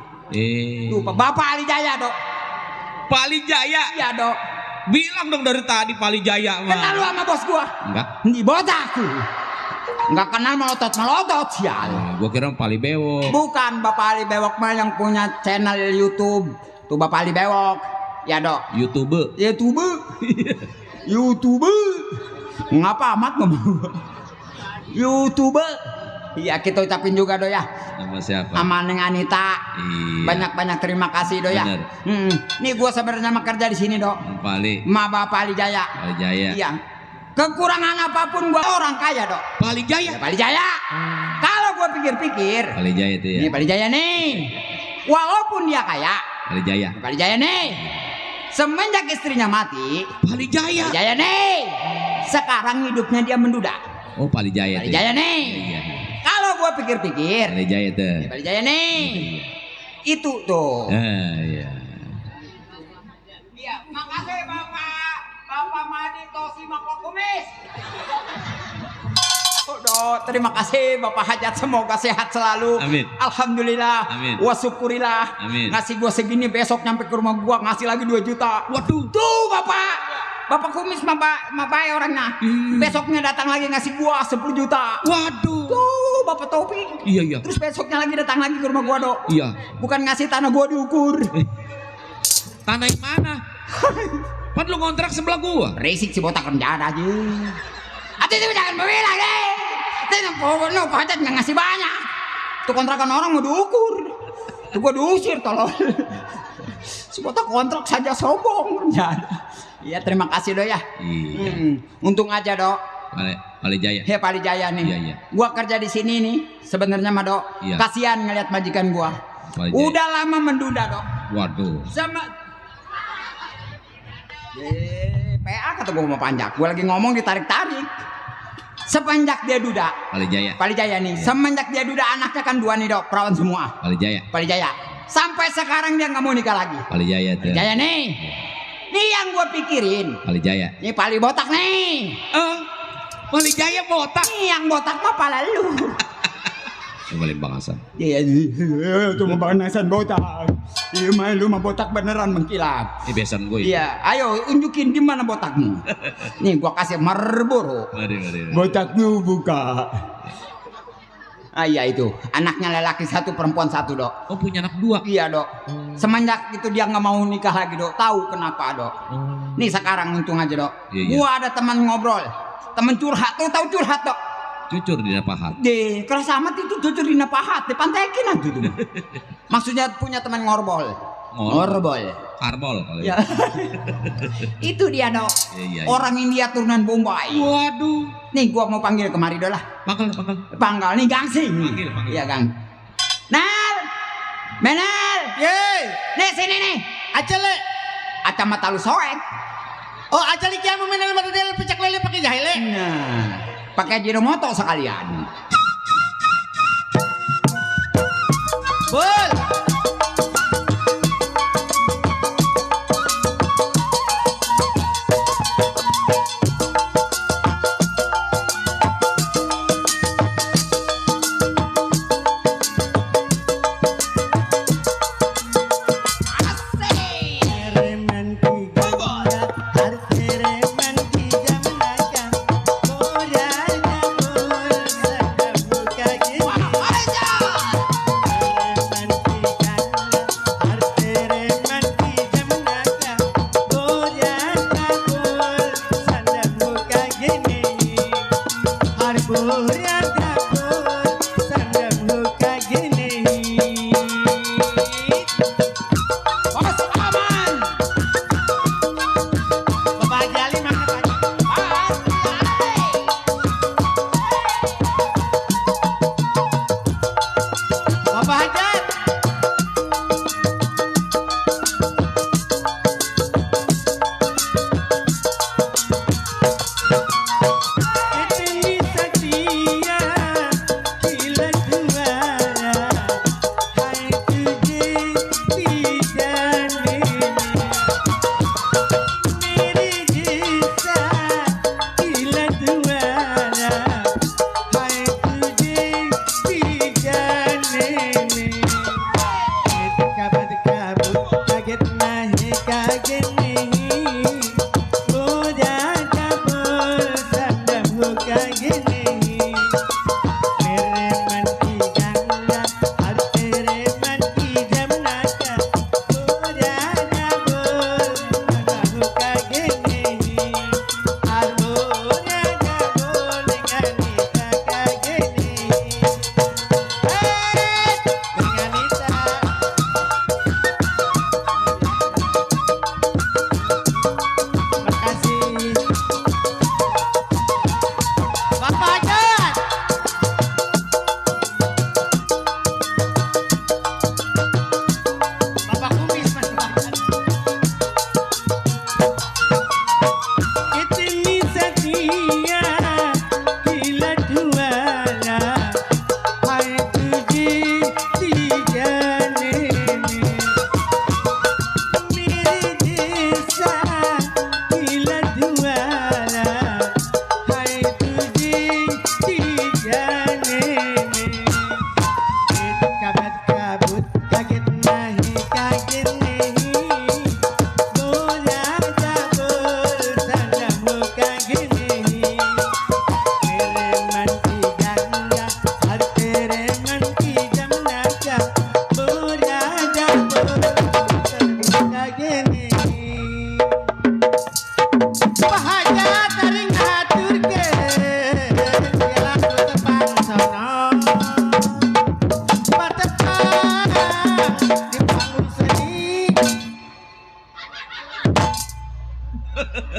Tuh, Bapak Ali Jaya, Dok. Pak Ali Jaya. Iya, Dok. Bilang dong dari tadi Pak Ali Jaya mah. Kenal lu sama bos gua? Enggak. Nih botak tuh. Enggak kenal melotot sial. Gua kira Pak Ali Bewo. Bukan Bapak Ali Bewok mah yang punya channel YouTube. Tuh Bapak Ali Bewok. Ya, Dok. YouTube. YouTube. Ngapa amat ngomong? YouTube. Iya kita ucapin juga do ya. Nama siapa? Sama Neng Anita. Iya. Banyak-banyak terima kasih do ya. Bener. Nih gua sebenarnya mah kerja di sini do. Pak Ali. Ma Bapak Ali Jaya. Pak Ali Jaya. Iya. Kekurangan apapun gua orang kaya do. Pak Ali Jaya. Ya, Pak Ali Jaya. Kalau gua pikir-pikir. Pak Ali Jaya itu ya. Ini Pak Ali Jaya nih. Walaupun dia kaya. Pak Ali Jaya. Pak Ali Jaya nih. Semenjak istrinya mati. Pak Ali Jaya. Pak Ali Jaya nih. Sekarang hidupnya dia menduda. Oh, Pak Ali Jaya. Pak Ali tuh. Jaya nih. Iya. Kalau gua pikir-pikir, Pak Ali Jaya tuh. Pak Ali Jaya nih. Itu tuh. Iya. Iya, makasih Bapak Madi Tosi Mako Kumis. Udah, terima kasih Bapak Hajat, semoga sehat selalu. Amin. Alhamdulillah. Amin. Wa syukurillah. Amin. Ngasih gua segini, besok nyampe ke rumah gua ngasih lagi 2 juta. Waduh. Tuh Bapak Kumis mah baik orangnya. Besoknya datang lagi ngasih gua 10 juta. Waduh. Tuh Bapak Taufik. Iya. Terus besoknya lagi datang lagi ke rumah gua, Dok. Iya. Bukan ngasih tanah gua diukur. Tanah yang mana? Kan lu ngontrak sebelah gua. Berisik si botak renjada aja. Ati itu jangan berbilang deh. Itu Hajat nggak ngasih banyak. Tuh kontrakan orang mau diukur. Tuh gua diusir tolong. Si botak kontrak saja sombong renjada. Iya terima kasih do ya. Iya. Untung aja do. Pak Ali Jaya. Ya Pak Ali Jaya nih. Iya. Gua kerja di sini nih. Sebenarnya mah do. Iya. Kasihan ngeliat majikan gua. Pak Ali Jaya. Udah lama menduda do. Waduh. Sama PA kata gue mau panjang. Gue lagi ngomong ditarik-tarik. Semenjak dia duda, Pak Ali Jaya. Pak Ali Jaya nih. Iya. Semenjak dia duda anaknya kan 2 nih dok, perawan semua. Pak Ali Jaya. Pak Ali Jaya. Sampai sekarang dia nggak mau nikah lagi. Pak Ali Jaya Pak tuh. Ali Jaya nih. Nih yang gue pikirin. Pak Ali Jaya. Nih Pak Ali botak nih. Pak Ali Jaya botak. Nih yang botak mah pala lu. Kembali Bang Hasan. Iya, itu mah Bang Hasan botak. Iya mah lu mah botak beneran mengkilap. Ini besan gue. Iya, ayo unjukin di mana botakmu. Nih gua kasih Marlboro. Mari. Botakmu buka. Ah iya itu, anaknya lelaki 1 perempuan 1 dok. Oh punya anak 2. Iya dok. Semenjak itu dia nggak mau nikah lagi dok. Tahu kenapa dok? Nih sekarang untung aja dok. Iya. Gua ada teman ngobrol, teman curhat tuh, tahu curhat dok? Cucur di pahat. Di keras amat itu cucur di pahat, dipantekin aja itu. Maksudnya punya teman ngobrol. Ngobrol. Arbol kali. Ya. Itu dia dok. Iya. Orang India turunan Bombay. Waduh. Nih gua mau panggil kemari dah lah. Panggal nih gangsing. Panggil. Iya gang. Nel, Menel. Yeay, Nih sini nih. acale. Aca mata lu soek. Oh, acale kiamu menel madel pecak lele pakai jahile. Nah, pakai Jinomoto sekalian. Bol.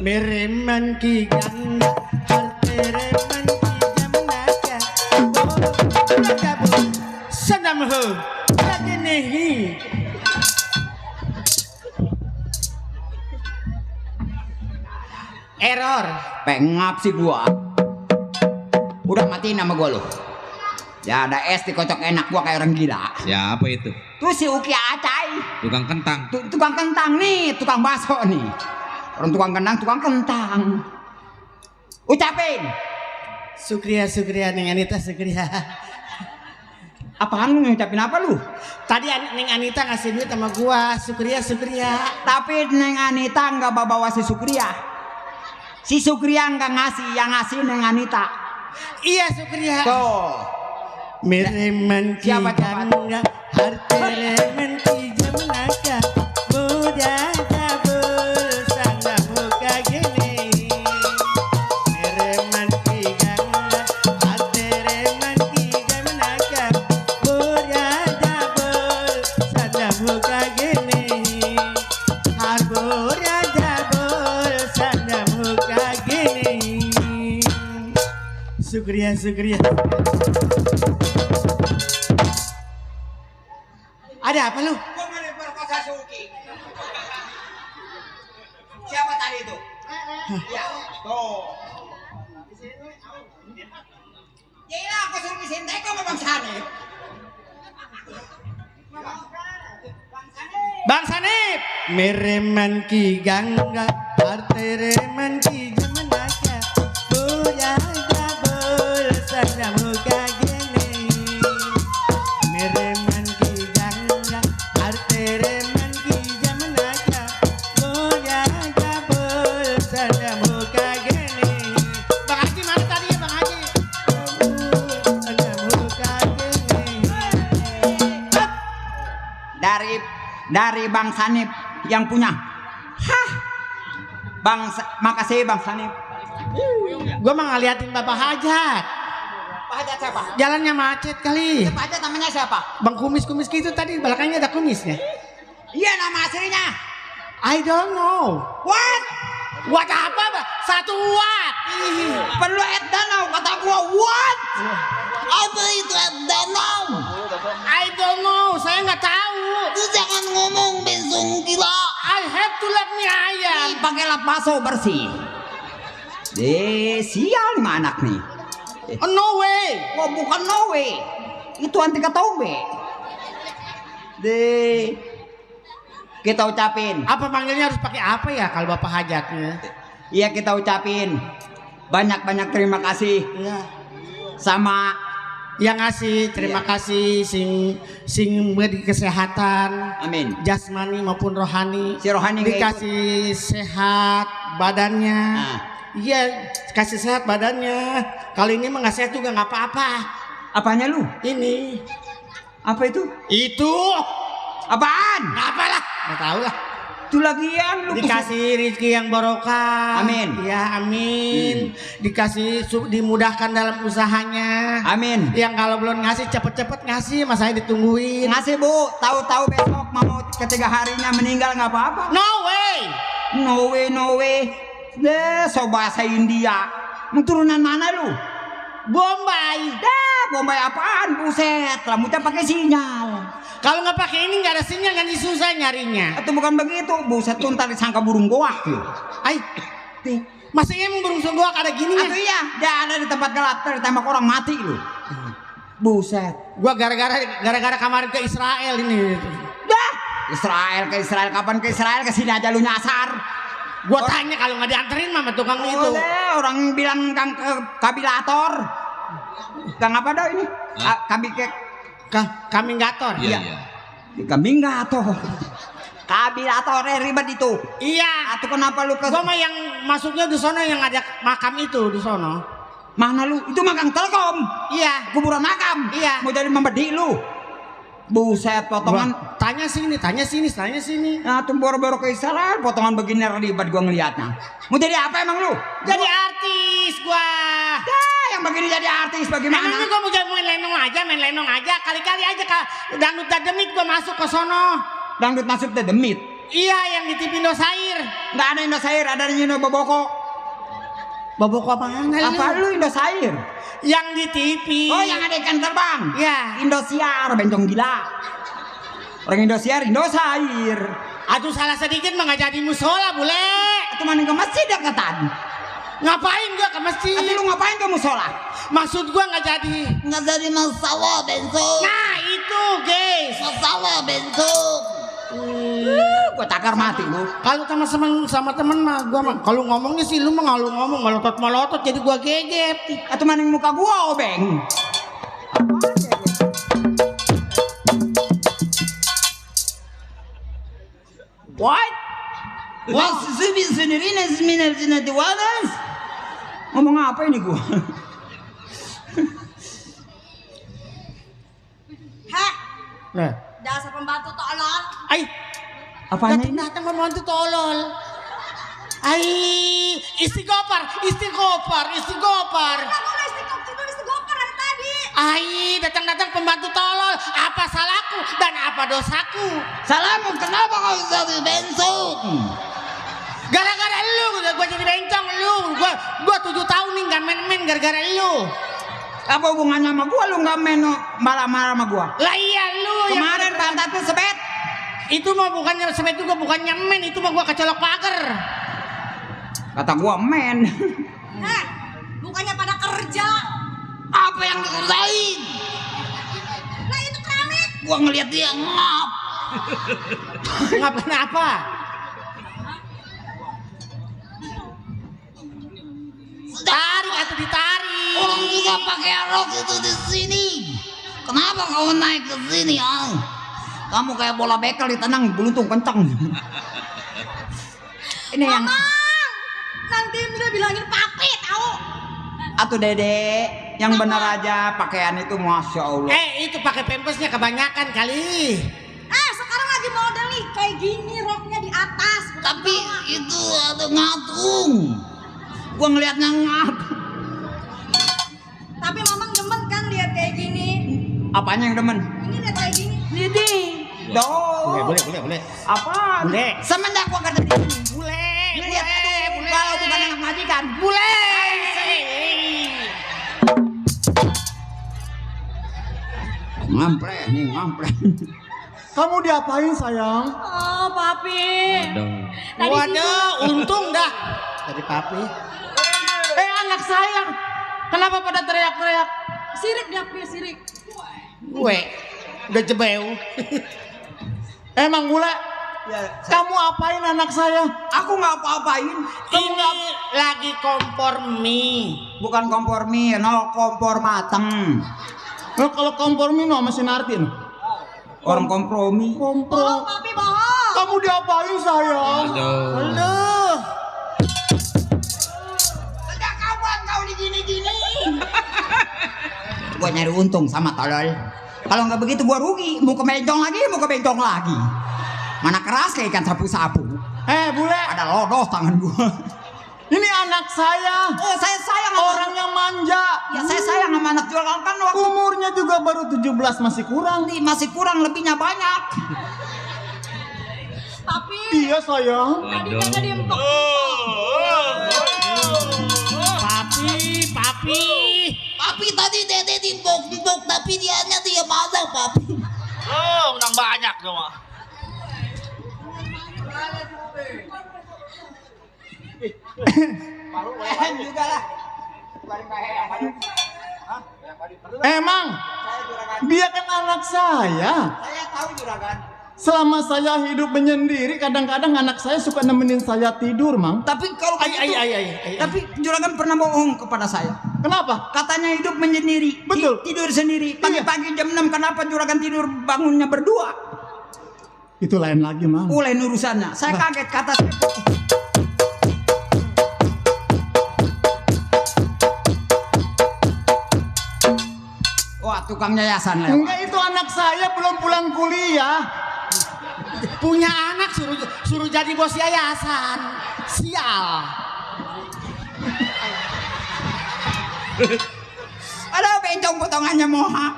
Mereman ki ganga hartereman ki jamnaga bo sanam ho lagi nehi. Error. Pengap sih gua. Udah matiin nama gua lu. Ya ada es dikocok enak gua kayak orang gila. Siapa itu? Tuh si Uki Acai. Tukang kentang. Tukang kentang nih, tukang bakso nih. Orang tukang kentang, tukang kentang. Ucapin. Sukria Neng Anita Sukria. Apaan lu ngucapin apa lu? Tadi Neng Anita ngasih duit sama gua, Sukria. Tapi Neng Anita nggak bawa si Sukria. Si Sukria nggak ngasih, yang ngasih Neng Anita. Iya Sukria. Tuh. Mereman ki Siapa, ganga hartereman ki jamnaga muda dabul sandam muka gini. Mereman ki ganga hartereman ki jamnaga muda dabul sandam muka gini. Harbura dabul sandam muka gini. Sukria. Ada apa lu? Gua mau diperkosa Suki. Siapa tadi itu? Ya, tuh. Gila, aku suruh ngisin teko sama Bang Sanip. Bang Sanip. Mereman ki gangga hartereman ki jamnaga buya dabul sadam muka gini. Mereman ki gangga hartereman ki jamnaga buya dabul sadam muka gini. Bang Haji mana tadi ya Bang Haji? Sadam muka gini. Dari Bang Sanip yang punya. Hah. Makasih Bang Sanip. Gua mah ngeliatin Bapak Hajat. Pak Hajat siapa? Jalannya macet kali. Pak Hajat namanya siapa? Bang kumis gitu tadi belakangnya ada kumisnya. Iya, nama aslinya. I don't know. What? Watt apa, Bang? 1 watt. Perlu Ed Danau kata gua what? Apa itu Ed Danau? I don't know. Saya nggak tahu. Lu jangan ngomong besong gila. I have to let me ayam. Pakai lap baso bersih. Sial nih anak nih. Oh, no way. Wah bukan no way. Itu anti ketobe. Kita ucapin. Apa panggilnya harus pakai apa ya kalau Bapak Hajatnya? Iya kita ucapin. Banyak-banyak terima kasih. Iya. Sama yang ngasih terima kasih sing beri kesehatan. Amin. Jasmani maupun rohani. Si rohani dikasih sehat badannya. Nah. Iya, kasih sehat badannya. Kali ini mah nggak sehat juga nggak apa-apa. Apanya lu? Ini. Apa itu? Itu. Apaan? Nggak apalah. Nggak tahu lah. Itu lagian lu dikasih rezeki yang barokah. Amin. Ya amin. Dikasih dimudahkan dalam usahanya. Amin. Yang kalau belum ngasih cepet-cepet ngasih, mas saya ditungguin. Ngasih Bu, tahu-tahu besok mau ketiga harinya meninggal nggak apa-apa. No way. No way. So bahasa India. Turunan mana lu? Bombay. Bombay apaan? Buset, rambutnya pakai sinyal. Kalau nggak pakai ini nggak ada sinyal, kan susah nyarinya. Itu bukan begitu. Buset tuh ntar disangka burung goak tuh. Ay, masa emang burung goak ada gininya? Atau iya, dia ada di tempat gelap, ditembak orang mati lu. Buset. Gua gara-gara kemarin ke Israel ini. Dah, ke Israel kapan ke Israel? Kesini aja lu nyasar. Gua tanya kalau nggak dianterin mama tukang itu. Orang bilang kang kabilator. Kang apa dah ini? Kaminggator. Iya. Kaminggator. Kabilator ribet itu. Iya. Atau kenapa lu ke? Gua mah yang masuknya di sono yang ada makam itu di sono. Mana lu? Itu makam Telkom. Iya. Kuburan makam. Iya. Mau jadi membedi lu. Buset potongan. Tanya sini. Nah, tuh boro-boro ke Israel potongan begini ribet gua ngeliatnya. Mau jadi apa emang lu? Jadi artis gua. Yang begini jadi artis bagaimana? Emangnya gua mau main lenong aja. Kali-kali aja dangdut dademit gua masuk ke sono. Dangdut masuk ke demit. Iya, yang di TV Indosiar. Nggak ada Indosiar, ada Indo Boboko. Boboko apaan? Apa lu Indosiar? Yang di TV. Oh, yang ada ikan terbang. Ya. Indosiar, bencong gila. Orang Indosiar, Indosiar. Aduh, salah sedikit mah nggak jadi musola, bule. Atau mana ke masjid deketan? Ngapain gua ke masjid? Atau lu ngapain ke musola? Maksud gua nggak jadi. Nggak jadi masalah bentuk. Nah, itu, guys. Masalah bentuk. Gua takar mati lu. Kalau sama temen mah gua mah kalau ngomongnya sih lu mah ngalu ngomong melotot jadi gua geget. Atau mana muka gua obeng? What? Wah, sendiri di wadas. Ngomong apa ini gua? Heh, Nah, dasar pembantu tolol. ay, Apanya ini? datang pembantu tolol. Ay, istighfar. Kamu nulis gopar dari tadi. Ay, datang pembantu tolol. Apa salahku dan apa dosaku? Salamu kenapa kau jadi bentuk? Gara-gara lu, gua jadi bencong lu. Gua 7 tahun nih nggak main-main gara-gara lu. Apa hubungannya sama gua? Lu nggak main marah-marah sama gua? Lah iya lu yang Kemarin pantat lu sebet. itu mah bukannya sebet juga, bukannya main, itu mah gua kecolok pagar. Kata gua men. Heh, bukannya pada kerja. Apa yang dikerjain? Nah itu keramik. Gua ngeliat dia ngap. Ngapain apa? Tarik atau ditarik? Orang juga pakai rok itu di sini. Kenapa kau naik ke sini, ah? Kamu kayak bola bekel ditendang beruntung kenceng. Ini yang Mamang, nanti udah bilangin papi tahu. atau dede yang bener aja pakaian itu masya Allah. Itu pakai pempesnya kebanyakan kali. Sekarang lagi model nih kayak gini roknya di atas. bukan Tapi bawah. itu ada ngatung. Gua ngeliatnya ngap. Tapi mamang demen kan lihat kayak gini. Apanya yang demen? Ini lihat kayak gini. Dede. Boleh. Apa? Boleh. Semenjak gua kerja di sini. Boleh. Kalau bukan anak majikan. Boleh. Ngampre. Kamu diapain sayang? Oh, papi. Waduh, untung dah. Dari papi. Anak saya. Kenapa pada teriak-teriak? Sirik dia punya sirik. Gue udah jebeu. Emang bule? Kamu apain anak saya? Aku nggak apa-apain. Ini lagi kompor mie. Bukan kompor mie, no kompor mateng. Nah, kalau kompor mino sama Sinartin. Orang kompromi. Bohong, Kompor. papi bohong. Kamu diapain sayang? Aduh. Sejak kapan kau digini-gini? Gua nyari untung sama tolol. Kalau nggak begitu gua rugi. Mau ke bencong lagi. Mana keras kayak ikan sapu-sapu. Bule, Ada lodos tangan gua. ini anak saya. Oh, saya sayang sama Orang yang manja. Ya saya sayang sama anak jual kan waktu Umurnya juga baru 17, masih kurang. masih kurang, lebihnya banyak. Papi. Iya sayang. Tadi kagak diempok. Papi. Papi tadi dede dibok tapi dianya dia masak papi. Menang banyak semua. Juga lah. Emang dia kan anak saya. Saya tahu juragan. Selama saya hidup menyendiri, kadang-kadang anak saya suka nemenin saya tidur, Mang. Tapi kalau begitu, tapi juragan pernah bohong kepada saya. Kenapa? Katanya hidup menyendiri, Betul. tidur sendiri. Pagi-pagi jam 6 kenapa juragan tidur bangunnya berdua? Itu lain lagi, Mang. Mulai urusannya. Saya kaget kata saya. Wah, tukang yayasan lewat. Enggak, itu anak saya belum pulang kuliah. Punya anak suruh jadi bos yayasan. Sial. Aduh, bencong potongannya mohak.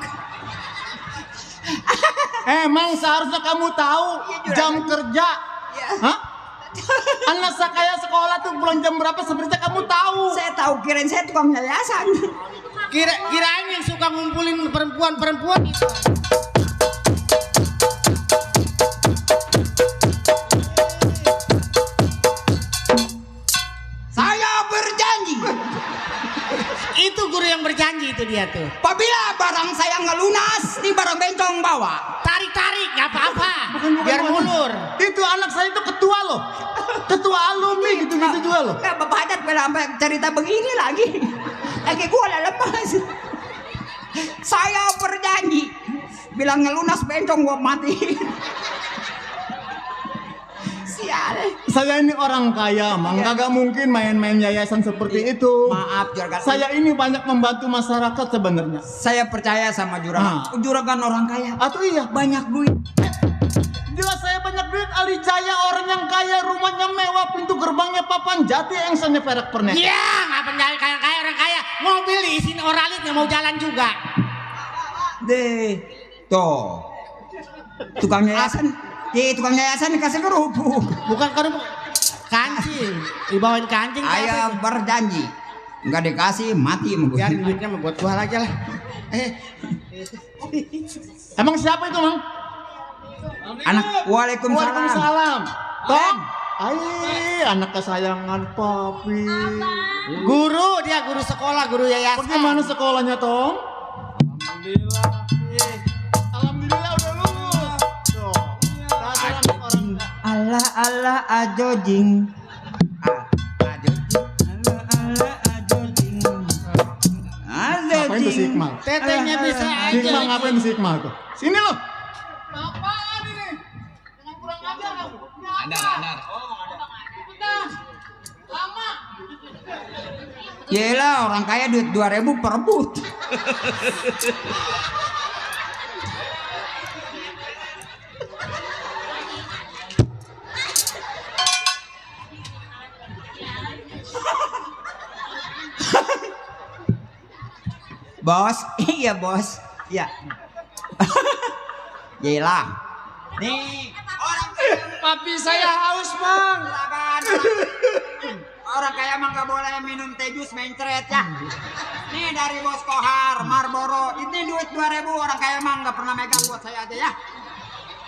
Emang seharusnya kamu tahu jam kerja Hah? Anak saya sekolah tuh pulang jam berapa sebenarnya kamu tahu? Saya tahu, kirain saya tukang yayasan. Kirain yang suka ngumpulin perempuan-perempuan itu. Saya berjanji, Itu guru yang berjanji itu dia tuh. apabila barang saya nggak lunas, di barang bencong bawa. Tarik-tarik nggak apa-apa. Biar mulur. Itu anak saya itu ketua loh. Ketua alumni gitu-gitu juga loh. Ya, Bapak Hajat sampai cerita begini lagi. Lagi gua lah lepas. Saya berjanji, bilang ngelunas bencong gua mati. Sial. Saya ini orang kaya, Mang. Kagak mungkin main-main yayasan seperti itu. Maaf Juragan. Saya ini banyak membantu masyarakat sebenarnya. Saya percaya sama Juragan. Juragan orang kaya. Atau iya, Banyak duit. jelas saya banyak duit. Ali Jaya orang yang kaya, rumahnya mewah, pintu gerbangnya papan jati, engsanya perak pernek. Iya, nggak penjahit kaya orang kaya. Mobil diisiin oralit nggak mau jalan juga. Deh, tuh. Tukang yayasan. Tukang yayasan dikasih kerupuk. Bukan kerupuk, kancing. Dibawain kancing. Saya berjanji, nggak dikasih mati sama gue. Biar duitnya mau buat gua aja lah. Emang siapa itu, Mang? Anak, waalaikumsalam. Waalaikumsalam. Tom. Anak kesayangan papi. Guru dia, guru sekolah, guru yayasan. Bagaimana sekolahnya, Tom? Alhamdulillah udah lulus. Tuh. Dasar anak orang. Allah Allah ajojing. Ajojing. Ngapain tuh si Iqmal? Tetenya bisa Si aja. Iqmal ngapain tuh si Iqmal tuh? Sini loh. Yelah, orang kaya duit 2.000 per but. Bos, iya bos, iya. Yelah. Nih, orang kaya. Papi saya haus, Mang. Silakan. Orang kaya mah gak boleh minum teh jus mencret ya. Nih dari Bos Kohar, Marlboro. Ini duit 2.000, orang kaya mah gak pernah megang buat saya aja ya.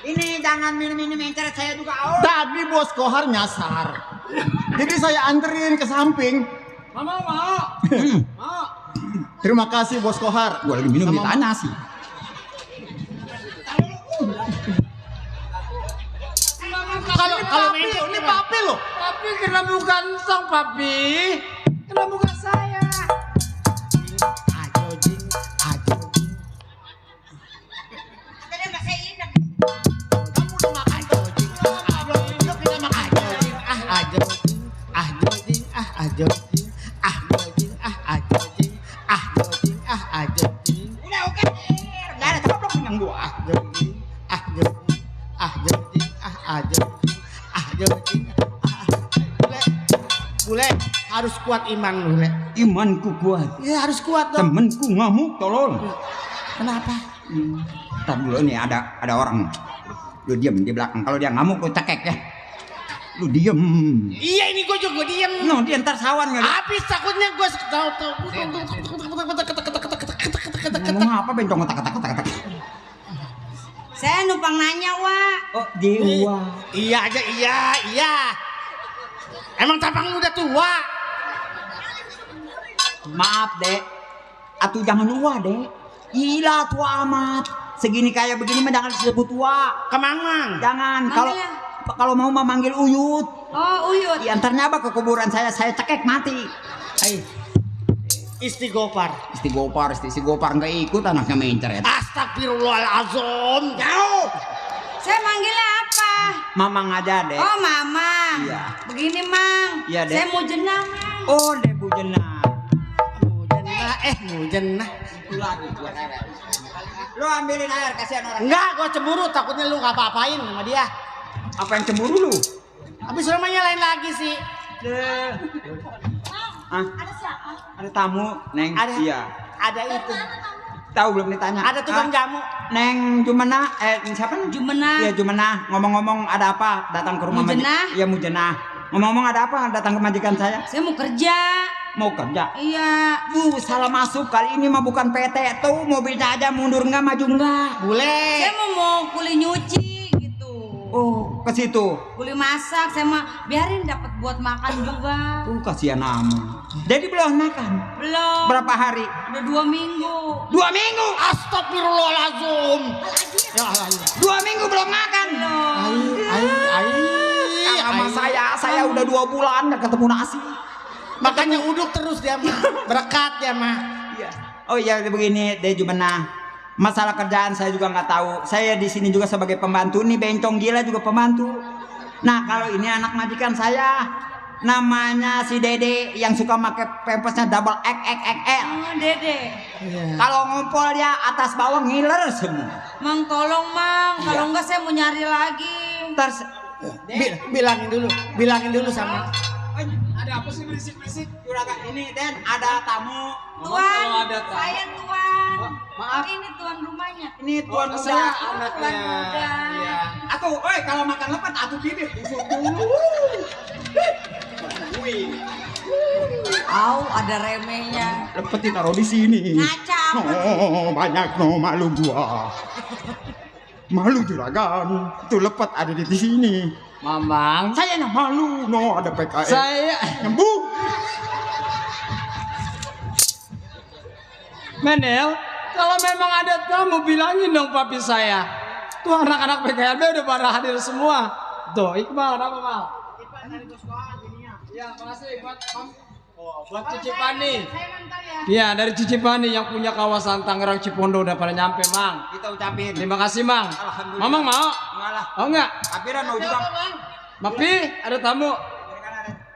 Ini jangan minum mencret, saya juga haus. Tadi Bos Kohar nyasar. Jadi saya anterin ke samping. Mama mau. Terima kasih Bos Kohar. Gua lagi minum di tanah sih. Kalau mencret Ini papi loh. Papi kenapa ganteng, Papi? Kenapa bukan saya? ajojing. Udah oke. Gak ada coplok dengan gua. Bule, harus kuat iman lu, Le. Imanku kuat. Ya harus kuat dong. Temenku ngamuk tolol. Kenapa? Ntar dulu nih ada orang. Lu diem di belakang. Kalau dia ngamuk lu cekek ya. Lu diem. Iya ini gue juga diem. No, dia ntar sawan kali. Habis takutnya gue tahu. Ngomong apa bencong ketak. Saya numpang nanya, Wak. Oh, dewa. Iya aja, iya. Emang tampang lu udah tua. Maaf, Dek. Atuh jangan tua, Dek. Gila tua amat. Segini kayak begini mah jangan disebut tua. Kemang. Jangan. Manggilnya? Kalau mau mah manggil Uyut. Oh, Uyut. Diantarnya apa ke kuburan saya cekek mati. Istighfar. Istigopar nggak ikut anaknya mencret. Astagfirullahaladzim. Jauh. Saya manggilnya apa? Mamang aja, Dek. Oh, Mama. Iya. Begini, Mang. Iya, Dek. Saya mau jenang, Mang. Oh, Dek Bu Jenah. Mujenah. Lu ambilin air kasihan orang. Enggak, gue cemburu. Takutnya lu gak apa-apain sama dia. Apa yang cemburu lu? Habis rumahnya lain lagi sih. Ah, Ada siapa? ada tamu, Neng. Ada. Iya. Ada itu. Tahu belum ditanya. Ada tukang jamu. Neng Jumena, siapa nih? Jumena. Iya Jumena. Ngomong-ngomong ada apa? Datang ke rumah Mujenah. Iya Mujenah. Ngomong-ngomong ada apa? Datang ke majikan saya. Saya mau kerja. Mau kerja. Iya. Salah masuk kali ini mah bukan PT tuh mobilnya aja mundur nggak maju nggak. Boleh. Saya mau kuli nyuci gitu. Oh ke situ. Kuli masak, saya mah biarin dapat buat makan juga. Kasihan amu. Jadi belum makan. Belum. Berapa hari? Udah 2 minggu. 2 minggu. Astagfirullahaladzim. 2 minggu belum makan. Sama saya udah 2 bulan nggak ketemu nasi. Makanya uduk terus dia mah. Berkat ya mah. Iya. Oh iya begini deh Jumena. Masalah kerjaan saya juga nggak tahu. Saya di sini juga sebagai pembantu nih, bencong gila juga pembantu. Nah kalau ini anak majikan saya, namanya si Dede yang suka pakai pampasnya double XXXL. Oh, Dede. Kalau ngumpul ya atas bawah ngiler semua. Mang tolong Mang, Iya. kalau enggak saya mau nyari lagi. Terus Bilangin dulu sama. ada apa sih berisik-berisik? Juragan ini Den ada tamu. Tuan, saya Tuan. Maaf. Ini Tuan rumahnya. Ini tuan muda. Saya anaknya. Tuan muda. Iya. Atuh, kalau makan lepat atuh bibir busuk dulu. Au, ada remehnya. Lepetin taruh di sini. Ngaca apa? Banyak malu gua. Malu juragan. Itu lepet ada di sini. Mamang, Saya yang malu. Ada PKS. saya Nyembuh. Menel, kalau memang ada tamu bilangin dong papi saya. Tuh anak-anak PKLB udah pada hadir semua. Tuh, Iqbal, apa Mal? Ya, makasih buat Cici Pani. Iya, dari Cici Pani yang punya kawasan Tangerang Cipondo udah pada nyampe, Mang. Kita ucapin. Terima kasih, Mang. Alhamdulillah. Mamang mau? Enggak lah. Oh enggak? Kapiran mau juga. Mapi, ada tamu.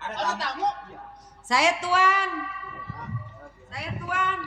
Ada tamu. Saya Tuan. Saya Tuan.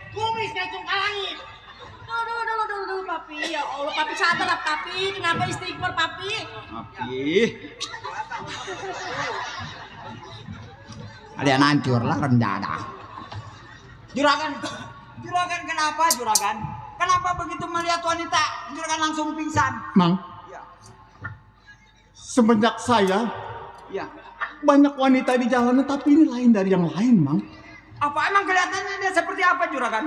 Kumis ngacung kalangit. Dulu, Papi. Ya Allah, Papi sadar lah, Papi. Kenapa istighfar, Papi? Kalian hancur lah rencana. Juragan kenapa juragan? Kenapa begitu melihat wanita juragan langsung pingsan? Mang. Ya. Semenjak saya Ya. banyak wanita di jalanan tapi ini lain dari yang lain, Mang. Apa emang kelihatannya dia seperti apa juragan?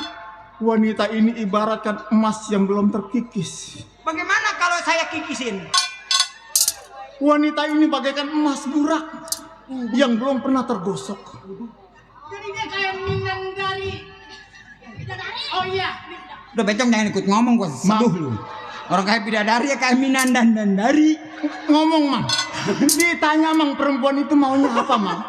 Wanita ini ibaratkan emas yang belum terkikis. Bagaimana kalau saya kikisin? Wanita ini bagaikan emas burak yang belum pernah tergosok. Jadi dia kayak Minang dari. Oh iya. Udah bencong jangan ikut ngomong gua seduh lu. Orang kayak bidadari ya kayak Minan dan dari. Ngomong, Mang. Ditanya, Mang, perempuan itu maunya apa, Mang?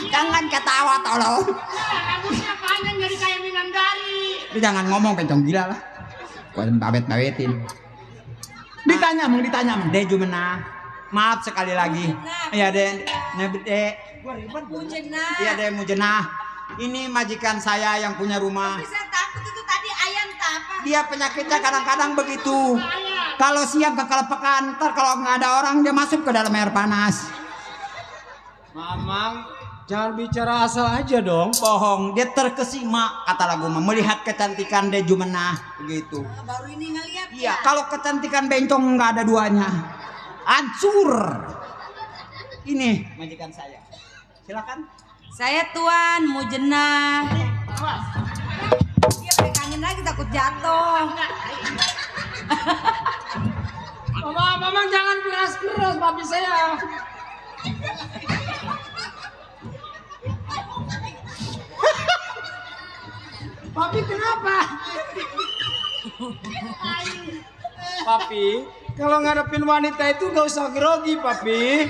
Jangan ketawa tolong. Rambutnya panjang jadi kayak Minang dari. Lu jangan ngomong bencong gila lah. Gua babet-babetin. Ditanya, Mang, Mang. Deh Jumena. Maaf sekali lagi. Iya deh, Mujenah. Iya deh Mujenah. Ini majikan saya yang punya rumah. Tapi saya takut itu tadi ayam apa? Dia penyakitnya kadang-kadang begitu. Kalau siang kekelepekan, ntar kalau nggak ada orang dia masuk ke dalam air panas. Mamang, jangan bicara asal aja dong. Bohong, dia terkesima kata lagu mah melihat kecantikan De Jumena begitu. Baru ini ngeliat Iya, ya. kalau kecantikan bencong nggak ada duanya. Hancur. Ini majikan saya. Silakan. Saya Tuan Mujenah. Dia pegangin lagi takut jatuh. Mamang jangan keras-keras papi saya. Papi kenapa? Papi, kalau ngadepin wanita itu gak usah grogi, Papi.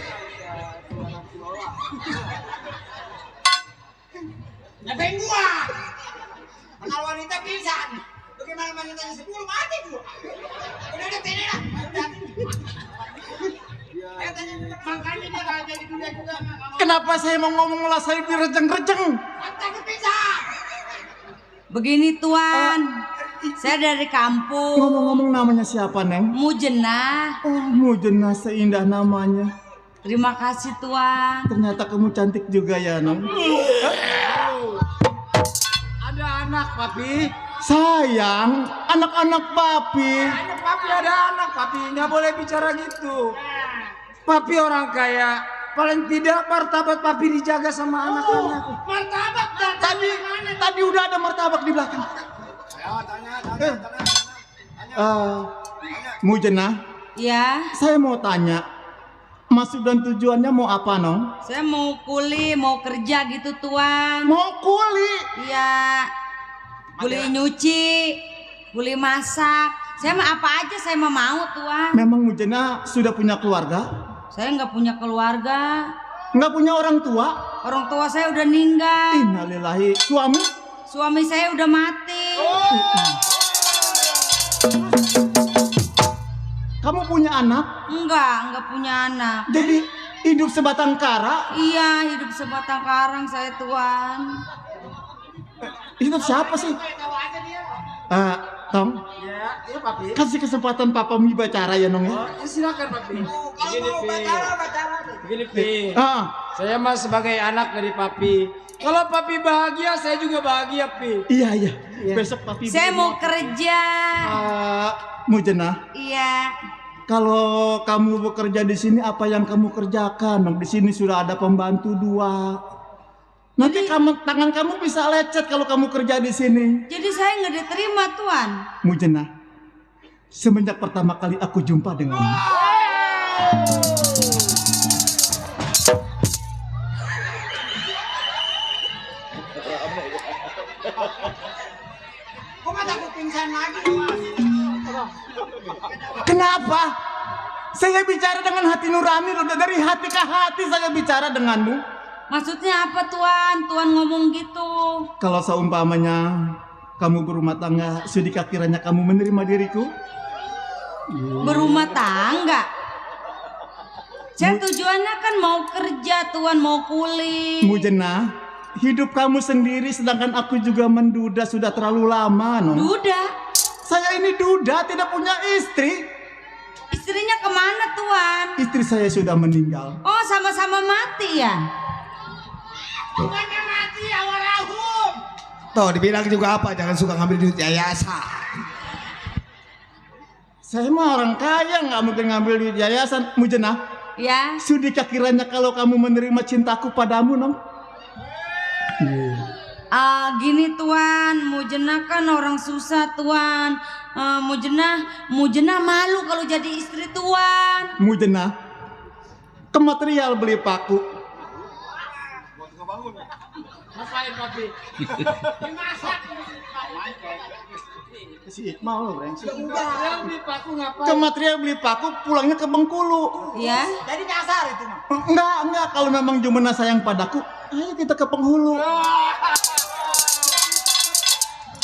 Ngapain gua? Kenal wanita pingsan. Bagaimana wanitanya 10 mati gua. Udah sini lah. Makanya dia gak jadi dunia juga. Kenapa saya mau ngomong malah saya direjeng-rejeng? Takut pingsan. Begini Tuan, saya dari kampung. Ngomong-ngomong namanya siapa, Neng? Mujenah. Oh, Mujenah, seindah namanya. Terima kasih Tuan. Ternyata kamu cantik juga ya, Neng. Ada anak, Papi. Sayang, anak-anak Papi. Anak Papi ada anak, Papi. Nggak boleh bicara gitu. Papi orang kaya. Paling tidak martabat Papi dijaga sama anak-anak. Martabat? Tadi udah ada martabak di belakang. Mujenah, Ya, saya mau tanya. Maksud dan tujuannya mau apa, Nong? saya mau kuli, mau kerja gitu Tuan. Mau kuli. Iya, kuli nyuci, kuli masak. Saya mah apa aja saya mah mau Tuan. Memang Mujenah sudah punya keluarga? Saya nggak punya keluarga. Nggak punya orang tua? Orang tua saya udah meninggal. Innalillahi. Suami? Suami saya udah mati. Kamu punya anak? Enggak punya anak. Jadi hidup sebatang kara? Iya, hidup sebatang karang saya Tuan. Hidup siapa sih? Tong, Iya, Papi. kasih kesempatan Papa bicara ya, Nong ya. Silakan, Papi. Kalau mau bacara. Begini, Pi. Ah, Saya mah sebagai anak dari Papi. Kalau Papi bahagia, saya juga bahagia, Pi. iya. Besok Papi. Saya mau kerja. Mujenah, Iya. kalau kamu bekerja di sini apa yang kamu kerjakan? Nong, di sini sudah ada pembantu 2. Nanti tangan kamu bisa lecet kalau kamu kerja di sini. Jadi saya nggak diterima Tuan. Mujenah, semenjak pertama kali aku jumpa denganmu, Kok nggak takut pingsan lagi? kenapa? Saya bicara dengan hati nurani, udah dari hati ke hati saya bicara denganmu. Maksudnya apa Tuan? Tuan ngomong gitu. Kalau seumpamanya kamu berumah tangga, sudikah kiranya kamu menerima diriku? Berumah tangga. Saya tujuannya kan mau kerja Tuan, mau kuli. Mujenah, hidup kamu sendiri sedangkan aku juga menduda sudah terlalu lama, Nong. Duda. Saya ini duda, tidak punya istri. Istrinya kemana Tuan? Istri saya sudah meninggal. Oh, sama-sama mati ya? Bukannya mati awal-awal. Tuh dibilang juga apa, jangan suka ngambil duit yayasan. Saya mah orang kaya, nggak mungkin ngambil di yayasan. Mujenah, Ya. sudikah kiranya kalau kamu menerima cintaku padamu, Nong? Gini Tuan, Mujenah kan orang susah Tuan. Mujenah malu kalau jadi istri Tuan. Mujenah, ke material beli paku. Ngapain, Papi? Dimasak. Si Iqmal lo, brengsek. Dia beli paku ngapain? Ke material beli paku, pulangnya ke Bengkulu. Ya. Jadi nyasar itu mah. Enggak, kalau memang Jumenah sayang padaku, ayo kita ke penghulu.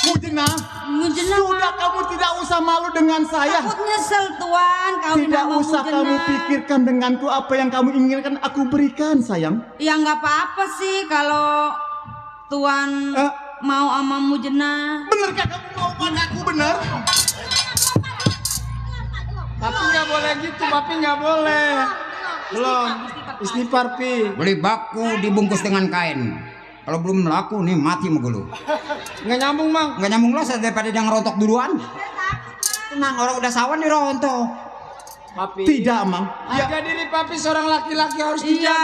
Mujenah, sudah kamu tidak usah malu dengan saya. Takut nyesel Tuan kalau Tidak sama usah Mujenah. kamu pikirkan denganku, apa yang kamu inginkan aku berikan, sayang. Ya nggak apa-apa sih kalau Tuan mau sama Mujenah. Benarkah kamu mau padaku, benar? Papi nggak boleh gitu, Papi nggak boleh. Belum. Istighfar, Pi. Beli baku dibungkus dengan kain. Kalau belum laku nih mati sama gue lu. Nggak nyambung, Mang. Nggak nyambung lah daripada dia ngerontok duluan. Tenang, orang udah sawan dirontok. Papi. Tidak, Mang. Harga diri Papi seorang laki-laki harus Iya. dijaga.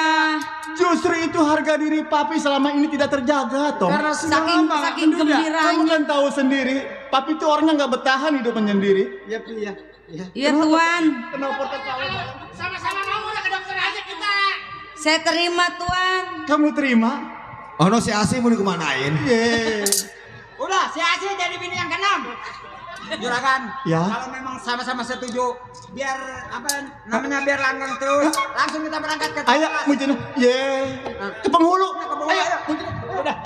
Justru itu harga diri Papi selama ini tidak terjaga, Tom. Karena sudah lama Saking menduda. Kamu gembiranya. kan tahu sendiri, Papi itu orangnya nggak bertahan hidup sendiri. Ya, Pi, ya. Iya Tuan. Kenapa ketawa? Sama-sama mau ke dokter aja kita. Saya terima Tuan. Kamu terima? Oh no, si Asi mau dikemanain? Yeay. Udah, si Asyik jadi bini yang ke-6. Juragan. Ya. Kalau memang sama-sama setuju, biar biar langgang terus. Langsung kita berangkat ke Ayo, Mujino. Ye. Ke penghulu. Ayo, Mujino. Udah.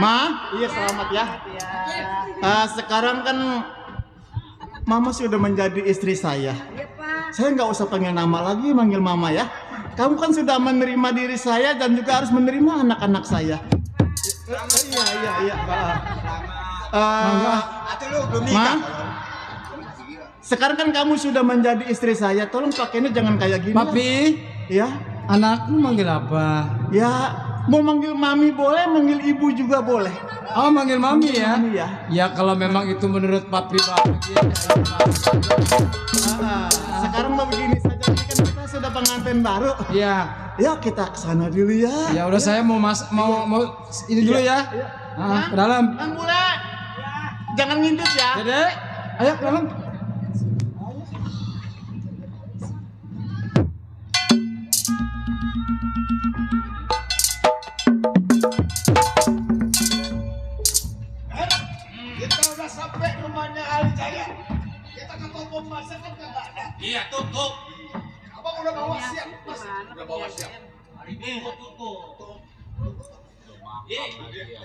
Ma, iya selamat ya. Sekarang kan Mama sudah menjadi istri saya. Saya nggak usah panggil nama lagi, manggil Mama ya. Kamu kan sudah menerima diri saya dan juga harus menerima anak-anak saya. Iya. Ma, sekarang kan kamu sudah menjadi istri saya. Tolong pakainya jangan kayak gini. Papi, Ya, anakku manggil apa? ya. Mau manggil Mami boleh, manggil Ibu juga boleh. Oh, manggil Mami ya? Mami ya. Ya kalau memang itu menurut Papi bahagia. Sekarang mau begini saja, ini kan kita sudah pengantin baru. Iya. Ya kita kesana dulu ya. Ya udah saya mau ini dulu ya. Ke dalam. Bang Bule, jangan ngintip ya. Dede, ayo ke dalam. Kita udah sampai rumahnya Ali Jaya. Kita ke toko masak kan nggak ada. Iya, tutup. Abang udah bawa siap. Mas. Udah bawa siap. Hari ini tutup.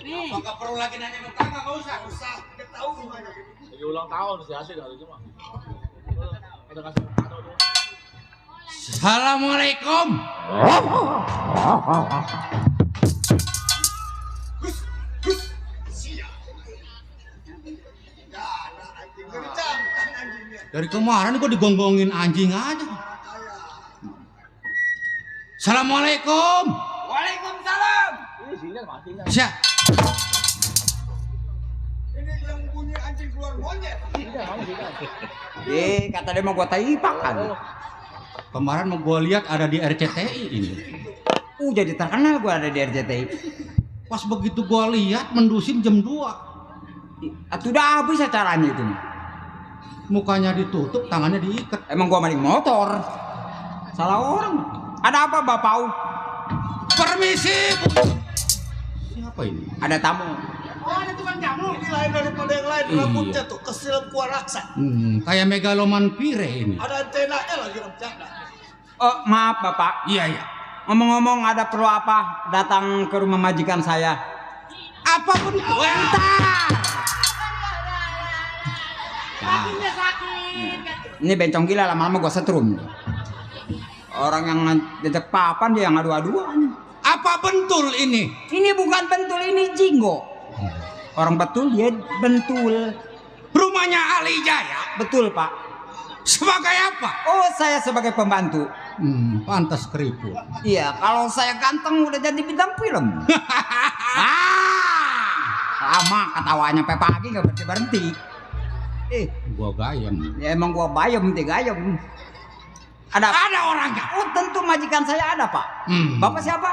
Apakah perlu lagi nanya ke kakak? Nggak usah. Dia tahu rumahnya. Lagi ulang tahun si Asik kali cuma. Ada kasih kado dia. Assalamualaikum. Dari kemarin kok digonggongin anjing aja. Assalamualaikum. Waalaikumsalam. Siap. Ini yang bunyi anjing keluar monyet. Kata dia mau gua taipakan. Kemarin mau gua lihat ada di RCTI ini. Jadi terkenal gua ada di RCTI. Pas begitu gua lihat mendusin jam 2. Sudah habis acaranya itu. Mukanya ditutup, tangannya diikat. Emang gua maling motor. Salah orang. Ada apa Bapak? Permisi. Siapa ini? Ada tamu. Oh, ada tukang jamu. Ini lain daripada yang lain. Iya. Rambutnya tuh kesilap kuah raksa. Kayak megaloman pire ini. Ada antenanya lagi bercanda. Oh, maaf Bapak. Iya. Ngomong-ngomong ada perlu apa datang ke rumah majikan saya? Apapun itu. Kakinya sakit. Ini bencong gila, lama-lama gua setrum. Orang yang jejak papan dia yang adu-aduan. Apa bentul ini? Ini bukan bentul, ini jinggo. Orang betul dia bentul. Rumahnya Ali Jaya. Betul Pak. Sebagai apa? Oh, saya sebagai pembantu. Pantas keriput. Iya, kalau saya ganteng udah jadi bintang film. Lama ketawanya sampai pagi nggak berhenti. Gua gayam. Ya emang gua bayam, gayam. Ada orang nggak? Oh, tentu majikan saya ada Pak. Bapak siapa?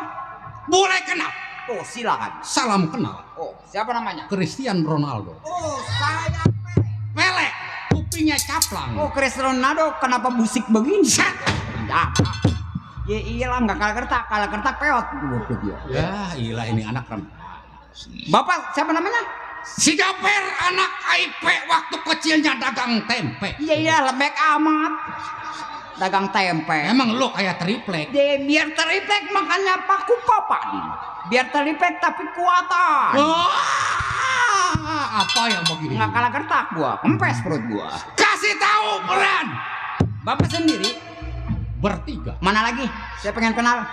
Boleh kenal. Oh, silakan. Salam kenal. Oh, siapa namanya? Cristiano Ronaldo. Oh, saya Pele. Kupingnya caplang. Oh, Cristiano Ronaldo kenapa busik begini? Ya, ya iyalah nggak kalah kertak peot. Ya, iyalah ini anak rem. Bapak siapa namanya? Si Gaper anak IP waktu kecilnya dagang tempe. Iya, lembek amat. Dagang tempe. Emang lo kayak triplek. Biar triplek makanya paku papan. Biar triplek tapi kuatan. Apa yang begini? Nggak kalah kertak gua, kempes perut gua. Kasih tahu pelan. Bapak sendiri Bertiga. mana lagi? Saya pengen kenal.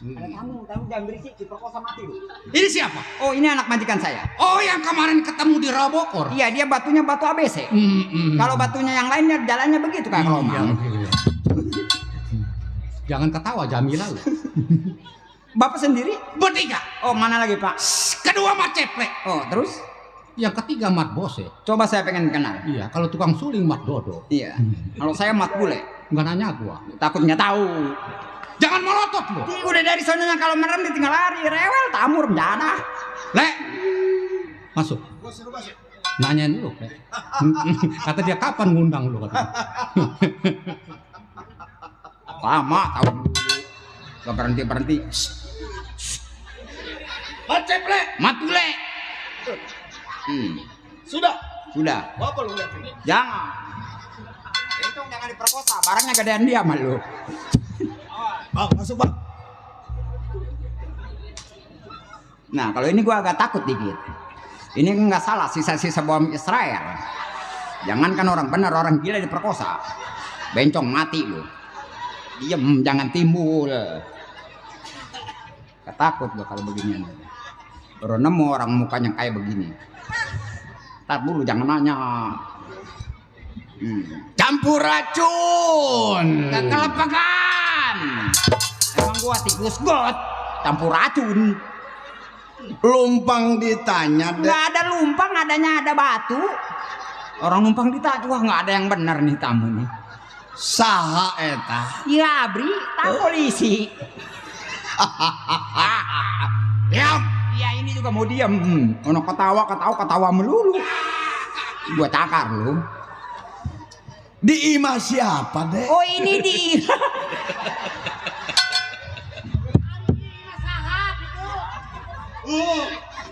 Kamu jangan berisik, diperkosa mati lu. Ini siapa? Oh, ini anak majikan saya. Oh, yang kemarin ketemu di Robokor. Iya, dia batunya batu ABC. Kalau batunya yang lainnya jalannya begitu kayak Roman. Jangan ketawa Jamila lu. Bapak sendiri? Bertiga. Oh, mana lagi Pak? Kedua mah ceplek. Oh, terus? Yang ketiga Mat Bose. Coba saya pengen kenal. Iya, kalau tukang suling Mat Dodo. Iya. Kalau saya mat bule. Nggak nanya gua. Takut nggak tahu. Jangan melotot lu. Ih, udah dari sononya kalau merem ditinggal lari. Rewel tamu rencana. Le. Masuk. Nanyain lu, Le. Kata dia kapan ngundang lu kata. Lama tahu dulu. Gak berhenti. Macet Le. Mat bule. Sudah. Sudah. Apa lu lihat ini? Jangan. Itu jangan diperkosa. Barangnya gedean dia sama lu. Bang, masuk bang. Nah, kalau ini gua agak takut dikit. Ini nggak salah sisa-sisa bom Israel. Jangankan orang benar, orang gila diperkosa. Bencong mati lu. Diem, jangan timbul. Ketakut gua kalau beginian. Baru nemu orang mukanya kayak begini. Ntar dulu jangan nanya. Campur racun. Kekelepakan. Emang gua tikus got. Campur racun. Lumpang ditanya deh. Nggak ada lumpang, adanya ada batu. Orang numpang ditanya, wah nggak ada yang benar nih tamu nih. Saha eta? Ya Bri, tak polisi. Diam. Ya ini juga mau diam. Ono ketawa melulu. Gua cakar lu. Di imah siapa deh? Oh ini di.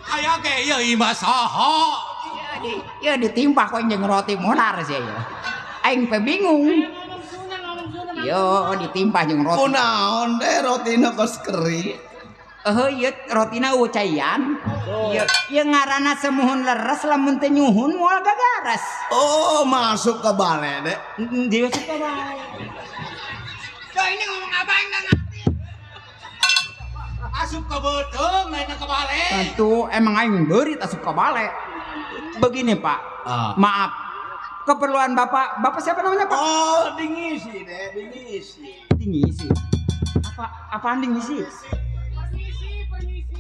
Aya ge ieu imah saha? Ya ditimpa kok jeung roti monar sih ya. Aing pe bingung. Yo ditimpa jeung roti. Kunaon deh rotina kos kering. Ieu rotina ucayan. Ieu ngaranna semuhun leres lamun teu nyuhun moal gagares. Oh, masuk ke balai deh. Dia suka bae. Ini ngomong apa yang nggak ngerti? Asup ke betung, lain ke bale. Tentu emang aing beurit asup ka bale. Begini Pak, maaf. Keperluan Bapak siapa namanya Pak? Oh, dingisi deh, dingisi. Dingisi. Apaan dingisi?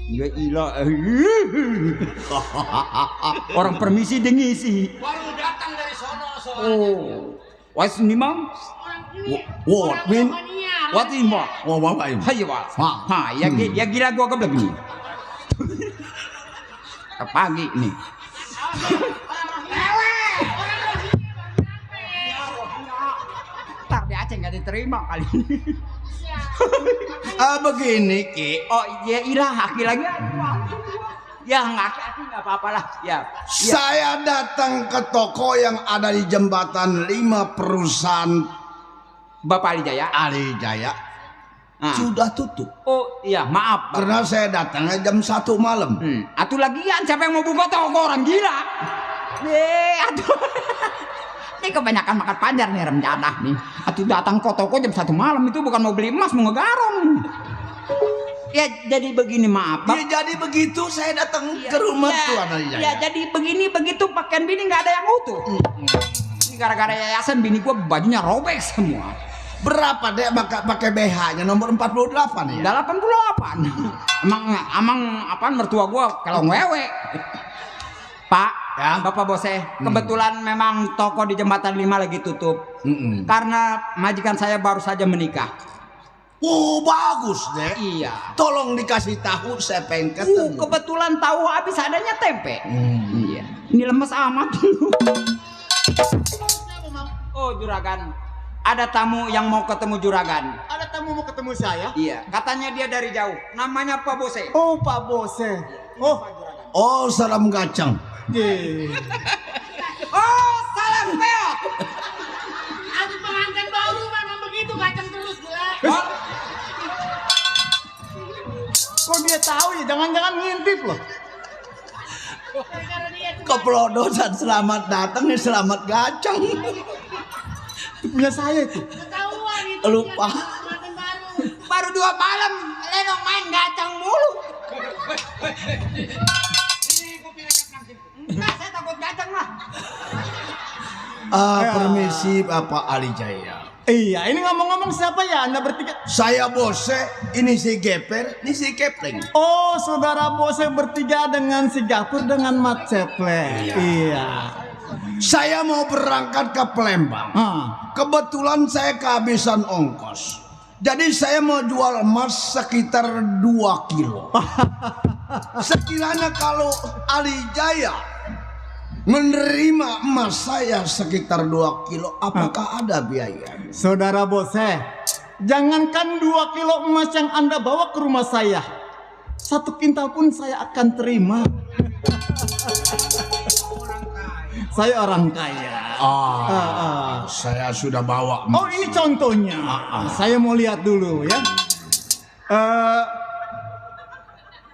Ya ilah. Orang permisi dingisi. Baru datang dari sono. Oh. What's ini Mang? What mean? What in Mang? Wah, wah, ini. Hayo Pak. Ha, ya gila gua keblek nih. Pagi nih. Ntar di Aceh nggak diterima kali ini. Begini Ki. Oh iya ilah aki lagi. Ya aki nggak apa-apa lah. Ya. Saya datang ke toko yang ada di jembatan 5 perusahaan Bapak Ali Jaya. Ali Jaya. Sudah tutup. Oh iya maaf. Karena saya datangnya jam 1 malam. Atuh lagian siapa yang mau buka toko orang gila? Aduh. Ini kebanyakan makan panjar nih rencana nih. Atuh datang ke toko jam 1 malam itu bukan mau beli emas, mau ngegarong. Ya jadi begini maaf. Ya jadi begitu saya datang ke rumah Tuan Ali Jaya. Ya jadi begini begitu pakaian bini nggak ada yang utuh. Ini gara-gara yayasan bini gua bajunya robek semua. Berapa deh pakai BH-nya nomor 48 ya? 88. Emang apaan mertua gua kalau ngewe. Pak, ya? Bapak Bose, kebetulan memang toko di Jembatan 5 lagi tutup. Karena majikan saya baru saja menikah. Oh, bagus deh. Iya. Tolong dikasih tahu saya pengen ketemu. Kebetulan tahu habis adanya tempe. Iya. Ini lemes amat. Oh, juragan. Ada tamu yang mau ketemu juragan. Ada tamu mau ketemu saya? Iya. Katanya dia dari jauh. Namanya Pak Bose. Oh, Pak Bose. Oh, salam gacang. Oh, salam peok. Aku pengantin baru memang begitu kacang terus gila. Kok dia tahu ya? Jangan-jangan ngintip loh. Keplodosan selamat datang nih selamat gacang. Itu punya saya itu. Ketahuan itu. Lupa. Pengantin baru. Baru 2 malam Lenong main gacang mulu. Enggak, saya takut gacang lah. Permisi Bapak Ali Jaya. Iya, ini ngomong-ngomong siapa ya Anda bertiga? Saya Bose, ini si Geper, ini si Kepling. Oh, saudara Bose bertiga dengan si Gapur dengan Mat Ceplek. Iya. Saya mau berangkat ke Palembang. Kebetulan saya kehabisan ongkos. Jadi saya mau jual emas sekitar 2 kilo. Sekiranya kalau Ali Jaya menerima emas saya sekitar 2 kilo, apakah ada biaya? Saudara Bose, jangankan 2 kilo emas yang Anda bawa ke rumah saya, 1 kintal pun saya akan terima. Saya orang kaya. Saya sudah bawa Oh, ini contohnya. Saya mau lihat dulu ya.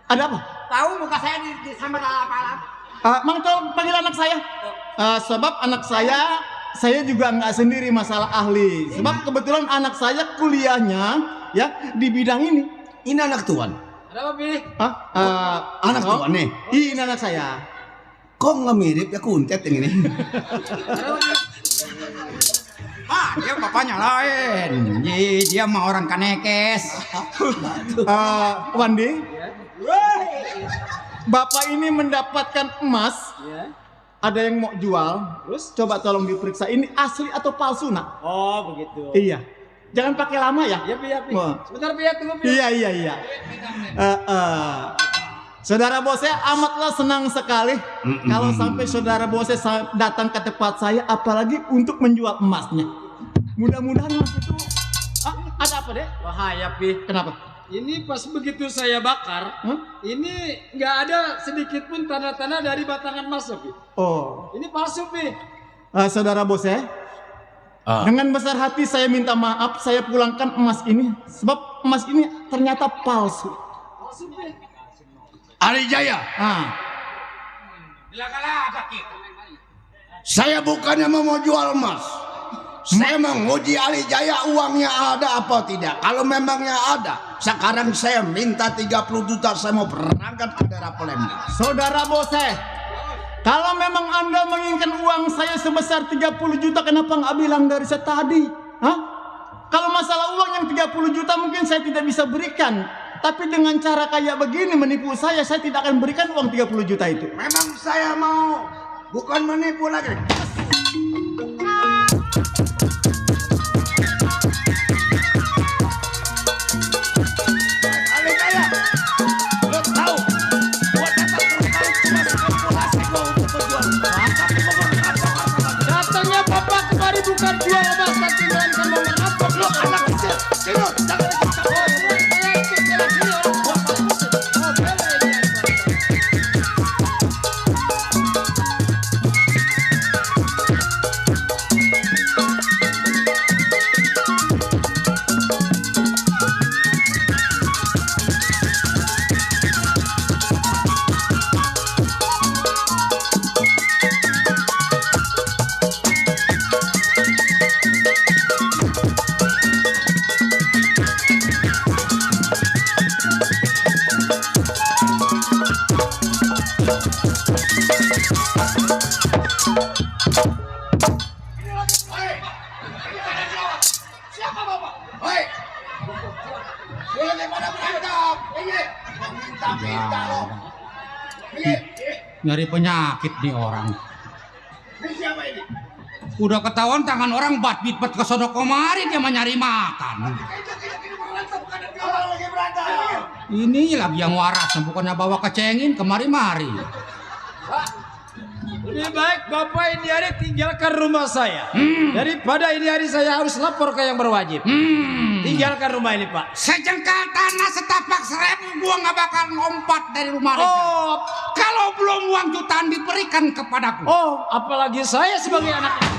Ada apa? Tahu muka saya di sambar alap-alap. Mang tolong panggil anak saya. Sebab anak saya juga nggak sendiri masalah ahli. Sebab kebetulan anak saya kuliahnya ya di bidang ini. Ini anak tuan. Ada apa, Pi? Anak tuan nih. Ini anak saya. Kok nggak mirip ya kuntet yang ini? Dia bapaknya lain. Dia mah orang Kanekes. Wandi, Bapak ini mendapatkan emas. Ada yang mau jual. Terus coba tolong diperiksa ini asli atau palsu, nak? Oh, begitu. Iya. Jangan pakai lama ya. Iya, Pi, ya, Pi. Wah. Sebentar, Pi, ya, tunggu, Pi. Iya. Saudara Bose amatlah senang sekali kalau sampai saudara Bose datang ke tempat saya, apalagi untuk menjual emasnya. Mudah-mudahan emas itu ada apa deh? Bahaya, Pi. Kenapa? Ini pas begitu saya bakar, ini nggak ada sedikit pun tanda-tanda dari batangan emas, Pi. Oh, Ini palsu, Pi. saudara Bose, dengan besar hati saya minta maaf, saya pulangkan emas ini sebab emas ini ternyata palsu. Palsu, Pi. Ali Jaya. Saya bukannya mau jual emas. Saya menguji Ali Jaya uangnya ada apa tidak. Kalau memangnya ada, sekarang saya minta 30 juta. Saya mau berangkat ke daerah Palembang. Saudara Bose, kalau memang Anda menginginkan uang saya sebesar 30 juta, kenapa nggak bilang dari saya tadi? Kalau masalah uang yang 30 juta mungkin saya tidak bisa berikan. Tapi dengan cara kayak begini menipu saya tidak akan berikan uang 30 juta itu. Memang saya mau, bukan menipu lagi. Ali Jaya, lo tahu, gua datang ke rumah cuma spekulasi gua untuk menjual emas. Datangnya Bapak kemari bukan jual emas, tapi melainkan mau merampok. Lo anak kecil, tidur, jangan ikut campur. Siapa bapak? Hei, boleh pada berantem. Minta lo. Nyari penyakit nih orang. Ini siapa ini? Udah ketahuan tangan orang bat-bit ke sono kemari, dia mau nyari makan. Lagi berantem. Ini lagi yang waras, bukannya bawa kecengin kemari-mari. Lebih baik Bapak ini hari tinggalkan rumah saya. Daripada ini hari saya harus lapor ke yang berwajib. Tinggalkan rumah ini, Pak. Sejengkal tanah setapak 1000 gua nggak bakal lompat dari rumah Reza. Oh, Kalau belum uang jutaan diberikan kepadaku. apalagi saya sebagai anaknya.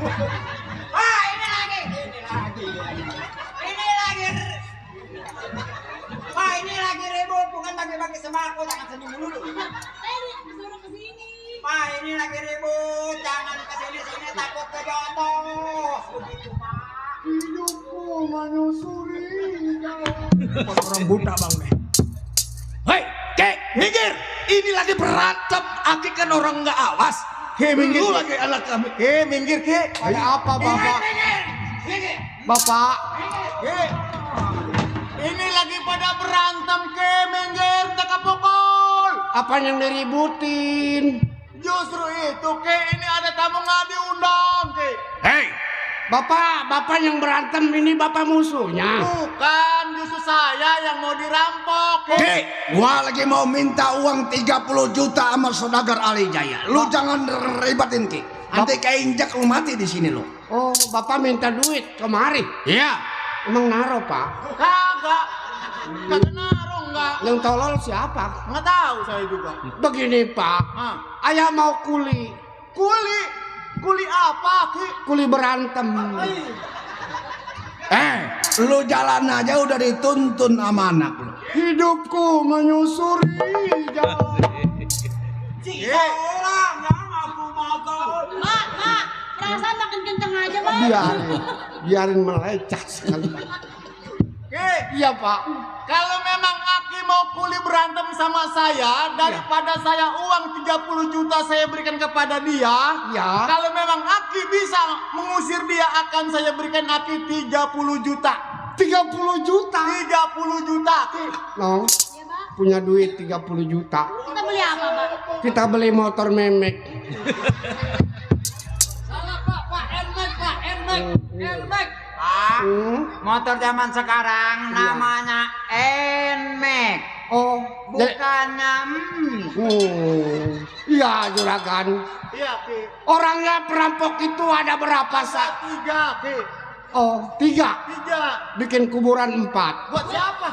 Ini lagi. Wah, ini lagi ribut, bukan bagi-bagi sembako, jangan senyum dulu. Wah, ini lagi ribut, jangan kesini-sini takut kejotos. Begitu, Pak. Hidupku menyusuri orang buta bang deh. Hei, kek, minggir. Ini lagi berantem, Aki kan orang nggak awas. Ke minggir. Lu lagi anak kami. Ke minggir ke. Ada apa bapak? Bapak. Ke. Ini lagi pada berantem ke minggir teka pukul. Apa yang diributin? Justru itu ke ini ada tamu nggak diundang ke. Hei, bapak yang berantem ini bapak musuhnya. Bukan, justru saya yang mau dirampok. Ki, gua lagi mau minta uang 30 juta sama Saudagar Ali Jaya. Lu jangan ribatin Ki. Nanti keinjak lu mati di sini lu. Oh, bapak minta duit kemari. Iya. Emang naro pak? Kagak. Kagak naruh enggak. Yang tolol siapa? Nggak tahu saya juga. Begini pak, ayah mau kuli. Kuli. Kuli apa Ki? Kuli berantem. Lu jalan aja udah dituntun sama anak lu. Hidupku menyusuri jalan. Mak, perasaan makin kenceng aja, Mak. Biarin melecah sekali. Iya pak. Kalau memang Aki mau kuli berantem sama saya, daripada saya uang 30 juta saya berikan kepada dia. Ya. Kalau memang Aki bisa mengusir dia, akan saya berikan Aki 30 juta. 30 juta. 30 juta. Ki. No, Iya, Pak. punya duit 30 juta. Kita beli apa, Pak? Kita beli motor memek. Salah Pak, Nmax. Pak, motor zaman sekarang namanya Nmax. Oh, Bukannya iya juragan. Iya Ki. Orangnya perampok itu ada berapa sak? 3 Ki. Oh, 3. 3. Bikin kuburan 4. Buat siapa?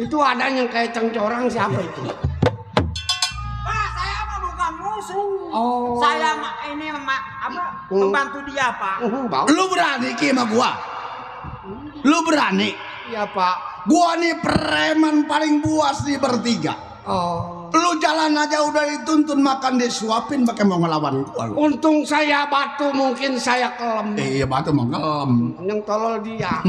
Itu ada yang kayak cengcorang siapa itu? Pak, saya mah bukan musuh. Oh. Saya ini membantu dia, Pak. Bau. Lu berani Ki sama gua? Lu berani? Iya pak. Gua nih preman paling buas nih bertiga. Oh. Lu jalan aja udah dituntun makan disuapin pakai mau ngelawan gua lu. Untung saya batu mungkin saya kelem. Iya batu mau ngelem. Yang tolol dia.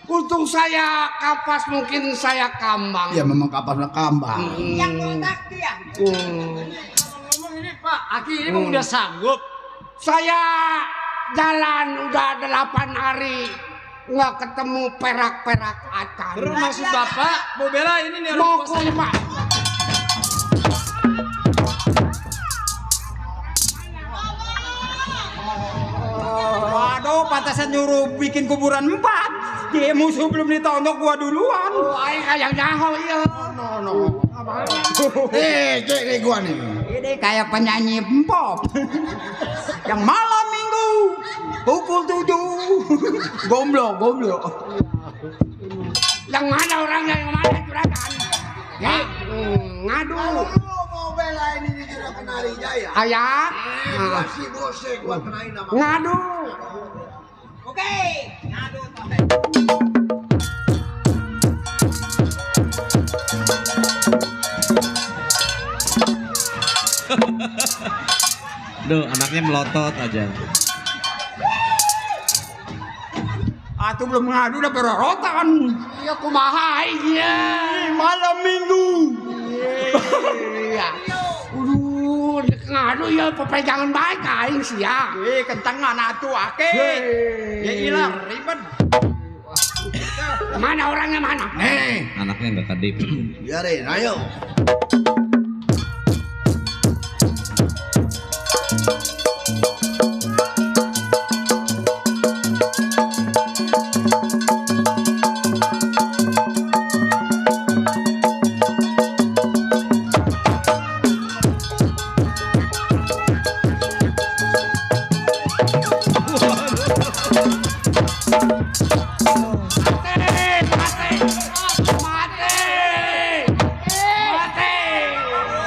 Untung saya kapas mungkin saya kambang. Ya memang kapan kambang. Yang kontak dia. Ngomong ini Pak, Aki ini mah udah sanggup. Saya jalan udah 8 hari nggak ketemu perak-perak acan. Terus maksud Bapak mau bela ini nih orang Mau tua saya. kuli pak. Waduh, pantasan nyuruh bikin kuburan 4. Dia musuh belum ditonjok gua duluan. Oh, aing kayak nyaho iya. No. Cek gua nih. Ini kayak penyanyi pop. Yang malam minggu pukul 7. Gomblo. Yang mana orangnya yang mana juragan? Ngadu. Lu mau belain ini juga kenari Jaya. Ayah. Si bose gua kenain nama. Ngadu. Oke. Ngadu. Duh, anaknya melotot aja. Itu belum ngadu udah berorotan. Iya kumaha iya. Malam minggu. Iya. Udah ngadu ya pepegangan baik aing sia. Kentangan atuh ake. Ya ilang ribet. Mana orangnya mana? Nih, Anaknya nggak kedip. biarin, ayo.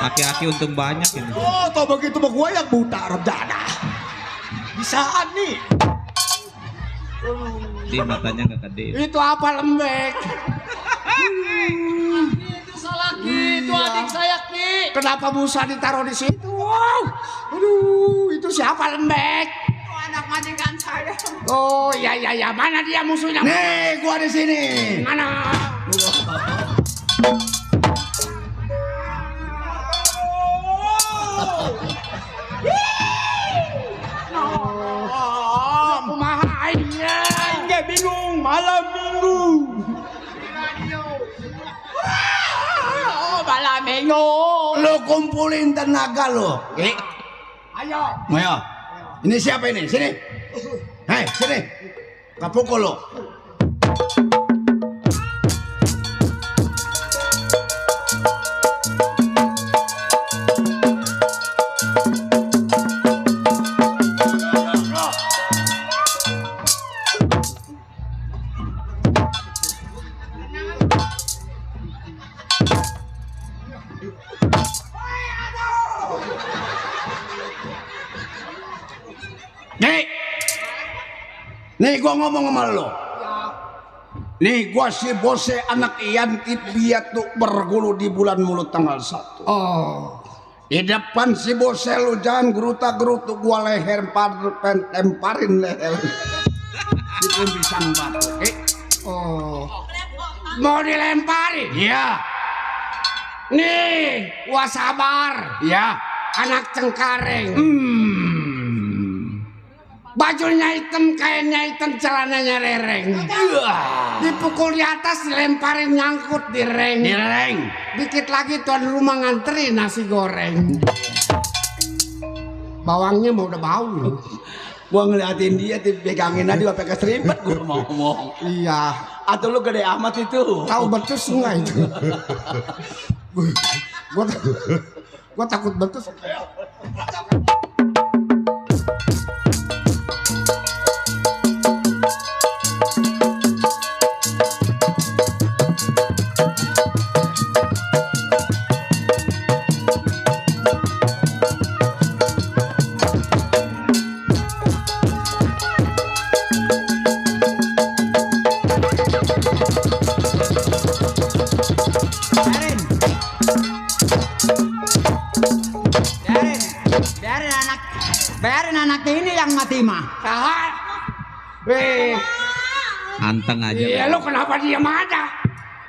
Aki-aki untung banyak ini. Oh, tau begitu mah gua yang buta rejana. Bisaan nih. Di matanya nggak gede. Itu apa lembek? Itu salah Ki, itu adik saya Ki. Kenapa busa ditaruh di situ? Wow. Aduh, itu siapa lembek? Itu anak majikan saya. Oh iya iya iya, mana dia musuhnya? Nih, gua di sini. Mana? Kumaha aing ya? Nggak bingung, malam minggu. Oh, malam minggu. Lu kumpulin tenaga lu. Ayo. Ayo. Ini siapa ini? Sini. Hei, sini. Kapukul lu. Nih gua ngomong sama lo. Nih gua si Bose anak Ian Tibiatu bergulu di bulan mulut tanggal 1. Oh. Di depan si Bose lu jangan geruta-gerutu gua leher temparin leher. Di pisang batu. Oh. Mau dilemparin? Iya. Nih, gua sabar. Iya. Anak Cengkareng. Bajunya hitam, kainnya hitam, celananya rereng. Dipukul di atas, dilemparin nyangkut di reng. Di reng. Dikit lagi tuan rumah ngantri nasi goreng. Bawangnya mau udah bau. Gua ngeliatin dia dipegangin aja gua pakai seripet gua mau ngomong. Iya. Atau lu gede amat itu. Tahu betus enggak itu? Gua takut betus. Biarin anak ini yang mati mah. Tahan. Weh. Anteng aja. Iya, lu kenapa diam aja?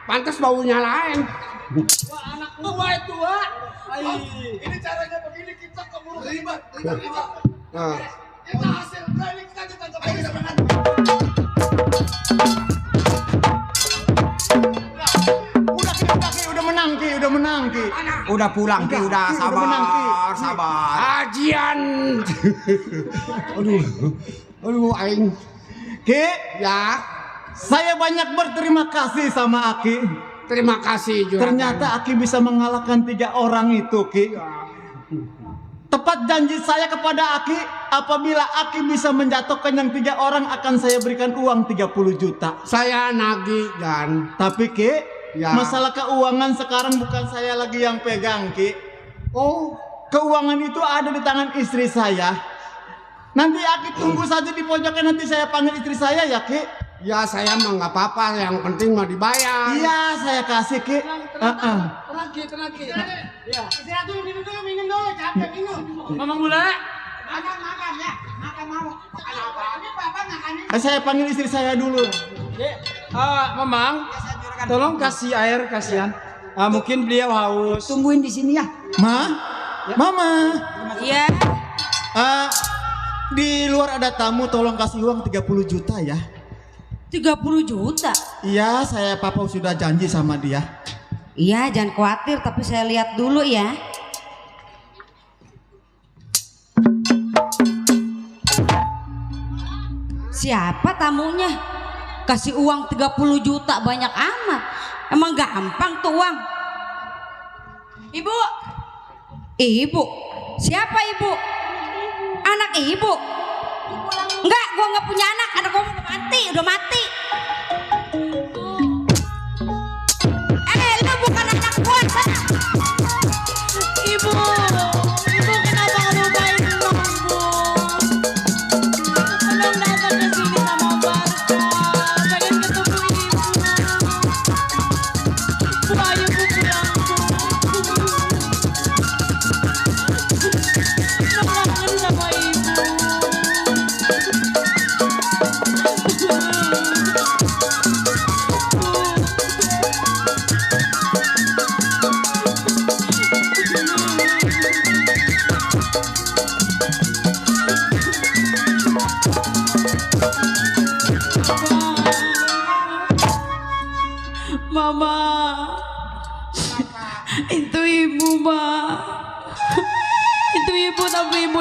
Pantas baunya lain. Anak gua itu, Wak. Ini caranya begini kita keburu ribet. Nah. Kita hasil ini kita ditangkap aja sama Udah menang Ki. Udah pulang Ki, udah menang, Ki. sabar. Ajian. Aduh, aing. Ki, Ya, saya banyak berterima kasih sama Aki. terima kasih Juragan. Ternyata Aki bisa mengalahkan 3 orang itu, Ki. Tepat janji saya kepada Aki, apabila Aki bisa menjatuhkan yang 3 orang akan saya berikan uang 30 juta. Saya nagih dan Tapi Ki, Ya. masalah keuangan sekarang bukan saya lagi yang pegang, Ki. oh, Keuangan itu ada di tangan istri saya. Nanti Aki tunggu saja di pojokan, nanti saya panggil istri saya ya, Ki. ya saya mah nggak apa-apa, yang penting mah dibayar. Iya, saya kasih, Ki. Tenang Ki. Ya. Istirahat dulu, minum dulu, capek minum. Mamang Bula. Makan ya. Makan mau. Ini Bapak makan. Saya panggil istri saya dulu. Mamang, tolong kasih air, kasihan. Mungkin beliau haus. Tungguin di sini ya. Mama. Iya. Di luar ada tamu, tolong kasih uang 30 juta ya. 30 juta. Iya, saya papa sudah janji sama dia. Iya, jangan khawatir, tapi saya lihat dulu ya. Siapa tamunya? Kasih uang 30 juta banyak amat. Emang gampang tuh uang. Ibu. Ibu. Siapa ibu? Anak ibu. Enggak, gua nggak punya anak gua udah mati. Lu bukan anak gua, sana. Ibu kenapa ngelupain emang, Bu?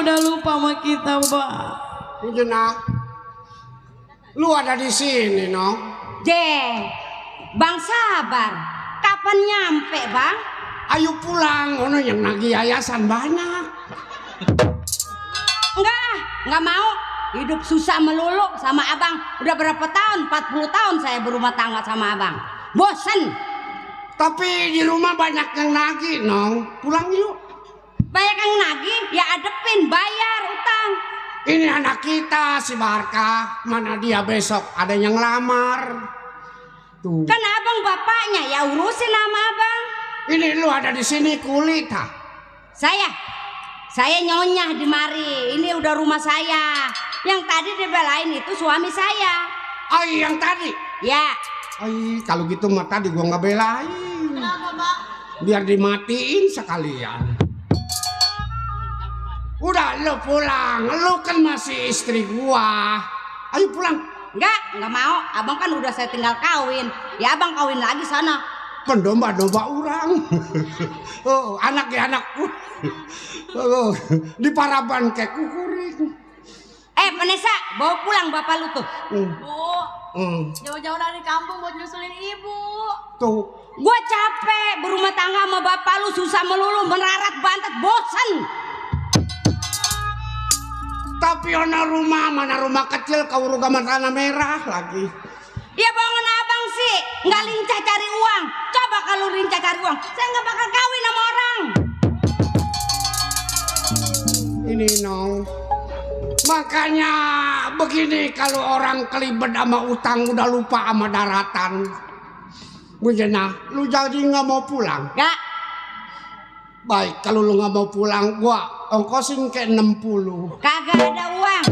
udah lupa sama kita, Bang. Jenah, lu ada di sini, no? Bang sabar. Kapan nyampe, Bang? Ayo pulang, ono yang nagih yayasan banyak. Enggak mau. Hidup susah melulu sama abang. Udah berapa tahun? 40 tahun saya berumah tangga sama abang. Bosen. Tapi di rumah banyak yang nagih, no? Pulang yuk. Banyak yang nagih, ya adepin, bayar utang. Ini anak kita si Barka, mana dia besok ada yang lamar. Tuh. Kan abang bapaknya, ya urusin sama abang. Ini lu ada di sini kulit, ha? Saya nyonyah di mari. Ini udah rumah saya. Yang tadi dibelain itu suami saya. Oh, yang tadi? Ya. Oh, kalau gitu mah tadi gua nggak belain. Kenapa, Mbak? Biar dimatiin sekalian. Udah lu pulang, lu kan masih istri gua. Ayo pulang. Enggak mau. Abang kan udah saya tinggal kawin. Ya abang kawin lagi sana. Pendomba-domba orang. Oh, anak ya anakku. Oh, di paraban kayak kukuring. Vanessa, bawa pulang bapak lu tuh. Jauh-jauh dari kampung buat nyusulin ibu. Tuh. Gua capek berumah tangga sama bapak lu, susah melulu, merarat bantet, bosan. Tapi mana rumah kecil kau rugaman tanah merah lagi. Ya bangun abang sih, nggak lincah cari uang. Coba kalau lincah cari uang, saya nggak bakal kawin sama orang. Ini makanya begini kalau orang kelibet sama utang udah lupa sama daratan. Bujana, lu jadi nggak mau pulang? Nggak. Baik, kalau lu nggak mau pulang, gua ongkosin ke 60. Kagak ada uang.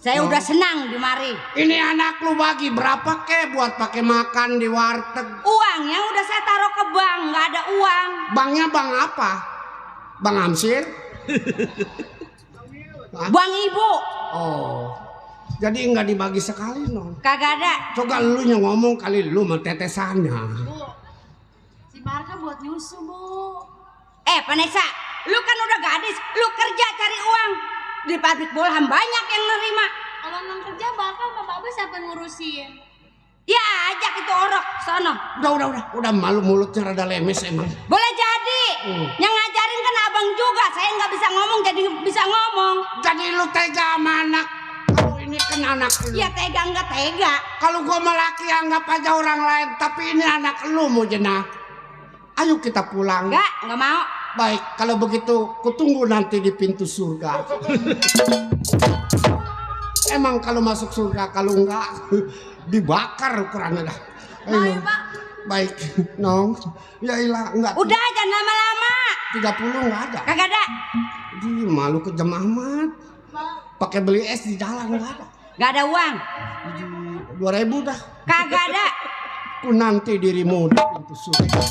Saya udah senang di mari. Ini anak lu bagi berapa buat pakai makan di warteg? Uangnya udah saya taruh ke bank, nggak ada uang. Banknya bank apa? Bang Amsir? Bang Ibu. Oh, jadi nggak dibagi sekali Kagak ada. Coba lu yang ngomong kali lu mah tetesannya. Si Barka buat nyusu, Bu. Vanessa, lu kan udah gadis, lu kerja cari uang. Di pabrik bolam banyak yang nerima. Kalau nang kerja Barka sama Babe siapa yang ngurusin? Ya ajak itu orok sono. Udah malu mulutnya rada lemes emang. Boleh jadi. Yang ngajarin kan abang juga. Saya nggak bisa ngomong jadi bisa ngomong. Jadi lu tega sama anak. Kalau ini kan anak lu. Ya tega nggak tega. Kalau gua sama laki anggap aja orang lain, tapi ini anak lu mau jenah. Ayo kita pulang. Nggak mau. Baik, kalau begitu kutunggu nanti di pintu surga. Emang kalau masuk surga, kalau enggak dibakar ukurannya dah. Ayo, Pak. Baik, Ya ilah, enggak. Udah jangan lama-lama. 30 enggak ada. Kagak ada. Ih, malu ke jam Ahmad. Pakai beli es di jalan enggak ada. Nggak ada uang. 2.000 dah. Kagak ada. Ku nanti dirimu di pintu surga.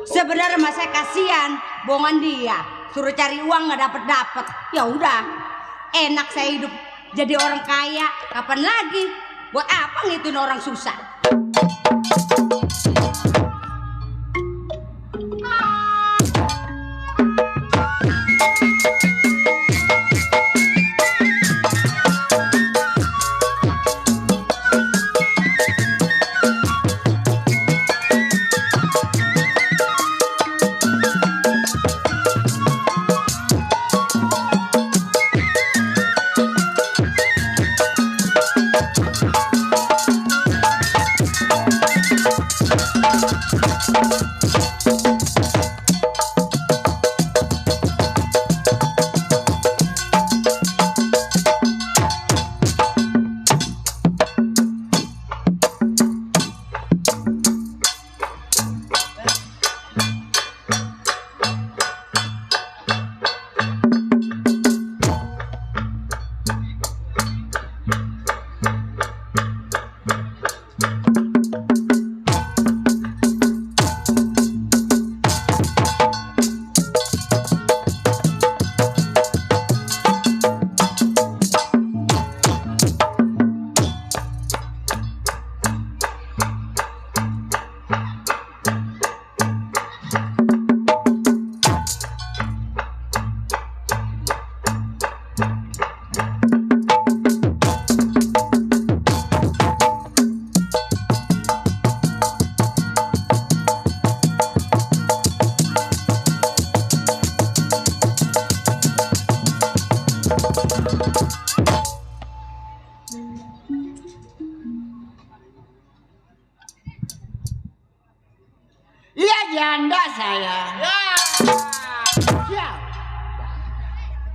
Sebenarnya mas saya kasihan, bohongan dia. Suruh cari uang nggak dapet. Ya udah, enak saya hidup jadi orang kaya. Kapan lagi? Buat apa ngituin orang susah?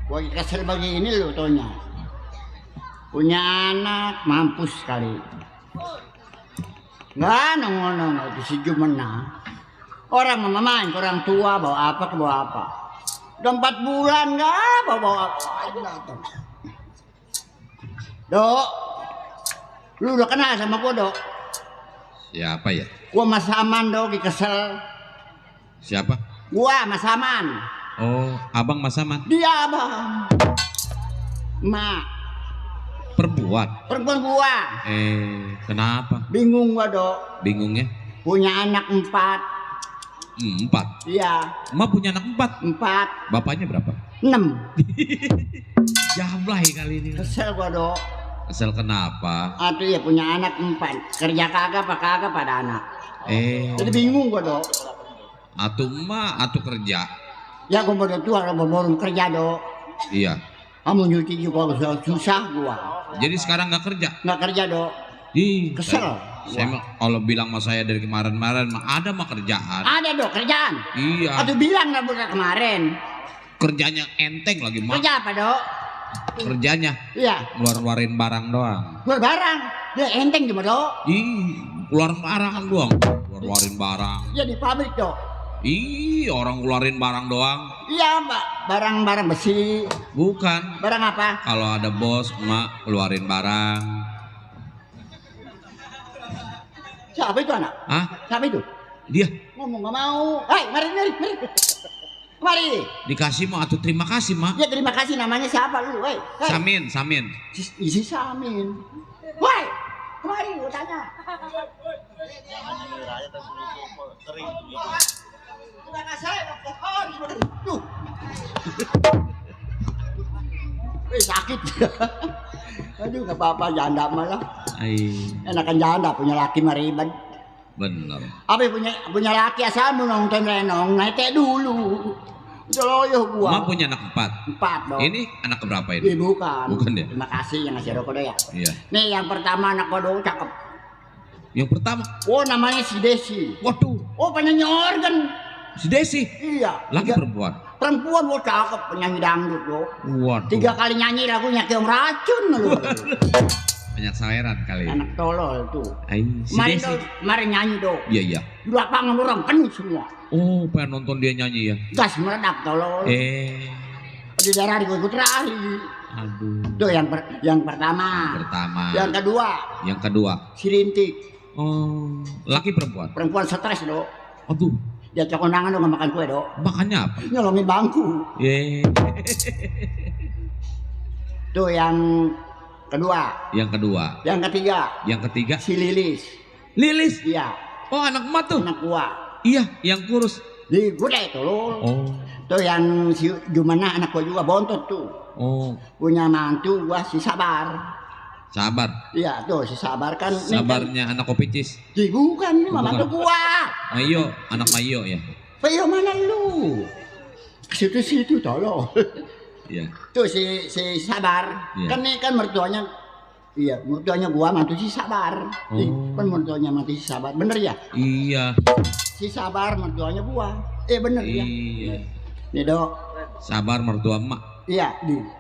Gua kesel begini lu tonya. Punya anak mampus sekali. Nggak ngono itu si Jumena. Orang main ke orang tua bawa apa ke bawa apa. Udah 4 bulan nggak bawa apa. Dok, lu udah kenal sama gua dok? Siapa ya? Gua Mas Aman dok, kesel. Siapa? Gua Mas Aman. Oh, abang Mas Aman. Dia abang. Mak. Perempuan gua. Kenapa? Bingung gua dok. Bingungnya? Punya anak 4. 4? Iya. Emak punya anak 4? 4. Bapaknya berapa? 6. Jablay kali ini. Kesel gua dok. Kesel kenapa? Aduh ya punya anak 4. Kerja kagak apa kagak pada anak. Jadi bingung gua dok. Atuh emak, atuh kerja. Ya gua baru tua, baru kerja dok. Iya. Kamu nyuci juga susah gua. Jadi sekarang nggak kerja? Nggak kerja dok. Ih, kesel. Saya mah kalau bilang sama saya dari kemarin-kemarin mah ada mah kerjaan. Ada dok kerjaan. Iya. Atau bilang nggak bukan kemarin. Kerjanya enteng lagi mah. Kerja apa dok? Kerjanya? Iya. Ngeluarin barang doang. Keluar barang. Dia enteng gimana dok? Keluar barang doang. Ngeluarin barang. Ya di pabrik dok. Orang ngeluarin barang doang. Iya mbak. Barang-barang besi. Bukan. Barang apa? Kalau ada bos emak keluarin barang. Siapa itu anak? Hah? Siapa itu? Dia. Ngomong nggak mau. Hai, mari. Mari. Dikasih mah atau terima kasih mah. Ya terima kasih, namanya siapa lu? Hei. Samin. Si Samin. Woi, kemari gua tanya. Udah kasih pohon. Tuh. Sakit. Aduh, nggak apa-apa, janda malah. Enakan janda punya laki mah ribet. Bener. Apa punya laki asal mau nonton renong, naik teh dulu. Udah loyo gua. Mak punya anak 4. 4 dong. Ini anak keberapa ini? Bukan. Bukan ya? Terima kasih yang ngasih rokok ya. Iya. Nih yang pertama anak gua dong cakep. Yang pertama? Oh namanya si Desi. Waduh. Oh penyanyi organ. Si Desi? Iya. Laki perempuan? Perempuan lo cakep, penyanyi dangdut lo. Waduh. 3 kali nyanyi lagunya keong racun lo. Banyak saweran kali. Anak tolol tuh. Si Desi. Kemarin nyanyi dong. Iya. Di lapangan orang penuh semua. Oh, pengen nonton dia nyanyi ya? Gas meledak tolol. Di daerah ikut lari. Aduh. Tuh yang pertama. Yang kedua. Si Rintik. Oh, laki perempuan? Perempuan stres dok. Aduh. Dia kondangan dong makan kue dok. Makannya apa? Nyolongin bangku. Tuh yang kedua. Yang ketiga. Si Lilis. Lilis? Iya. Oh anak emak tuh? Anak gua. Iya, yang kurus. Di gede tuh lo. Oh. Tuh yang si Jumana anak gua juga bontot tuh. Oh. Punya mantu gua si Sabar. Iya tuh si Sabar kan. Sabarnya kan, anak kopi cis. Bukan, ini mantu gua. Mayo, anak Mayo ya. Mayo mana lu? Situ tolong. Iya. Tuh si Sabar. Iya. Kan mertuanya. Iya, mertuanya gua mantu si Sabar. Kan mertuanya mantu si Sabar. Bener ya? Iya. Si Sabar mertuanya gua. Bener ya? Iya. Nih dok. Sabar mertua emak. Iya,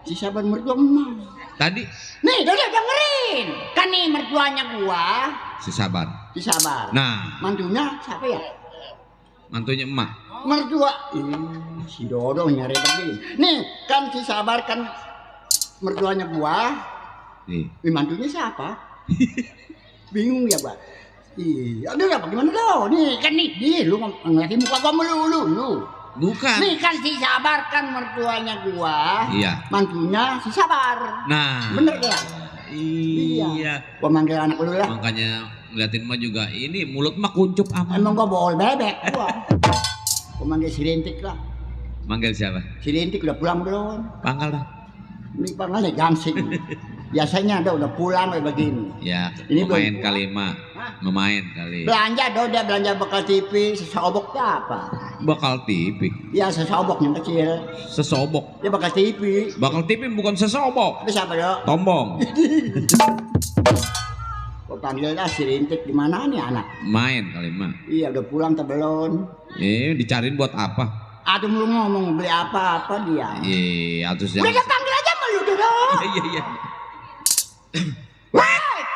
si Sabar mertua emak. Tadi. Nih, dengerin. Kan nih mertuanya gua. Si Sabar. Nah. Mantunya siapa ya? Mantunya emak. Mertua. Si Dodo nyari begini. Nih, kan si Sabar kan mertuanya gua. Mantunya siapa? Bingung ya, Pak. Aduh, bagaimana lo? Nih, kan nih, lu ngeliatin muka gua melulu. Bukan. Nih kan si Sabar kan mertuanya gua. Iya. Mantunya si Sabar. Nah. Bener ya? Iya. Gua manggil anak lu lah. Makanya ngeliatin mah juga ini mulut mah kuncup aman. Emang gua bol bebek gua. Gua manggil si Rintik lah. Manggil siapa? Si Rintik udah pulang belum? Pangkal dah. Ini pangkal nih gangsing. Biasanya udah pulang kayak begini. Ya, ini memain kali mak. Memain kali. Belanja dia belanja bekal TV, sesobok apa? Bakal TV. Iya, sesobok yang kecil. Sesobok. Ya bakal TV. Bakal TV bukan sesobok. Tapi siapa dok? Tombong. Gua panggil lah si Rintik, di mana nih anak? Main kali mak. Iya, udah pulang atau belum? Dicariin buat apa? Aduh lu ngomong beli apa-apa dia. Iya, terus Udah dia panggil aja sama lu Dodo. Iya. Wait.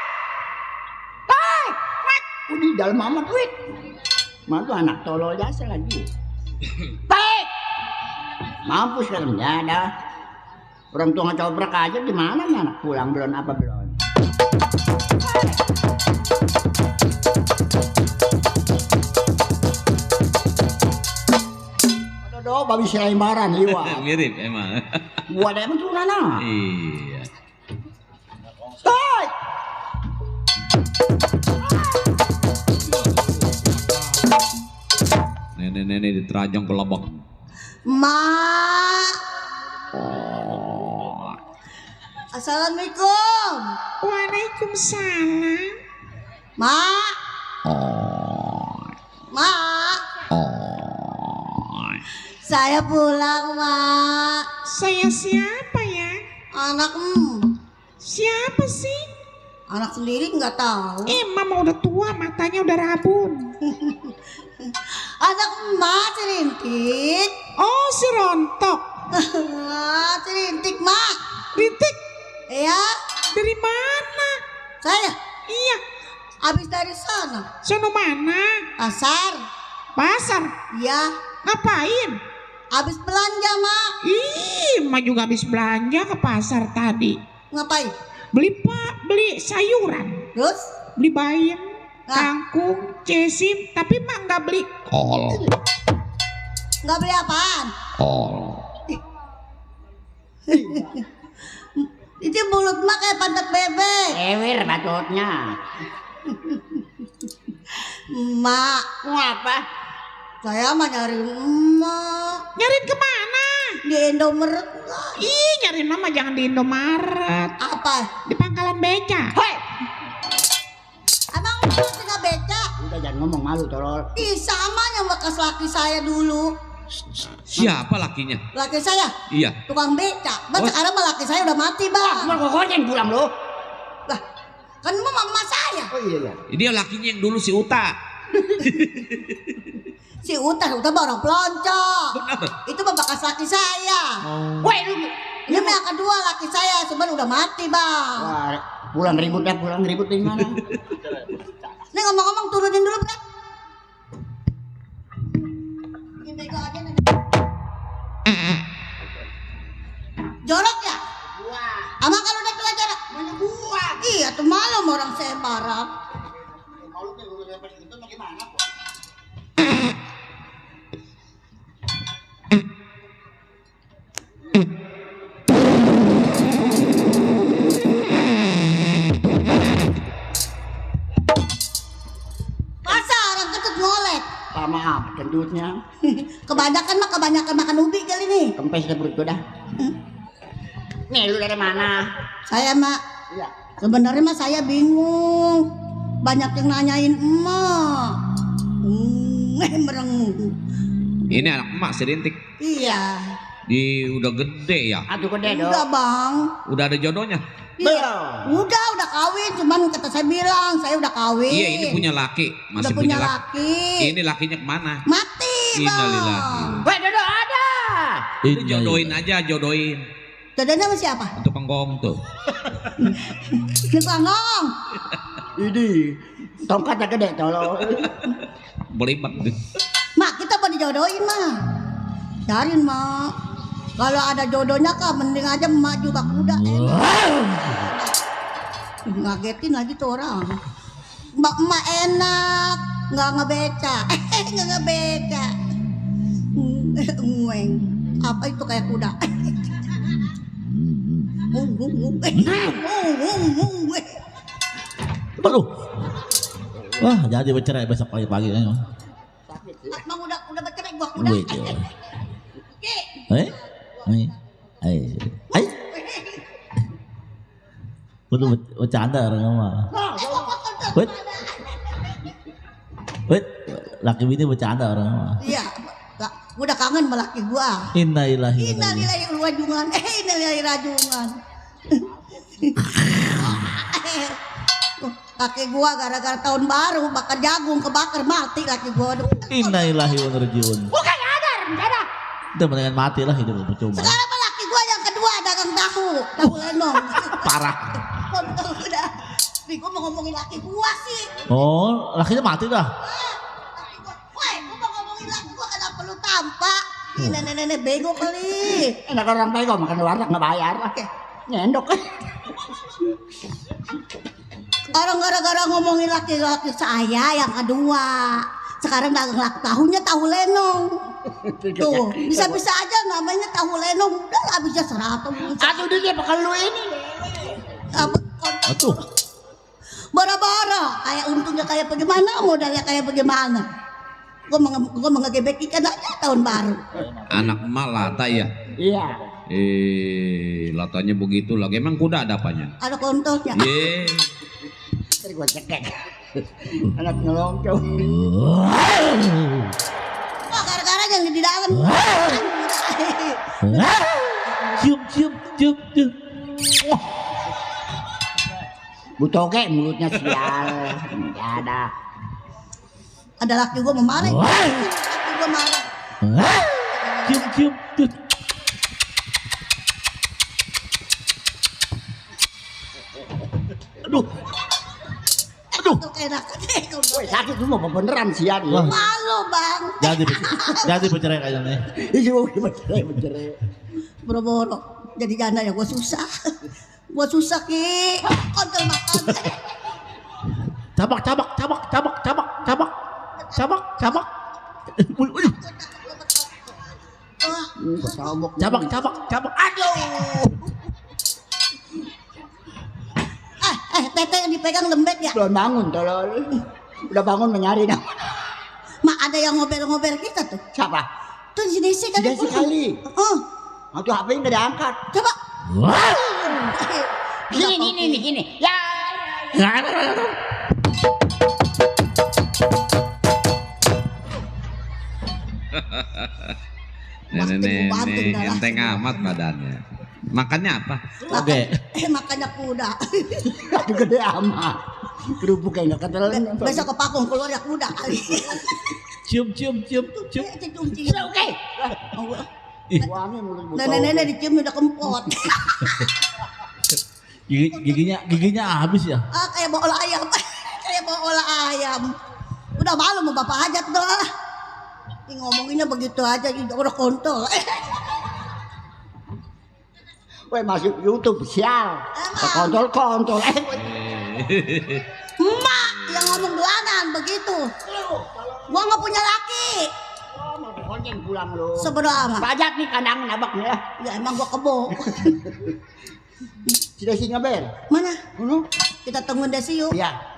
Udah di dalam amat duit. Mana tuh anak tolol jasa lagi. Baik. Mampus kan ya dah. Orang tua ngecobrak aja gimana nih anak pulang belum apa belum. Dodo babi selembaran liwat. Mirip emang. Gua ada emang tuh nana. Iya. Stop. Nenek-nenek diterajang ke lubang. Mak. Assalamualaikum. Waalaikumsalam. Mak. Mak. Saya pulang, Mak. Saya siapa ya? Anak Siapa sih? anak sendiri nggak tahu. Mama udah tua, matanya udah rabun. Anak emak Cirintik. Oh, si Rontok. Cirintik, Mak. Rintik, Iya, dari mana? saya Iya, habis dari sana. sono mana? Pasar. Pasar. Iya, Ngapain? habis belanja, Mak. Ih, Ma juga habis belanja ke pasar tadi. Ngapain? Beli sayuran, Terus? beli bayam, Ah. kangkung, cesim, tapi Ma nggak beli kol. Nggak beli apaan? Itu mulut Mak kayak pantat bebek. Ewer batutnya. Mak, Ngapa? saya mah nyariin emak Nyariin kemana? di Indomaret. Ih, nyariin Mama jangan di Indomaret, Apa? di pangkalan beca. Hei, Emang emak tinggal beca? udah jangan ngomong malu tolol. Ih, sama yang bekas laki saya dulu. Siapa lakinya? Laki saya Iya. tukang beca. Bang, Oh. sekarang mah laki saya udah mati, Bang. Mau gogojen pulang lo. Lah, kan mama saya. Oh iya. Dia lakinya yang dulu si Uta. Si Uta orang pelonco. Benar. Itu mah bekas laki saya. Woi lu. Ini mah yang kedua laki saya, cuman udah mati, Bang. Wah, pulang ribut di mana? Nih ngomong-ngomong turunin dulu, Bang. Bikin bego aja nih. Jorok ya? Ama kalau udah keluar jorok. Mana gua? Iya tuh malam orang saya marah. Masa orang ketut ngolek? Lama amat kentutnya. Kebanyakan makan ubi kali nih. Kempes ke perut gua dah. Nih lu dari mana? Saya mak, Iya. sebenarnya mah saya bingung. Banyak yang nanyain emak. Mereng. Ini anak emak si Rintik. Iya. Udah gede ya. Aduh gede dong. Udah bang. Udah ada jodohnya. Iya. Udah kawin. Cuman kata saya bilang saya udah kawin. Iya, ini punya laki. Masih Udah punya laki. Ini lakinya kemana? Mati bang. Innalillahi. Woi Dodo ada. Udah jodohin aja, jodohin. Jodohnya sama siapa? Untuk penggong tuh. Kita ngomong. Ini tongkatnya gede tolol. Belibat. Mak kita mau dijodohin mah. Cariin mak. Kalau ada jodohnya kah mending aja emak juga kuda. Ngagetin lagi tuh orang. Emak enak, nggak ngebeca. Nggak ngebeca. Ngueng. Apa itu kayak kuda? Aduh. Wah, jadi bercerai besok pagi-pagi kan. Emang udah bercerai gua kuda. Wait. Ai. Udah bercanda orang mah. Wait. Laki bini bercanda orang mah. Iya, udah kangen sama laki gua. Innalillahi. Innalillahi rajungan. Innalillahi rajungan. Laki gua gara-gara tahun baru bakar jagung kebakar mati laki gua. Innalillahi wa rajiun. Bukan ada rencana. Itu mendingan mati lah hidup percuma. Sekarang mah laki gua yang kedua dagang tahu lenong. Parah. Kontol udah. Gua mau ngomongin laki gua sih. Oh, lakinya mati dah. Woi, gua mau ngomongin laki gua kenapa lu tampak? Ini nenek-nenek bego kali. Enak orang bego makan di warteg nggak bayar. Nyendok. Orang gara-gara ngomongin laki-laki saya yang kedua. Sekarang dagang tahunya tahu lenong. Tuh, bisa-bisa aja namanya tahu lenong. Udah lah bisa 100. Aduh dia bakal lu ini. Atuh. Bara-bara, kayak untungnya kayak bagaimana, modalnya kayak bagaimana. Gua mengegebek ikan aja tahun baru. Anak emak lata ya. Iya. Latanya begitu lagi. Emang kuda ada apanya? Ada kontolnya. Ye. Tadi gua cekek. Anak ngelongcong. Oh, gara-gara yang di dalam. Cium. Butoke mulutnya sial. Enggak ada. Ada laki gua memarah. Laki gua marah. Cium. Aduh. Tuh kayak Woi, sakit lu mau beneran sial ya. malu, Bang. Jadi bercerai kayaknya. Iya, bercerai. Boro-boro jadi janda ya gua susah. Gua susah Ki. Kontol makan. Cabak. Cabak. Aduh. Tete yang dipegang lembek ya. Belum bangun tolol. Udah bangun menyari nama. Mak ada yang ngobel-ngobel kita tuh. Siapa? Tuh si Desi kan. Si Desi kali. Waktu HP-nya nggak diangkat. Coba. Gini. Ya. Nenek enteng amat badannya. Makannya apa? Oke. Makannya kuda. Aduh gede amat. Kerupuk kayak nggak ketelan. Besok ke Pakung keluar ya kuda kali. Cium. Oke. Wangi mulut buto. Nenek-nenek dicium udah kempot. Giginya habis ya. Kayak bola ayam. Udah malu mau bapak hajat dah. Ini ngomonginnya begitu aja udah kontol. Woi masuk YouTube sial. Kontol. Emak yang ngomong dolanan begitu. Gua nggak punya laki. Konjen pulang lu. Seberapa? Pajak nih kandang nabak nih ya. Ya emang gua kebo. Si Desi ngaber. Mana? Mana? Kita tungguin Desi yuk. Iya.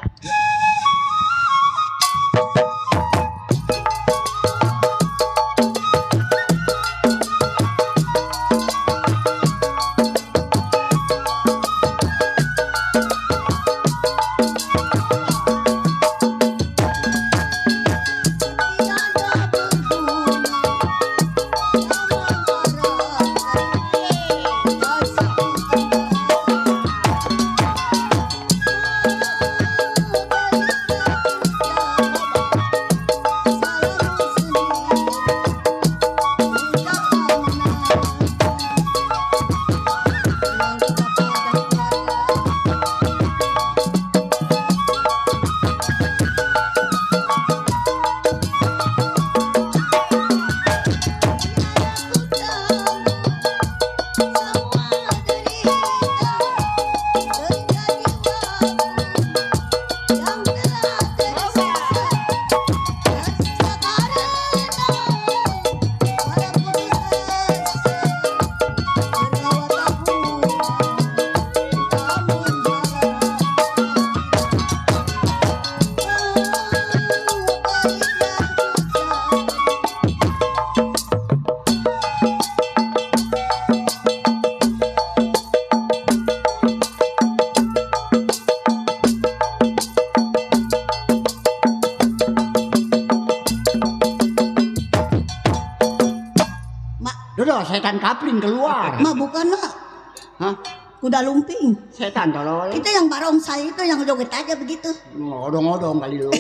Udah setan kapling keluar. Ma bukan mak. Hah? Kuda lumping. Setan tolol. Itu yang barongsai itu yang joget aja begitu. Ngodong-ngodong kali lu.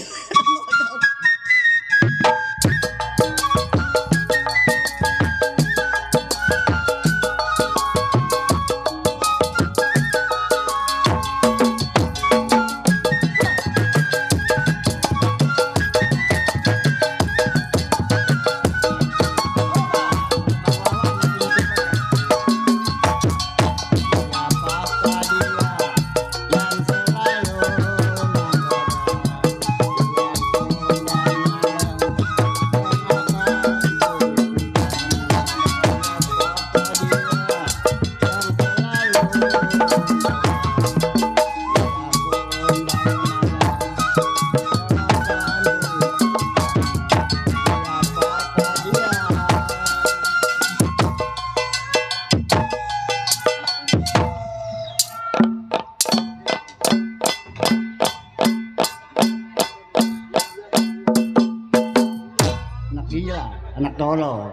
molor.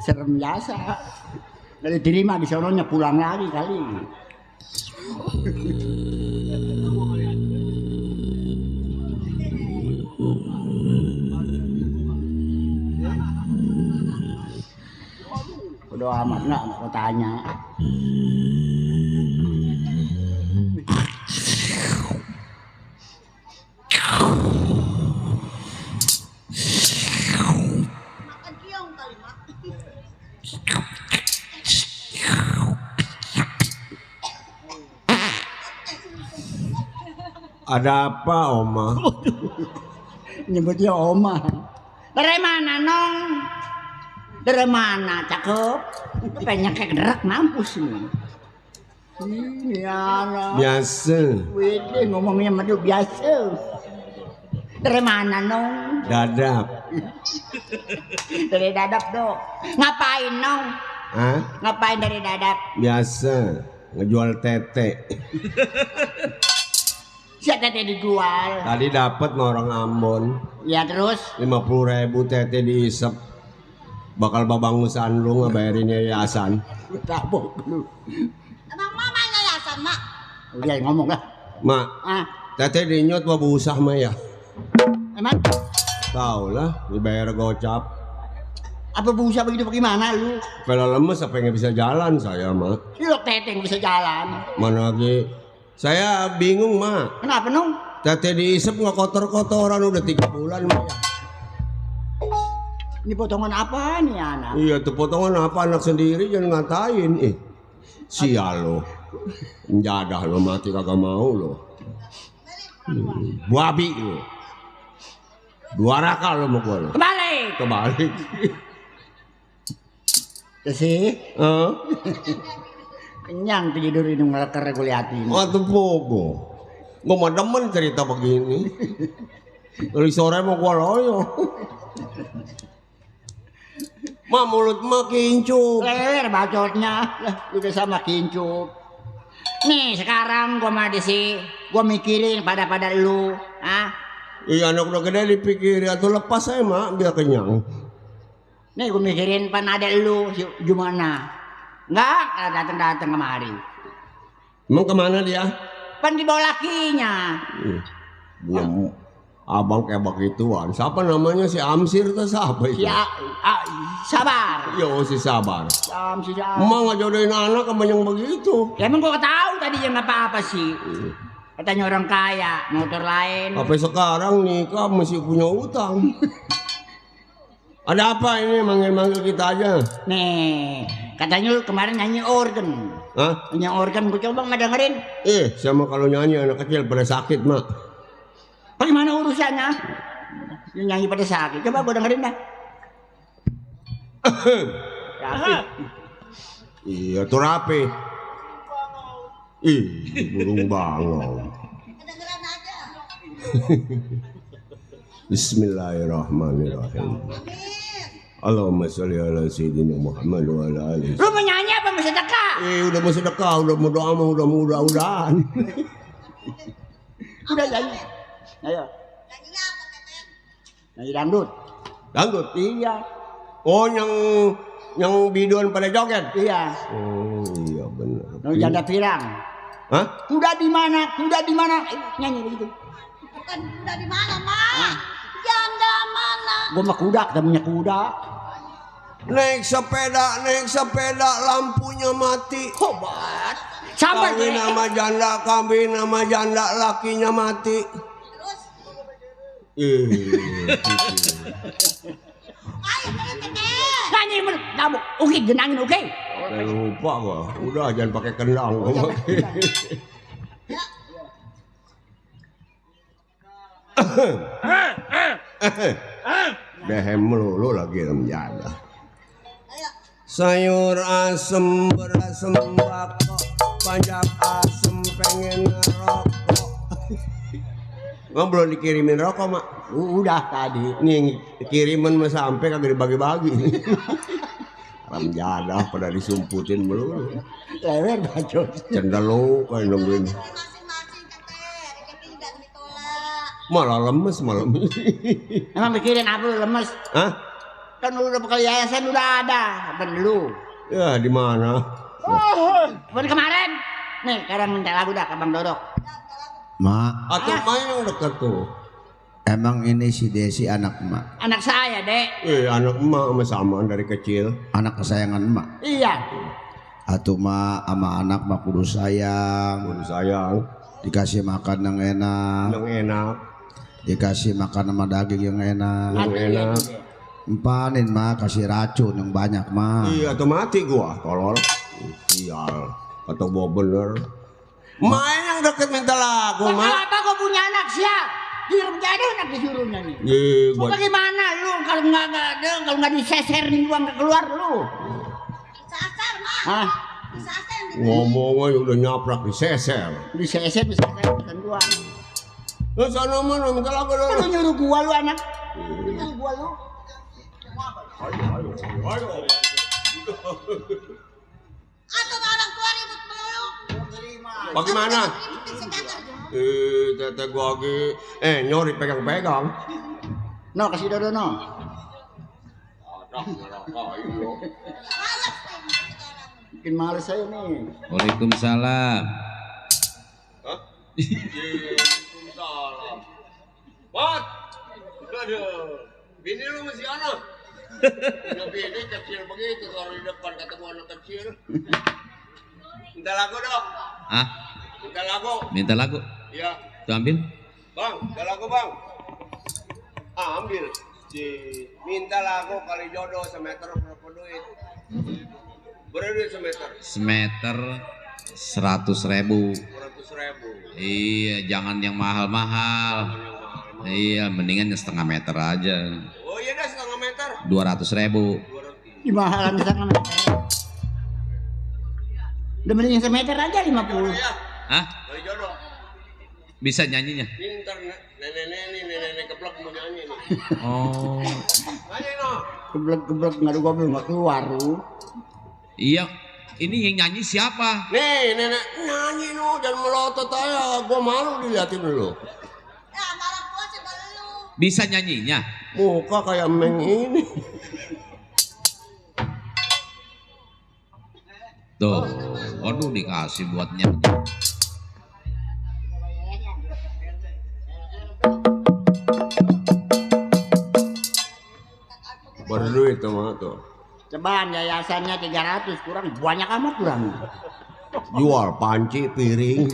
Serem biasa. Dari diterima di sononya pulang lagi kali. Bodo amat nggak mau tanya. Makan kiong kali, Mak. Ada apa, Oma? Nyebutnya Oma. Dari mana nong? Dari mana cakep? Pengen kayak gerak mampus nih. Ini anak. Biasa. Wih, ngomongnya madu biasa. Dari mana nong? Dadap. Dari dadap dok. Ngapain nong? Hah? Ngapain dari dadap? Biasa. Ngejual tete. Siapa tete dijual? Tadi dapat orang Ambon. Ya terus? 50.000 tete diisep. Bakal babang sandung ngebayarin yayasan. Tabok lu. Emang mama yayasan, Mak? Udah ngomong lah. Mak, Ah, tete dinyot mau usah mah ya. emang Tahu lah, dibayar gocap. apa busa begitu bagaimana lu? Kalau lemes apa yang bisa jalan saya, Mak? Lu tete yang bisa jalan. Mana lagi? Saya bingung, Mak. Kenapa nong? Tete diisep nggak kotor-kotoran udah 3 bulan, Mak. Ini potongan apa nih anak? Iya tuh potongan apa anak sendiri jangan ngatain. Sial lo. Menjadah lo mati kagak mau lo. Babi lo. 2 raka lo mau gua lo. Kembali. Kebalik. Kesih. Hah? Kenyang tidur ini ngelakar gue liatin. Atuh pogo. Gua mah demen cerita begini. Dari sore mau gua loyo. Ma mulut mah kincup. Leler bacotnya. Lah, lu udah sama kincup. Nih sekarang gua mah gua mikirin pada lu, ah. Iya anak udah gede dipikirin atau lepas saya mak biar kenyang. Nih gua mikirin pan ada lu gimana? Enggak, kalau datang kemari. Emang kemana dia? Pan dibawa lakinya. Belum abang kayak begituan. Siapa namanya si Amsir tuh siapa itu? Ya, sabar. Yo si Sabar. Si Sabar. Emang nggak jodohin anak sama yang begitu. Ya emang gua tahu tadi yang apa-apa sih. Katanya orang kaya, motor lain. Sampai sekarang nikah masih punya utang. Ada apa ini manggil-manggil kita aja? Nih, katanya lu kemarin nyanyi organ. Hah? Nyanyi organ gua coba nggak dengerin. Sama kalau nyanyi anak kecil pada sakit mak. Bagaimana urusannya? Lu nyanyi pada sakit. Coba gua dengerin dah. Iya tuh rapi. Burung bangau. Kedengeran aja. Bismillahirrahmanirrahim. Allahumma sholli ala sayyidina Muhammad wa ala alihi. Lu mau nyanyi apa mau sedekah? Udah mau sedekah, udah mau doa, udah mudah-mudahan. Udah nyanyi. Ayo. Nyanyinya apa, Teteh? Nyanyi dangdut. Dangdut? Iya. Oh yang biduan pada joget? Iya. Oh iya benar. Nyanyi janda pirang. Hah? Kuda di mana? Kuda di mana? Nyanyi begitu. Bukan udah di mana, Mak? Janda mana? Gua mah kuda, ketemunya kuda. Naik sepeda, lampunya mati. Obat. Sampai Kawin nama janda, lakinya mati. Terus? Ayo, Teteh. Nyanyi bener. Kamu, oke, genangin oke. Lupa gua. Udah jangan pakai kendang. Dehem melulu lagi menjaga. Sayur asem berasem bako, panjang asem pengen ngerokok. Nggak belum dikirimin rokok mak? Udah tadi. Nih kiriman mah sampai kagak dibagi-bagi. Ram jadah pada disumputin melulu. Lewer bacot. Cendalo kayak nungguin. Masing-masing, Teteh. Rezeki jangan ditolak. Malah lemes malam. Emang mikirin apa lu lemes? Hah? Kan lu udah bekal yayasan udah ada. Apa dulu? Ya di mana? Bukan kemarin. Nih, kadang minta lagu dah ke Bang Dodok. Mak, Atau main yang dekat tuh. emang ini si Desi anak emak. Anak saya, Dek. Anak emak sama dari kecil. Anak kesayangan emak. Iya. Atuh mak sama anak mak kudu sayang. Kudu sayang. Dikasih makan yang enak. Yang enak. Dikasih makan sama daging yang enak. Yang enak. Empanin mah kasih racun yang banyak mah. Iya tuh mati gua tolol. Sial. Kata gua bener. Main yang deket minta lagu Kalau mah. apa gua punya anak sial? Disuruh jadi anak disuruhnya nih. Gua Bagaimana lu kalau nggak ada, kalau nggak diseser nih gua nggak keluar lu. Sasar mah. Hah? Sasar. ngomong aja udah nyaprak diseser. Diseser bukan gua. Lu sana mana minta lagu Lu dulu. nyuruh gua lu anak. Lu nyuruh gua lu. Ayo. Atau orang tua ribut melulu. Bagaimana? Ribut sejajar. Tete gua lagi nyori pegang-pegang. No, kasih Dodo no. Bikin males saya nih. Waalaikumsalam. Waalaikumsalam. Wat? Aduh. Bini lu masih anak? Bini kecil begitu kalau di depan ketemu anak kecil. Minta lagu dong. Ah, Minta lagu. minta lagu. Iya. Tuh ambil. Bang, minta lagu bang. Ambil. Minta lagu kali jodoh semeter berapa duit? Berapa duit semeter? Semeter 100.000. 100.000. Iya, jangan yang mahal-mahal. Iya, mendingan yang setengah meter aja. Oh iya dah setengah meter. 200.000. Di mahalan setengah meter. Udah mending semeter aja 50. Ya, Hah? kali jodoh. Bisa nyanyinya? Pinter nenek keblok mau nyanyi nih. Oh. Nyanyi no. Geblek nggak ada gobel nggak keluar lu. Iya, ini yang nyanyi siapa? Nih nenek nyanyi no, jangan melotot aja. Gua malu diliatin dulu. Ya, marah tua sebel lu. Bisa nyanyinya? Muka kayak Meng ini. Tuh, waduh dikasih buat nyanyi. Berduit tuh mah tuh. Cobaan yayasannya 300 kurang banyak amat kurang. Jual panci, piring.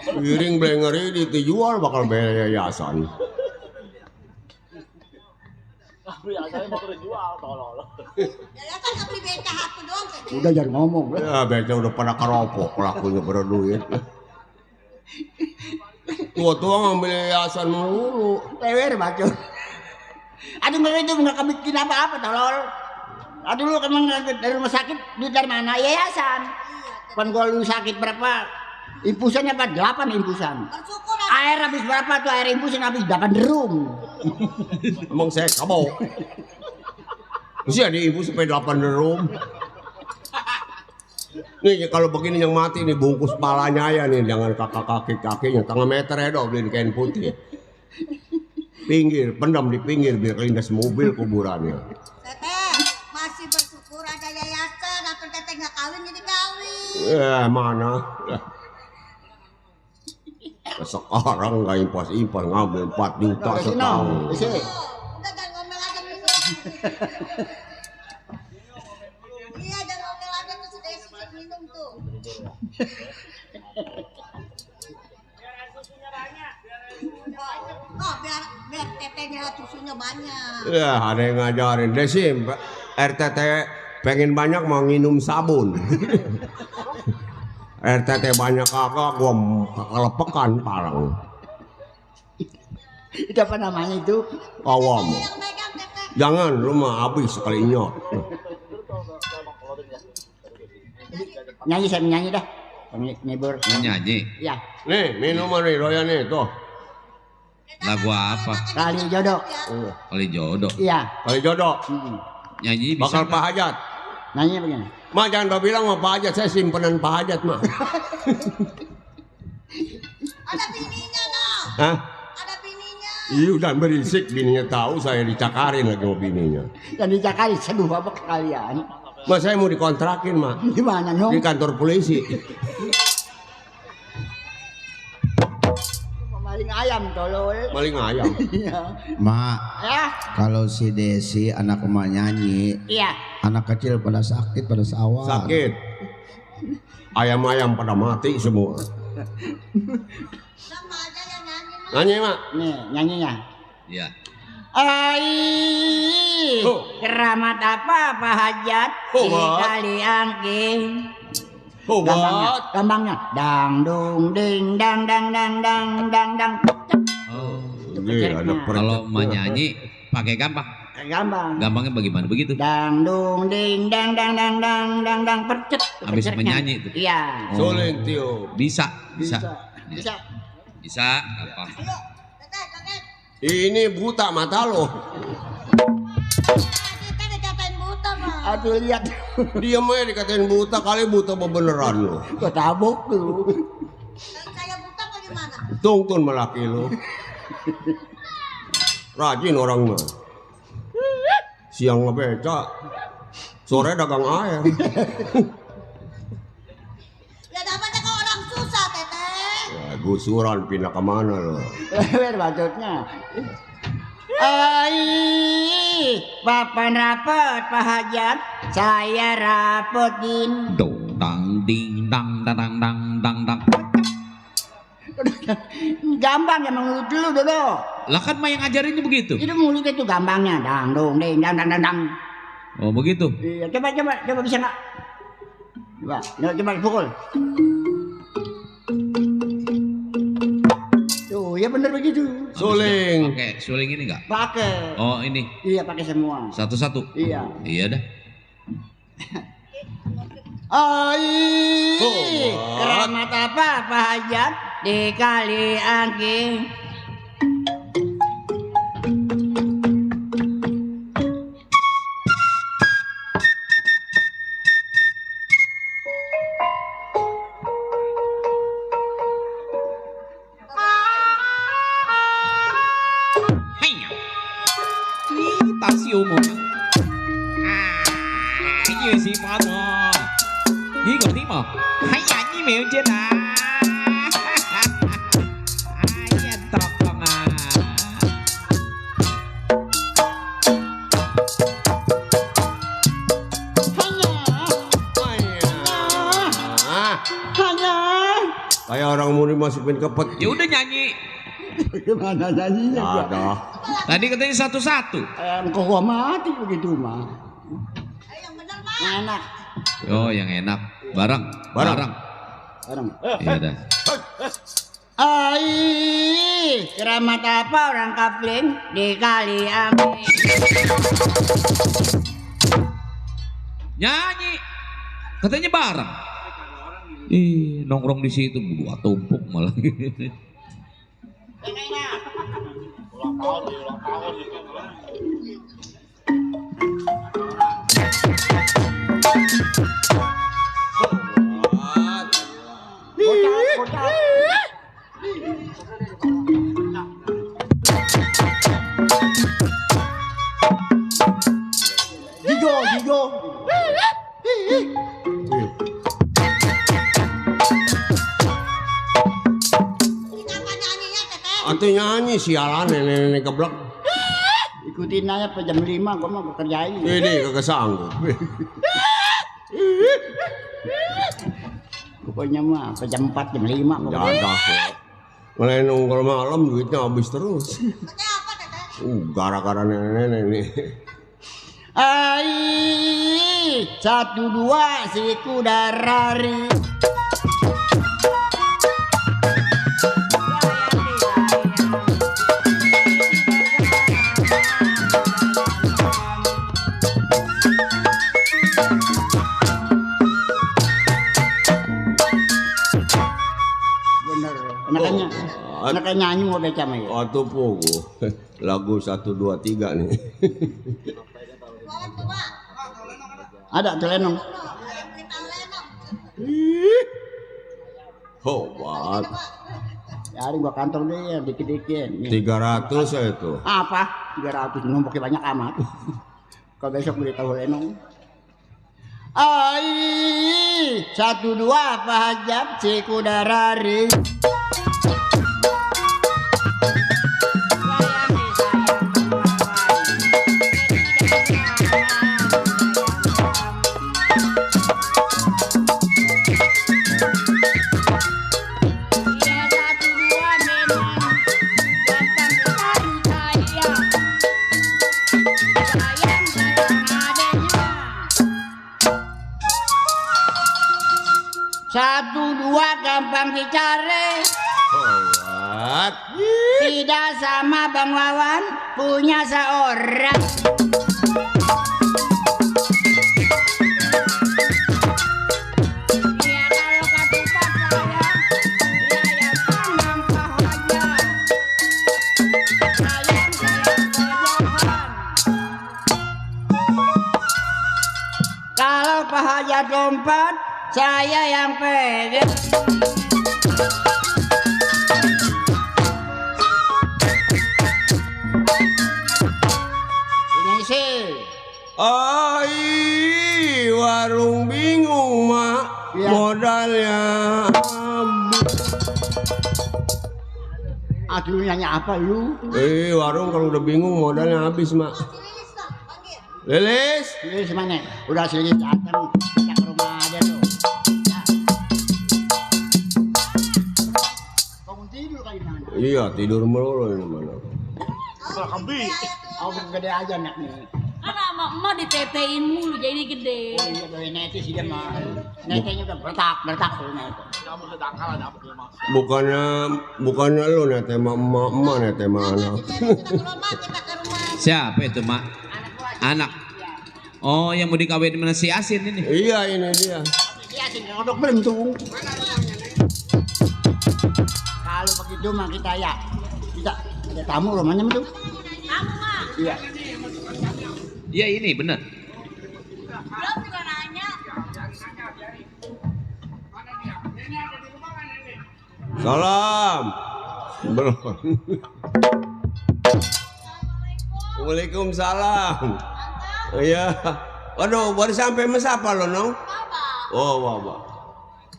Piring blengeri dijual bakal bayar yayasan. Ya kan nggak beli beca aku doang. Udah jangan ngomong. Ya beca udah pada keropok lakunya berduit. Tua-tua ngambil yayasan mulu. Lewer bacot. Aduh mereka itu nggak bikin apa-apa tolol. Aduh lu emang dari rumah sakit duit dari mana? Yayasan. Kan gua lu sakit berapa? Impusannya apa? 8 impusan. Bersyukur Air habis berapa tuh air impusan habis 8 drum. Emang saya kabau. Mesti ada ibu sampai 8 derum. Nih kalau begini yang mati nih bungkus palanya ya nih, jangan kakinya setengah meter ya dong beliin kain putih. Pinggir, pendam di pinggir biar kelindas mobil kuburannya. Teteh masih bersyukur ada yayasan atau teteh nggak kawin jadi kawin. Mana? Sekarang nggak impas ngambil 4 juta setahun. Udah jangan ngomel aja nih. Iya jangan ngomel aja tuh si Desi minum tuh. Oh biar tetehnya susunya banyak. Ya ada yang ngajarin Desi, RTT pengen banyak mau nginum sabun. RTT banyak kakak gua kelepekan parang. Itu apa namanya itu? Awam. Yang megang teteh. Jangan lu mah habis sekali nyot. Nyanyi saya nyanyi dah. Nyebur. Nyanyi. Ya. Nih minuman nih Roya nih tuh. Lagu apa? Kali jodoh. Kali jodoh. Iya. Kali jodoh. Nyanyi bisa. Bakal Pak Hajat. Nanya begini. Mak jangan kau bilang mau Pak Hajat, saya simpenan Pak Hajat mah. Ada bininya noh. Hah? Ada bininya. Iya udah berisik bininya tahu saya dicakarin lagi sama bininya. Yang dicakari seduh apa kalian? Mas saya mau dikontrakin mak Gimana Nong? di kantor polisi. Maling ayam tolol. Maling ayam. Iya. Mak, Ya. kalau si Desi anak emak nyanyi, Iya. anak kecil pada sakit, pada sawah. Sakit. Ayam-ayam pada mati semua. Sama aja yang nyanyi mah. Nyanyi mak. Nih nyanyinya. Iya. Ai, Oh. keramat apa Pak Hajat? Oh, Pak. Kali angking. Obat. Gampangnya. Dang dung ding dang dang dang dang dang dang. Oh. Iya, ada Kalau menyanyi pakai gampang. Gampang. Gampangnya bagaimana begitu? Dang dung ding dang dang dang dang dang dang percet. Habis Percetnya. menyanyi itu. Iya. Suling tio. Bisa. Bisa. Bisa, gampang. Ini buta mata lo. Kita dikatain buta mah. Aduh lihat. Dia mah dikatain buta kali buta apa beneran lo. Kau tabok tuh. Saya buta apa gimana? Tungtun melaki lo. Rajin orang mah. Siang ngebeca, sore dagang air. Ya dapatnya kok orang susah teteh. Ya, gusuran pindah kemana lo? Lewer maksudnya. Ai, papan rapot Pak Hajat, saya rapotin. Dong dang ding dang dang dang dang dang dang. Gampang ya mulut dulu dulu. Lah kan mah yang ngajarinnya begitu. Itu mulut itu gampangnya. Dang dong ding dang dang dang dang. Oh begitu. Iya, coba bisa nggak? Coba pukul. Tuh, ya bener begitu. Suling. Pakai suling ini enggak? Pakai. Oh ini. Iya, pakai semua. Satu-satu. Iya. Iya dah. Ai, Oh, keramat apa Pak Hajat di kali angking? Hanya. Kita siumu. Như gì mà thò. Như còn tí mà. Hãy nhận như miệng trên à. Ai anh tọt con à. Hanya. Kayak orang mau dimasukin ke peti. Ya udah nyanyi. Bagaimana nyanyinya? Ada. Tadi katanya satu-satu. Kok mati begitu mah? Yang bener mah. Enak. Oh yang enak. Barang. Barang. Orang. Iya dah. Ai, keramat apa orang kapling di kali angking? Nyanyi. Katanya barang. Ih, nongkrong di situ dua tumpuk malah. Jigo. Kenapa nyanyinya teteh? Ante nyanyi sialan nenek-nenek keblek. Ikutin aja sampai jam 5 gua mau kerjain. Ini kagak sanggup. Pokoknya mah sampai jam 4 jam 5 pokoknya. Jadah. Mulai nongkrong malam duitnya habis terus. Teteh apa teteh? Gara-gara nenek-nenek nih. Ai, 1 2 si kuda rari. Bener, anaknya nyanyi mau baca mah ya. Atuh pogo. Lagu 1 2 3 nih. Bawa coba. Ada tuh lenong. Yang beli tahu lenong. Obat. Hari gua kantor deh dikit-dikit. 300 ya itu. Apa? 300 numpuknya banyak amat. Kalau besok beli tahu lenong. Ai, 1 2 Pak Hajab Cikudarari. Satu dua gampang dicari. Tidak sama Bang Wawan punya seorang. Ya kalau ketupat saya, ya yang pandang pahaja. Sayang kejohan. Kalau pahaja dompet, saya yang pegang. Ini sih. Ai, warung bingung mak, ya. Modalnya. Aduh nanya apa lu? Warung kalau udah bingung modalnya habis mak. Lilis, Lilis mana? Udah sini datang ke rumah aja tuh. Bangun tidur kayak mana? iya tidur melulu ini mana. Oh gede aja anaknya. Kan sama emak ditetein mulu jadi gede. Oh iya doy neti sih dia mah. Netenya udah bertak tuh net. Bukannya lu nih tema emak nih tema anak. Siapa itu, Mak? Anak. Oh, yang mau dikawin sama si Asin ini. Iya ini dia. Iya sih ngodok belentung. Kalau begitu mah kita ada tamu rumahnya tuh. Kamu mah Iya. Iya ini bener. belum juga nanya. Salam. Belum. Waalaikumsalam. Iya. Waduh, baru sampai mes apa lo, Nong? Oh, Bapak.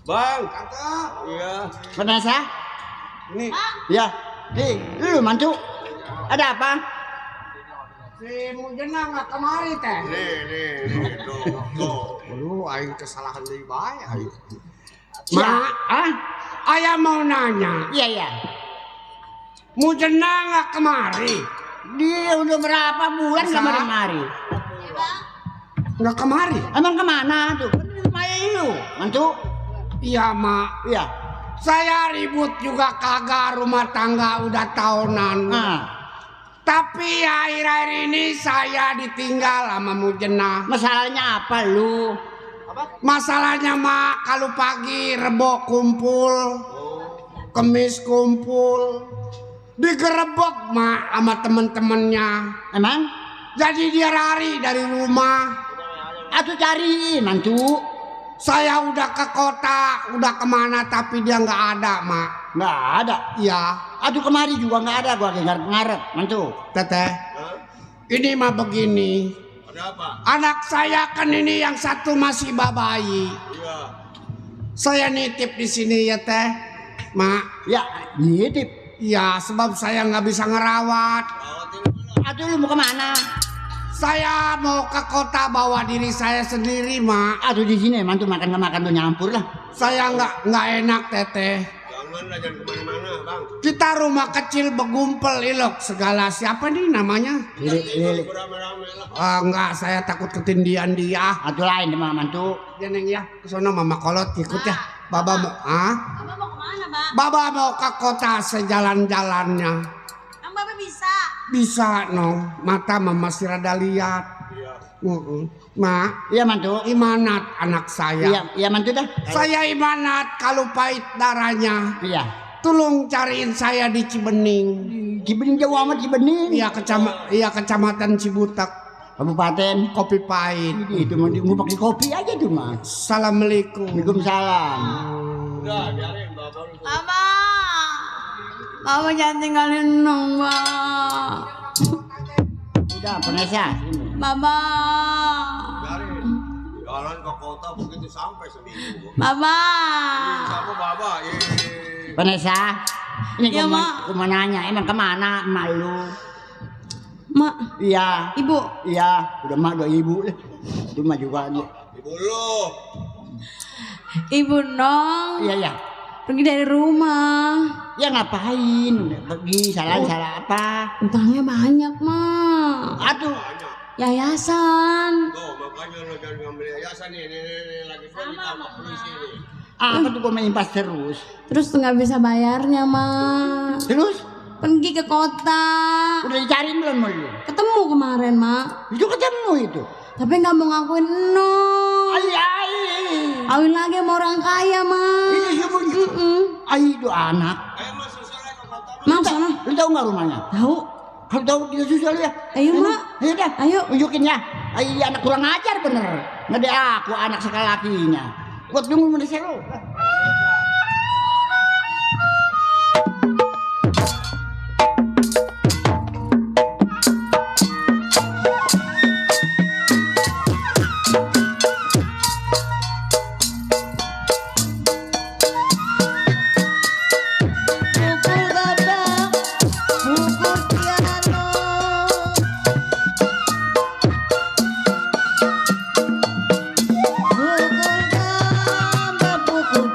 Bang, Kakak. Iya. Vanessa? Ini Iya. Nih, lu mantu. Ada apa? Si Mujena nggak kemari teh. nih, tuh. Aduh, aing kesalahan deui bae aing. Mak, ah? Ayah mau nanya, Iya, iya. Mujena nggak kemari? Dia udah berapa bulan Masa? kemari-mari? Nggak kemari? Emang kemana tuh? Kan di rumah lu, mantu. Iya, Mak. Iya. Saya ribut juga kagak rumah tangga udah tahunan. Nah, Tapi akhir-akhir ini saya ditinggal sama Mujena. masalahnya apa lu? Masalahnya Mak, kalau pagi Rebo kumpul, Kemis kumpul, digerebek Mak sama temen-temennya. Emang? Jadi dia lari dari rumah. Atuh cariin, mantu. Saya udah ke kota, udah kemana tapi dia nggak ada Mak. Nggak ada. Iya, Aduh kemari juga nggak ada, gua ngarep, mantu. Teteh. Ini mah begini. ada apa? Anak saya kan ini yang satu masih bayi. Iya. Saya nitip di sini ya Teh, Mak. Ya, nitip. Iya, sebab saya nggak bisa ngerawat. Aduh lu mau kemana? Saya mau ke kota bawa diri saya sendiri, Mak. Aduh di sini mantu makan tuh nyampur lah. Saya nggak enak, Teteh. Jangan kemana-mana, Bang. Kita rumah kecil begumpel ilok segala. Siapa nih namanya? Lili. Rame-rame lah. Enggak, saya takut ketindihan dia. Aduh lain deh mantu. Ya Neng ya, kesana Mama Kolot ikut ya. Baba mau, Abang mau kemana, Bang? Baba mau ke kota sejalan-jalannya. Yang Bapak bisa. Bisa, no. Mata Mama masih rada lihat. Ma, Iya mantu. imanat anak saya. Iya mantu dah. Saya imanat kalau pahit darahnya. Iya. Tolong cariin saya di Cibening. Cibening jauh amat Cibening. Iya kecamatan Cibutak, Kabupaten. Kopi Pahit. Itu mau ngupak di kopi aja tuh mas. Assalamualaikum. Waalaikumsalam. Udah, biarin Bapak lu. Abang. Mama jangan tinggalin Nong, Ma. Udah, Vanessa, sini. Mama. Jalan ke kota begitu sampai seminggu. Mama. Sama Baba, Vanessa, ini Iya, gua Mak. mau nanya, emang kemana emak lu? Mak, Iya, Ibu. iya, udah mak udah ibu. Itu mah juga dia. Ibu lu. Ibu Nong. Iya, iya. Pergi dari rumah. Ya ngapain? Pergi salah apa? Utangnya banyak, Mak. Aduh, Yayasan. Tuh, makanya lu jangan ngambil yayasan nih lagi ditangkap polisi nih. apa tuh gua menyimpas terus? Terus nggak bisa bayarnya, Mak. Terus Pergi ke kota. udah dicariin belum mau lu? Ketemu kemarin, Mak. Itu ketemu itu. Tapi nggak mau ngakuin Nong. Ay. Kawin lagi sama orang kaya, Mak. Itu semuanya. Ay, itu anak. Mak, sana. Lu tahu nggak rumahnya? Tahu. Kalau tahu kita susul ya. Ayo, Mak. Ayo dah. Ayo. Tunjukin ya. Ay, anak kurang ajar bener. Nggak ada aku anak sekali lakinya. Gua tunggu Malaysia lu. Pukul gada, pukul piano. Pukul gada, pukul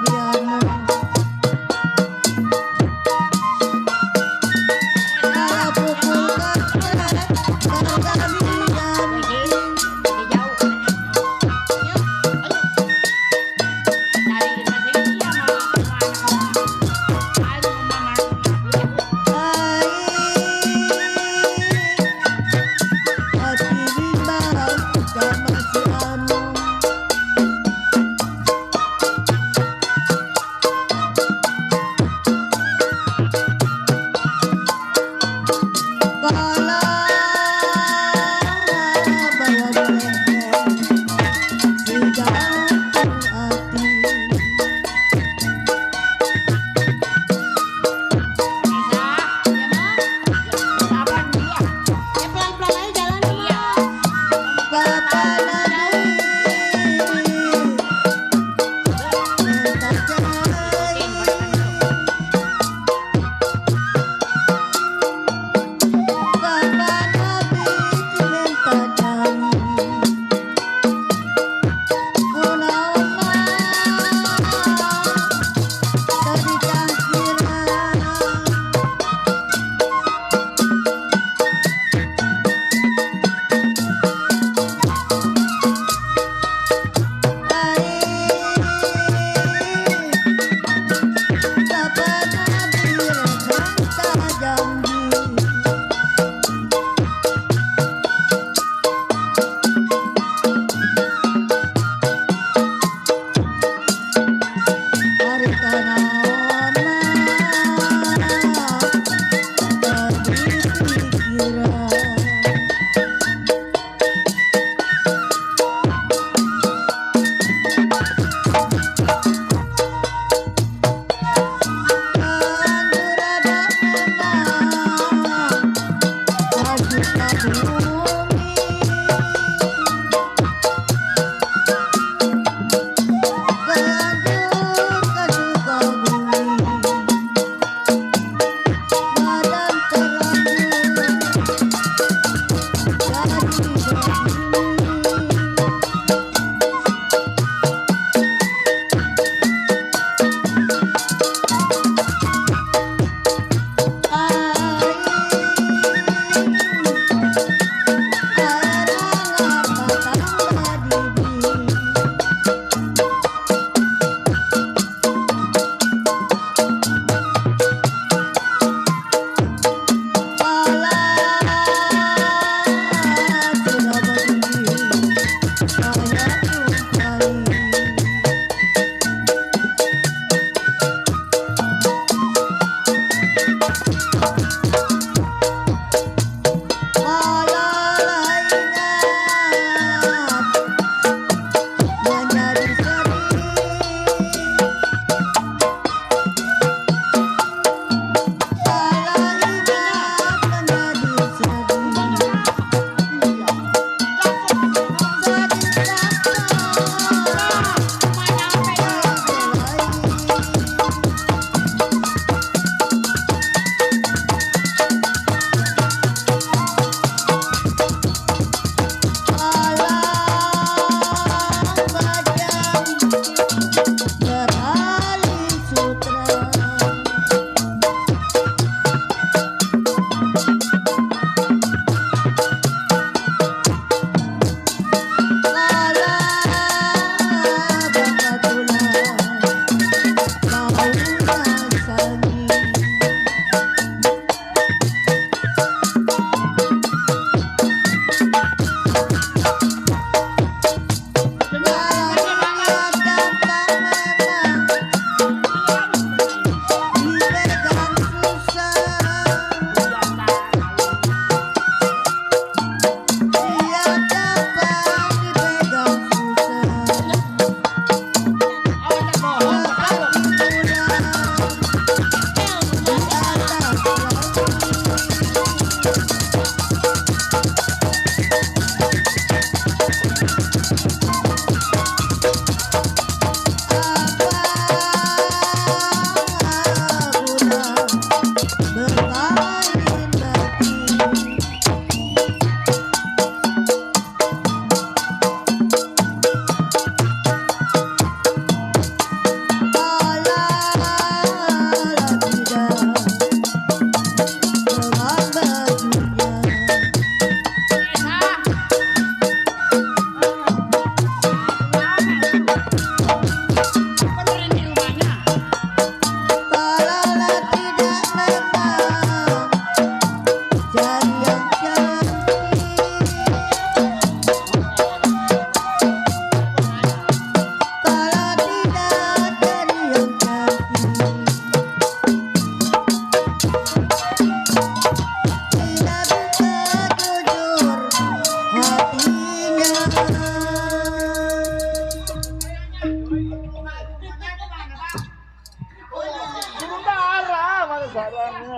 Suara mana suaranya?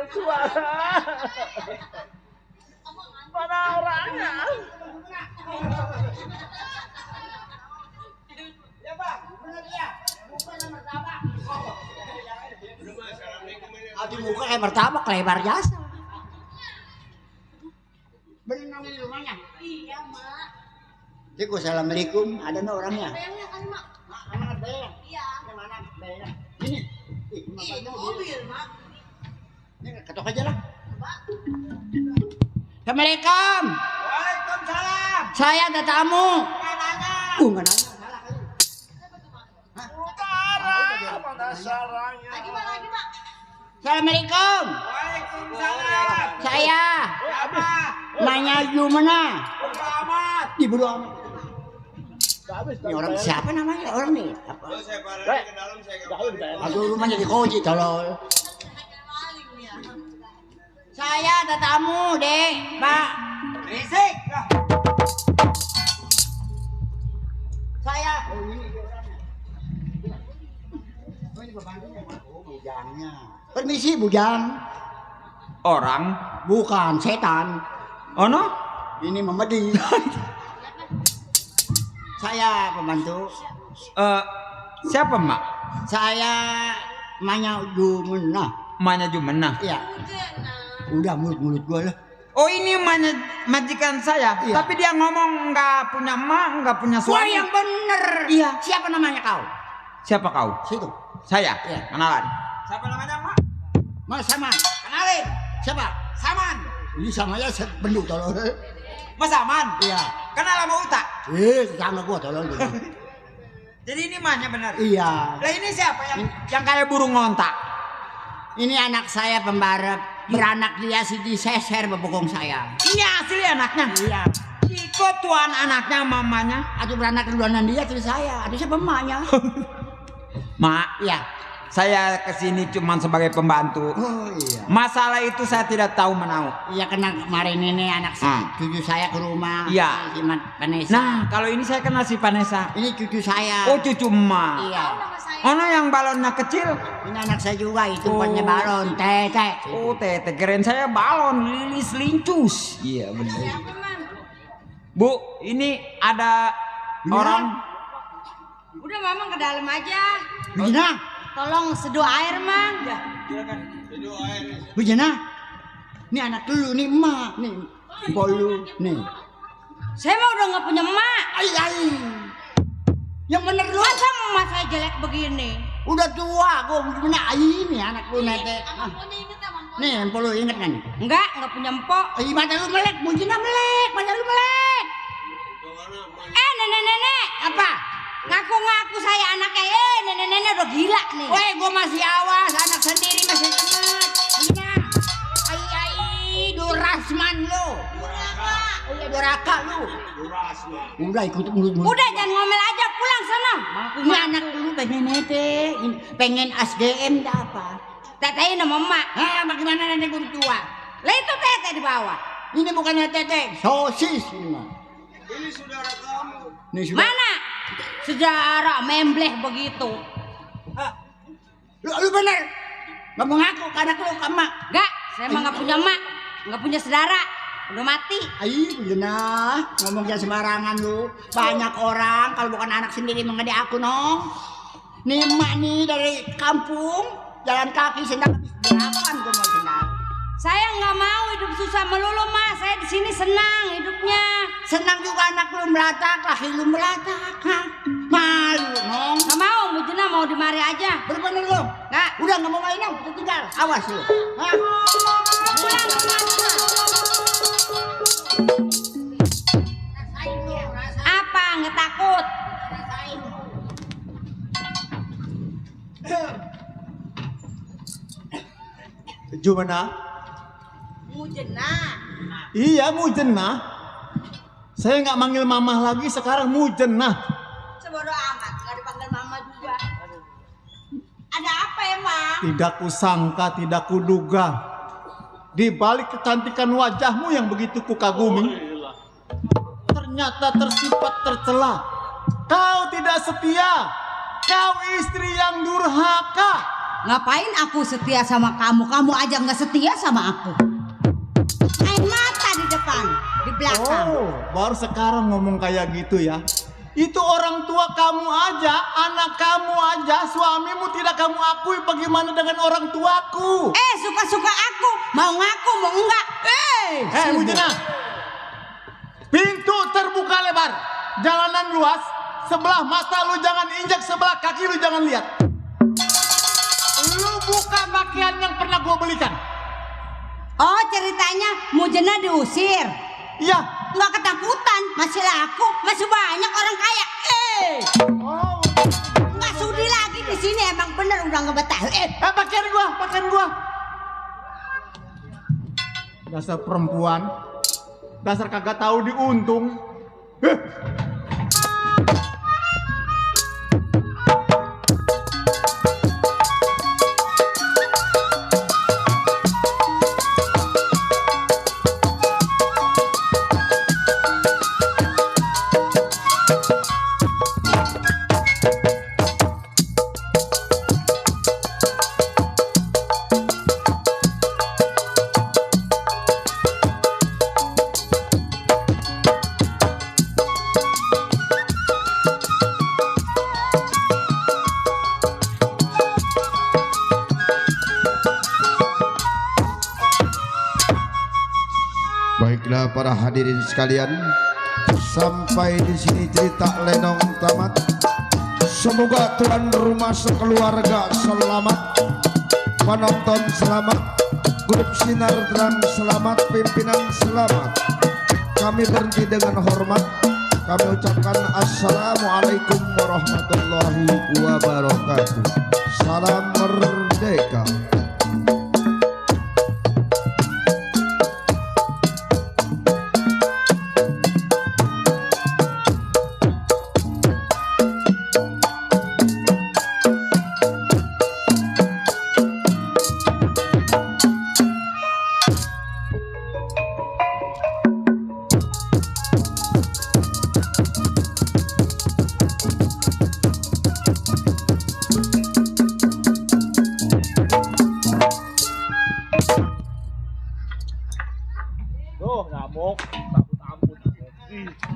Suara mana orangnya? Ya Pak, benar ya. Bukan martabak. Di muka kayak martabak lebar jasa. Benar di rumahnya? Iya, Mak. Jadi assalamualaikum, ada no orangnya? Bayangnya kan, Mak. Mana bayang? Iya. Mana bayang? Ini. Ih, mobil, Mak. Ini ketok aja lah. Assalamualaikum. Waalaikumsalam. Saya ada tamu. Nanya. Nggak nanya. Utara mana suaranya? Lagi, Mak. Assalamualaikum. Waalaikumsalam. Saya Apa? nanya gimana? Selamat. Di bodo amat. Ini orang siapa namanya? Orang nih. Apa? Aduh, rumahnya di Koji, tolol. Saya ada tamu, Dek, Pak. Risik. Saya. Oh, ini orangnya. Oh, ini pembantunya, Pak. Oh, bujangnya. Permisi, bujang. Orang. Bukan setan. Oh no? Ini memedi. Saya pembantu. Siapa mak? Saya Manya Jumena. Manya Jumena. Iya. Udah mulut gua lah. Oh ini majikan saya. Iya. Tapi dia ngomong nggak punya emak, nggak punya Gua suami. yang bener. Iya. Siapa namanya kau? Siapa kau? Situ. Saya. Iya. Kenalan. Siapa namanya, Mak? Mas Saman. Kenalin. Siapa? Saman. Ini samanya benduk tolol. Mas Saman. Iya. Kenal sama Uta. Tetangga gua tolol. Jadi ini mahnya benar. Iya. Lah ini siapa Yang kayak burung ngontak. Ini anak saya pembarep. Beranak dia si diseser bebokong saya. Ini asli anaknya. Iya. Ikut tuan anaknya mamanya. Aduh beranak duluanan dia jadi saya. Aduh siapa emaknya? Mak, Iya. saya kesini cuma sebagai pembantu. Oh iya. Masalah itu saya tidak tahu menau. Iya kena kemarin ini anak cucu saya ke rumah. Iya. Si Vanessa. Nah, kalau ini saya kenal si Vanessa. Ini cucu saya. Oh, cucu emak. Iya. Oh, no, yang balonnya kecil. Ini anak saya juga itu punya balon. Tete. Oh, tete keren saya balon lilis lincus. Iya, benar. Bu, ini ada orang. Udah Mamang ke dalam aja. Bujana. Tolong seduh air, Mang. Bujana. Ini anak dulu nih emak nih. Bolu nih. Saya mah udah nggak punya emak. Ai. Yang bener lu. Masa emak saya jelek begini? Udah tua gua gimana ini anak lu nete. Nih, empol lu inget kan? Nggak punya empok. Mata lu melek, Bujana melek, mata lu melek. Nenek-nenek. Apa? Ngaku-ngaku saya anaknya. Nenek-nenek udah gila nih. Weh, gua masih awas, anak sendiri masih inget. Iya. Durasman lu. Iya, duraka lu. Udah ikut mulut. Udah jangan ngomel aja, pulang sana. Ini anak dulu pengen nete, pengen SDM apa? Tetein sama emak. Bagaimana nenek gua tua? Lah itu tete di bawah. Ini bukannya tete, sosis ini mah. Ini saudara kamu. Ini sudah. Mana? Sejarah membleh begitu. Lu bener. Nggak mengaku karena lu sama. Enggak, saya mah nggak punya emak, nggak punya saudara, udah mati. Aih, bener. Ngomong jangan sembarangan lu. Banyak orang kalau bukan anak sendiri mengade aku nong. Nih emak nih dari kampung, jalan kaki sendal habis berapan gua mau sendal. Saya nggak mau hidup susah melulu, Mas. Saya di sini senang hidupnya. Senang juga anak lu melatak, laki lu melatak. Hah? Malu nong. Nggak mau, Mujina mau di mari aja. Bener lu. Nggak. Udah nggak mau main dong, tinggal. Awas lu. Hah? Pulang ke mana? Apa? Nggak takut? Jumana? Mujena. Iya Mujena. Saya nggak manggil mamah lagi, sekarang Mujena. Sebodoh amat, nggak dipanggil mama juga. Ada apa emang? Tidak kusangka, tidak kuduga. di balik kecantikan wajahmu yang begitu kukagumi, ternyata tersimpan tercela. Kau tidak setia, kau istri yang durhaka. Ngapain aku setia sama kamu? Kamu aja nggak setia sama aku. Main mata di depan, di belakang. Oh, baru sekarang ngomong kayak gitu ya. Itu orang tua kamu aja, anak kamu aja, suamimu tidak kamu akui, bagaimana dengan orang tuaku? Suka-suka aku, mau ngaku mau enggak. Bu Jena, pintu terbuka lebar, jalanan luas, sebelah mata lu jangan injak, sebelah kaki lu jangan lihat. Lu buka pakaian yang pernah gua belikan. Oh, ceritanya Mujena diusir. Iya. Nggak ketakutan, masih laku, masih banyak orang kaya. Oh, nggak sudi lagi di sini, emang bener udah nggak betah. pakaian gua. Dasar perempuan, dasar kagak tahu diuntung. Baiklah para hadirin sekalian, sampai di sini cerita Lenong tamat. Semoga tuan rumah sekeluarga selamat, penonton selamat, grup Sinar Terang selamat, pimpinan selamat. Kami berhenti dengan hormat. Kami ucapkan Assalamualaikum warahmatullahi wabarakatuh. Salam merdeka.